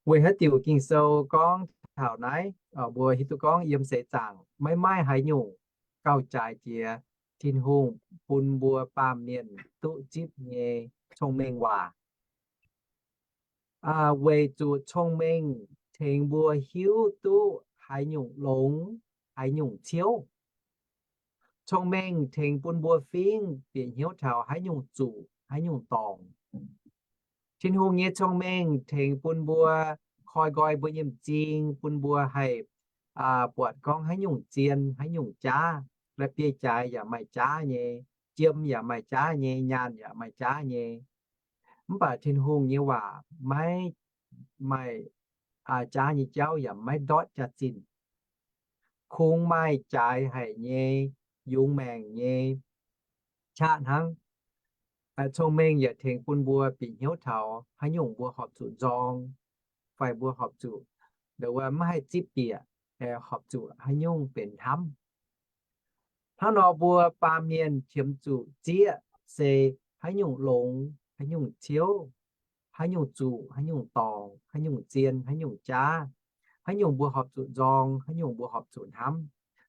Weic haaix diuc Ging-Sou gorngv taux naaiv? Mbuo hiuv duqv gorngv yiem seix zaangc maiv maaih haaix nyungc gauh jaaix jiex Tin-Hungh bun mbuo baamh mienh duqv zipv nyei cong-mengh waac. Weic zuqc cong-mengh tengx mbuo hiuv duqv haaix nyungc longx, haaix nyungc ciouv. Cong-mengh tengx bun mbuo fingx bieqc hnyouv taux haaix nyungc zuqc, haaix nyungc dorngc. Tin-Hungh nyei cong-mengh tengx bun mbuo koi nqoi mbuo nyei m'zing, bun mbuo haih buatc gorngv haaix nyungc zien, haaix nyungc jaav. La'bieiv-jaaix yaac maaih jaav nyei, jiem yaac maaih jaav nyei, nyaanh yaac maaih jaav nyei. Mv baac Tin-Hungh nyei waac maiv maaih jaav nyei jauv yaac maiv ndortv jaax-zinh. Kungx maaih jaaix haic nyei, yungz maengc nyei qaqv hnangv. Cong-mengh yaac tengx bun mbuo bieqc hnyouv taux haaix nyungc mbuo horpc zuqc nzorng, fai mbuo horpc zuqc, ndongc wuov maiv haih zipv bieqc, horpc zuqc haaix nyungc benx hnamv. Hnangv nor mbuo baamh mienh qiemx zuqc zieqv se haaix nyungc longx, haaix nyungc ciouv, haaix nyungc zuqc, haaix nyungc dorngc, haaix nyungc zien, haaix nyungc jaav, haaix nyungc mbuo horpc zuqc nzorng, haaix nyungc mbuo horpc zuqc hnamv.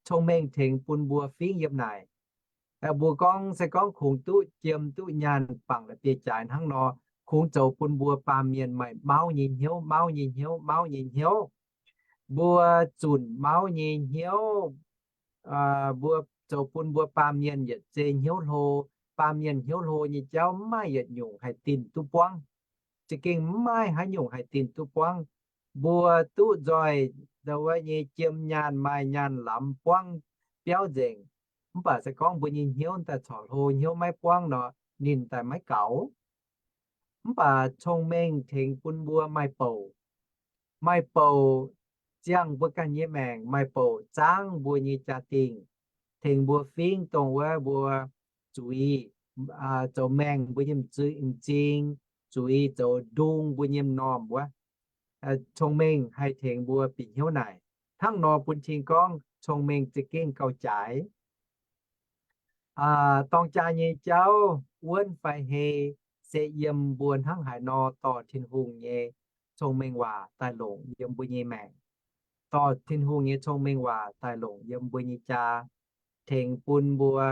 Cong-mengh tengx bun mbuo fingx yiem naaic. Mbuo gorngv se gorngv kungx duqv jiem duqv nyaanh bangc la'bieiv-jaaix hnangv nor, kungx zoux bun mbuo baamh mienh maaih mauv nyei hnyouv, mauv nyei hnyouv, mauv nyei hnyouv. Mbuo zunc mauv nyei hnyouv, mbuo zoux bun mbuo baamh mienh yietc zei hnyouv hlo. Baamh mienh hnyouv hlo nyei jauv mv maaih yietc nyungc haih dinh duqv buangv. Za'gengh mv maaih haaix nyungc haih dinh duqv buangv. Mbuo duqv nzoih ndau wuov nyei jiem nyaanh maaih nyaanh lamz buangv biauv nzengc. Mv baac se gorngv mbuo nyei hnyouv daaih corc hlo, hnyouv maiv buangv nor, ninh daaih maiv gaux. Mv baac cong-mengh tengx bun mbuo maaih bouc. Maaih bouc ziangh mbuo ganh nyei maengc, maaih bouc zaangv mbuo nyei jaa-dingh, tengx mbuo fingx dongh wuov mbuo zuiz, zoux maengh mbuo nyei m'zing, zuiz zoux ndung mbuo nyei m'normh wuov. Cong-mengh haih tengx mbuo bieqc hnyouv naaic. Hnangv nor bun cing gorngv cong-mengh za'gengh gauh jaaix. Dorng jaa nyei jauv wuonv fai hei se yiem mbuo hnangv haaix nor dorh Tin-Hungh nyei cong-mengh waac daaih longc yiem mbuo nyei maengc, dorh Tin-Hungh nyei cong-mengh waac daaih longc yiem mbuo nyei jaa, tengx bun mbuo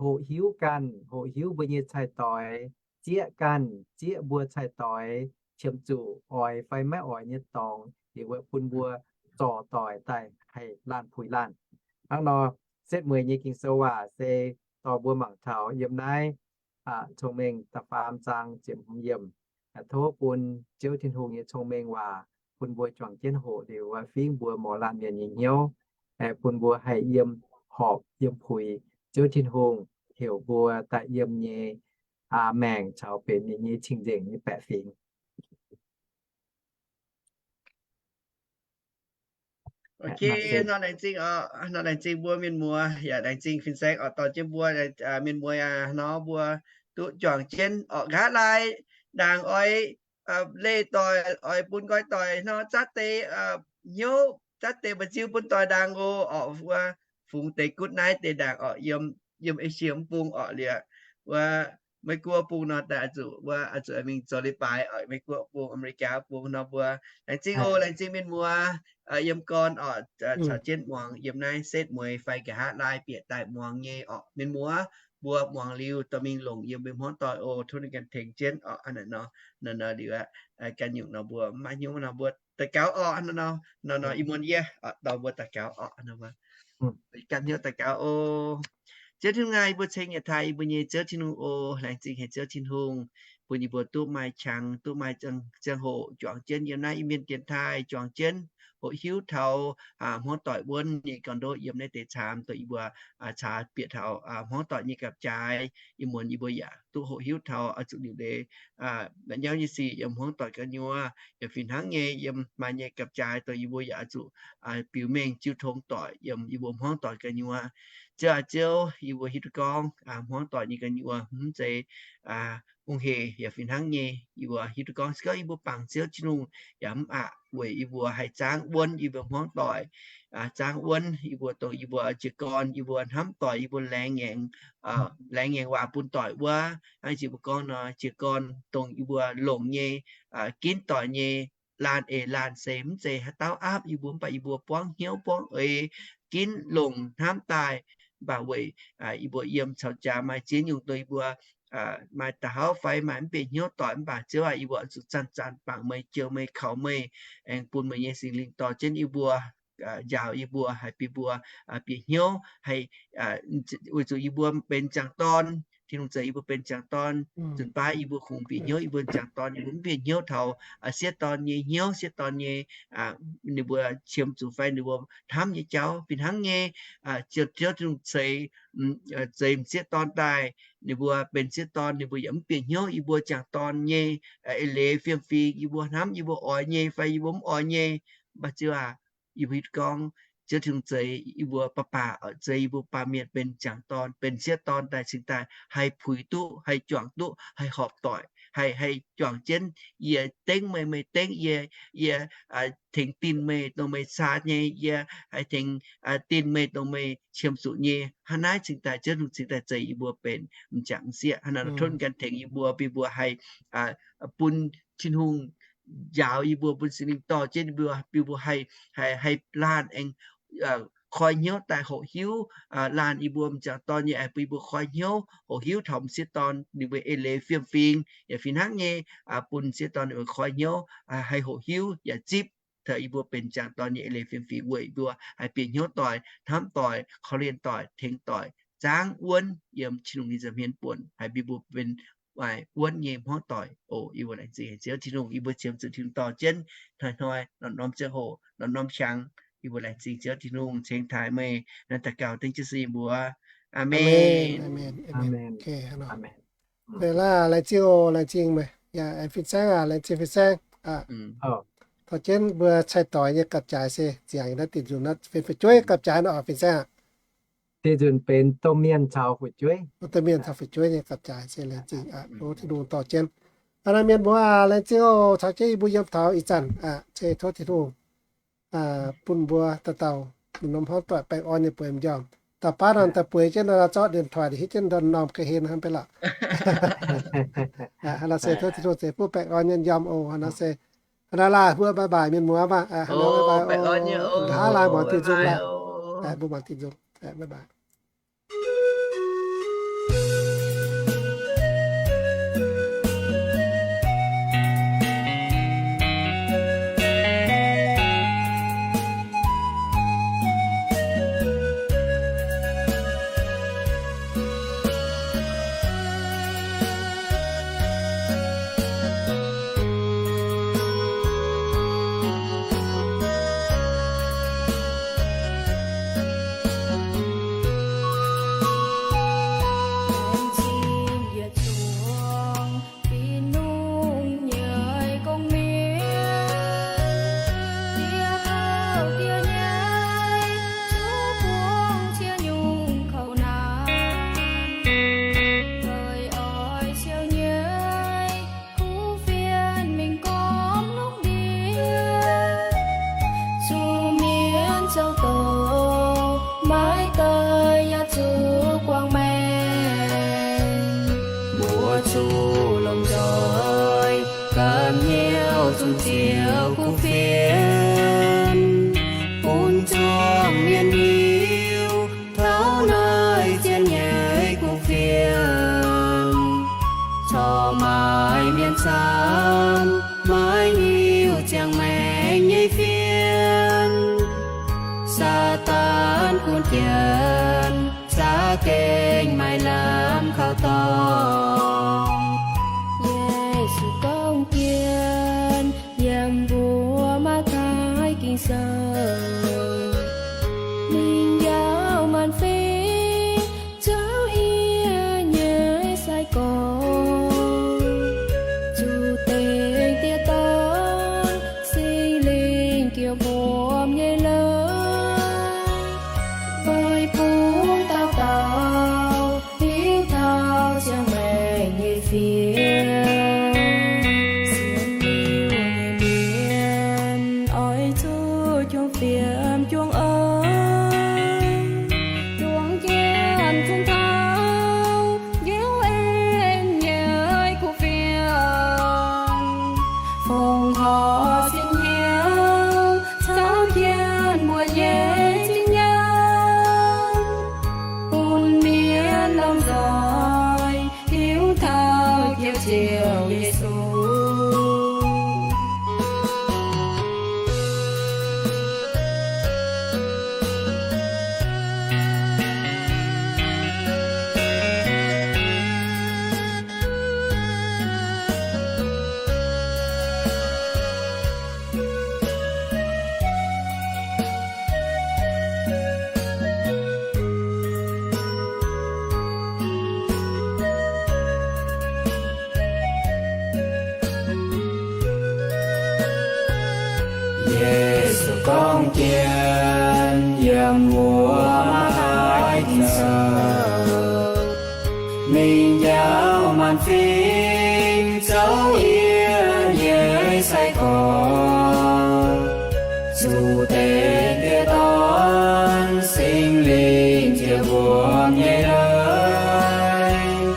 hoqc hiuv ganh, hoqc hiuv mbuo nyei cai-doix, zieqv ganh, zieqv mbuo cai-doix qiemx zuqc oix fai maiv oix nyei dorngx, liuz bun mbuo zorc doic daaih haih laanh puix laanh. Hnangv nor, setv mueiz nyei Ging-Sou waac se dorh mbuo mangc taux yiem naaiv Cong-Mengh da'faam zaang ziepc hmz yiemc. Tov bun Ziouv Tin-Hungh nyei cong-mengh waac bun mbuo juangc jienv hoqc liuz, fingx mbuo mouz laanh mienh nyei hnyouv, bun mbuo haih yiem horpc yiem puix Ziouv Tin-Hungh heuc mbuo daaih yiem nyei maengc caux benx ninh nyei cing-nzengc nyei baeqc fingx. Ok, nor laengz zingh oc, nor laengz zingh mbuo mienh muoz, yaac laengz zingh fin-saeng oc, dorh jienv mbuo mienh muoz aac, nor mbuo duqv juangc jienv oc, nqa'haav laai ndaangc oix leih doic, oix bun nqoi doic nor, zaqv deix hnyouv, zaqv deix mbu'ziex bun doic ndaangc oc, oc, wuov fungx deix gutv naaiv deix ndaangc oc, yiem, yiem Esie mv bung oc, liuz wuov Meiv Guoqv bung nor daaih oix zuqc, wuov oix zuqc mingh zoux leiz-baaix oc, Meiv Guoqv bung, America bung nor mbuo. Laengz zingh oc, laengz zingh mienh muoz yiem gorn oc, caux jienv muangx yiem naaiv setv mueiz fai nqa'haav laai bieqc daaih muangx nyei oc. Mienh muoz, mbuo muangx liuz dorh mingh longc yiem mbuo hmuangv doic oc, tov ninh ganh tengx jienv oc. Hnangv naaiv nor, nor, nor liuz aqv, ganh nyungc nor mbuo mv maaih hnyouv nor mbuo daux gaux oc. Nor, nor, nor, nor ih muonz yie dorh mbuo daux gaux oc. Ganh hnyouv daux gaux oc. Ziouv Tin-Hungh aac, yie mbuo ceng yietc taaih yie mbuo nyei Ziouv Tin-Hungh oc. Laengz zingh haic Ziouv Tin-Hungh bun yie mbuo duqv maaih qangx, duqv maaih ziangh hoc juangc jienv yiem naaiv Iu-Mienh dienx taaih, juangc jienv hoqc hiuv taux hmuangv doic wuonv nyei gorn-ndoqv yiem naaiv deix caamx, dongh yie mbuo caax bieqc taux hmuangv doic nyei gapv-jaaix. Ih muonz yie mbuo yaac duqv hoqc hiuv taux oix zuqc liuc leiz nyauv nyei sic yiem hmuangv doic gu'nyuoz, yaac fih hnangv nyei yiem maaih nyei gapv-jaaix dongh yie mbuo yaac oix zuqc biux mengh jiu tong doic yiem yie mbuo hmuangv doic gu'nyuoz. Ziouv aac, Ziouv, yie mbuo hiuv duqv gorngv hmuangv doic nyei gu'nyuoz mv zeiz hungh hec, yaac fih hnangv nyei yie mbuo hiuv duqv gorngv se gorngv yie mbuo bangc Ziouv Tin-Hungh yaac mv aqc, weic yie mbuo haih zaangv wuonv yie mbuo hmuangv doic, zaangv wuonv yie mbuo, dongh yie mbuo jiez gorn yie mbuo hnamv doic yie mbuo laengz ngaengc, laengz ngaengc waac bun doic wuov, hnangv yie mbuo gorngv nor, jiez gorn dongh yie mbuo longc nyei, ginv doic nyei laanh eix laanh se mv zeiz haaix dauh aapv yie mbuo, mv baac yie mbuo buangv hnyouv buangv eix ginv longc hnamv daaih. Mv baac weic yie mbuo yiem caux jaax maaih ziex nyungc dongh yie mbuo maaih da'hauv fai maaih mv bieqc hnyouv doic, mv baac Ziouv aac, yie mbuo oix zuqc zanc-zanc bangc meih, jouh meih, kaux meih, aengx bun meih nyei Singx Lingh dorh jienv yie mbuo, njaaux yie mbuo, haih bun mbuo bieqc hnyouv, haih, weic zuqc yie mbuo benx jangc dorn, Tin-Hungh zeix yie mbuo benx jangc dorn, nzunc baav yie mbuo kungx bieqc hnyouv yie mbuo jangc dorn, yie mbuo mv bieqc hnyouv taux sieqv dorn nyei hnyouv, sieqv dorn nyei, ninh mbuo qiemx zuqc fai ninh mbuo hnamv nyei jauv. Fih hnangv nyei, Ziouv Tin-Hungh zeix, zeix m'sieqv dorn daaih, ninh mbuo benx sieqv dorn, ninh mbuo yaac mv bieqc hnyouv yie mbuo jangc dorn nyei eix leiz fiem-fingx, yie mbuo hnamv, yie mbuo oix nyei fai yie mbuo mv oix nyei. Mv baac Ziouv aac, yie mbuo hiuv duqv gorngv Ziouv Tin-Hungh zeix yie mbuo baac baac, zeix yie mbuo baamh mienh benx jangc dorn, benx sieqv dorn daaih cingx daaih haih puix duqv, haih juangc duqv, haih horpc doic, haih, haih juangc jienv yie dengv meih, meih dengv yie, yie tengx dinh meih dongh meih caa nyei, yie haih tengx dinh meih dongh meih qiemx zuqc nyei. Hnangv naaiv cingx daaih Ziouv Tin-Hungh cingx daaih zeix yie mbuo benx m'jangc m'sieqv. Hnangv naaiv tov ninh ganh tengx yie mbuo, bun yie mbuo haih bun Tin-Hungh njaaux yie mbuo, bun Singx Lingh dorh jienv yie mbuo, bun yie mbuo haih, haih, haih laanh aengx koi hnyouv daaih hoqc hiuv laanh yie mbuo m'jangc dorn nyei, bun yie mbuo koi hnyouv hoqc hiuv taux m'sieqv dorn ninh mbuo eix leiz fiem-fingx. Yaac fih hnangv nyei, bun m'sieqv dorn ninh mbuo koi hnyouv haih hoqc hiuv yaac zipv taux yie mbuo benx m'jangc dorn nyei eix leiz fiem-fingx weic mbuo haih bieqc hnyouv doic, hnamv doic, korv-lienh doic, tengx doic, zaangv wuonv yiem Tin-Hungh nyei nza'hmien buonc, haih bun mbuo benx maaih wuonv nyei hmuangv doic oc. Yie mbuo laengz zingh Ziouv Tin-Hungh, yie mbuo qiemx zuqc Tin-Hungh dorh jienv hnoi-hnoi norm-norm ziangh hoc, norm-norm qangx. Yie mbuo laengz zingh Ziouv Tin-Hungh, cingx taaih meih naaiv daux gaux dengv jienv se yie mbuo. Aamen. Aamen. Laengz zingh oc, laengz zingh meih. Yaac fin-saeng aac, laengz zingh fin-saeng. Dorh jienv mbuo cai-doix nyei gapv-jaaix se ziangx naaiv dinh nzunc naaiv benx fu'jueiv gapv-jaaix nor, fin-saeng aac. Dinh nzunc benx domh mienh caux fu'jueiv. Domh mienh caux fu'jueiv nyei gapv-jaaix se laengz zingh aqv. Tov Tin-Hungh dorh jienv. Aa, naaiv mienh mbuo aac, laengz zingh oc, caux jienv yie mbuo yiem taux ih zanc aqv, se tov Tin-Hungh bun mbuo dauh dauh norm hmuangv doic baengh orn nyei bueix m'njormh. Dauh baav nor daaih bueix jienv nor, zorqv điện thoại hitv jienv norm ga'hlen hnangv beiv lorqc. Hnangv nor se tov Tin-Hungh ceix fuqv baengh orn nyei m'njormh oc. Hnangv nor se, hnangv nor laah, mbuo bye bye mienh muoz maah. Hnangv nor bye bye oc. Nqa'haav laai muangx Tin-Hungh laah. Mbuo muangx Tin-Hungh. Bye bye. Zuqc lomh nzoih gamh hnyouv zunc Ziouv kuv fienx, bun zuangx mienh hiuv taux naaiv zien nyei kuv fienx. Corc maaiz mienh camv, maiv hiuv ziangh maengc nyei fienx. Saadaan gunv jienv za'gengh maaih lamh kaux dorngx. Yesu gorngv jienv yiem mbuo Matv^taai Ging-Sou, Ninh njaaux maanc fingx zouv yie nyei sai-gorx, zuqc dengh dieh dorn Singx Lingh jiex wuom nyei leiz, weic bun dauh dauh hiuv taux ziangh maengc nyei fienx. Sienx liuz nyei mienh oix zuqc juangc fienx juangc eix, juangc jienv zunc taux njoux en nyei kuv fienx, fongc horc sin hnyouv caux jienv mbuo nyei zinh nyaanh, bun mienh lomh nzoih hiuv taux Ziouv, Ziouv Yesu. Yesu gorngv jienv yiem mbuo Matv^taai Ging-Sou, Ninh njaaux maanc fingx zouv yie nyei sai-gorx, zuqc dengh dieh dorn Singx Lingh jiex wuom nyei leiz,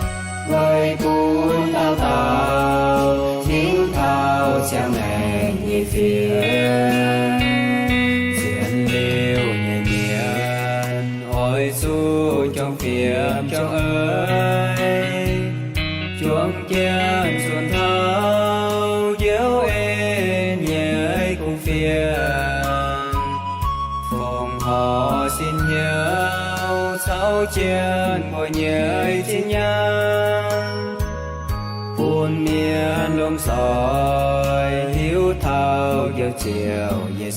weic bun dauh dauh hiuv taux ziangh maengc nyei fienx. Sienx liuz nyei mienh oix zuqc juangc fienx juangc eix, juangc jienv zunc taux njoux en nyei kuv fienx, fongc horc sin hnyouv caux jienv mbuo nyei zinh nyaanh, bun mienh lomh nzoih hiuv taux Ziouv, Ziouv Yesu.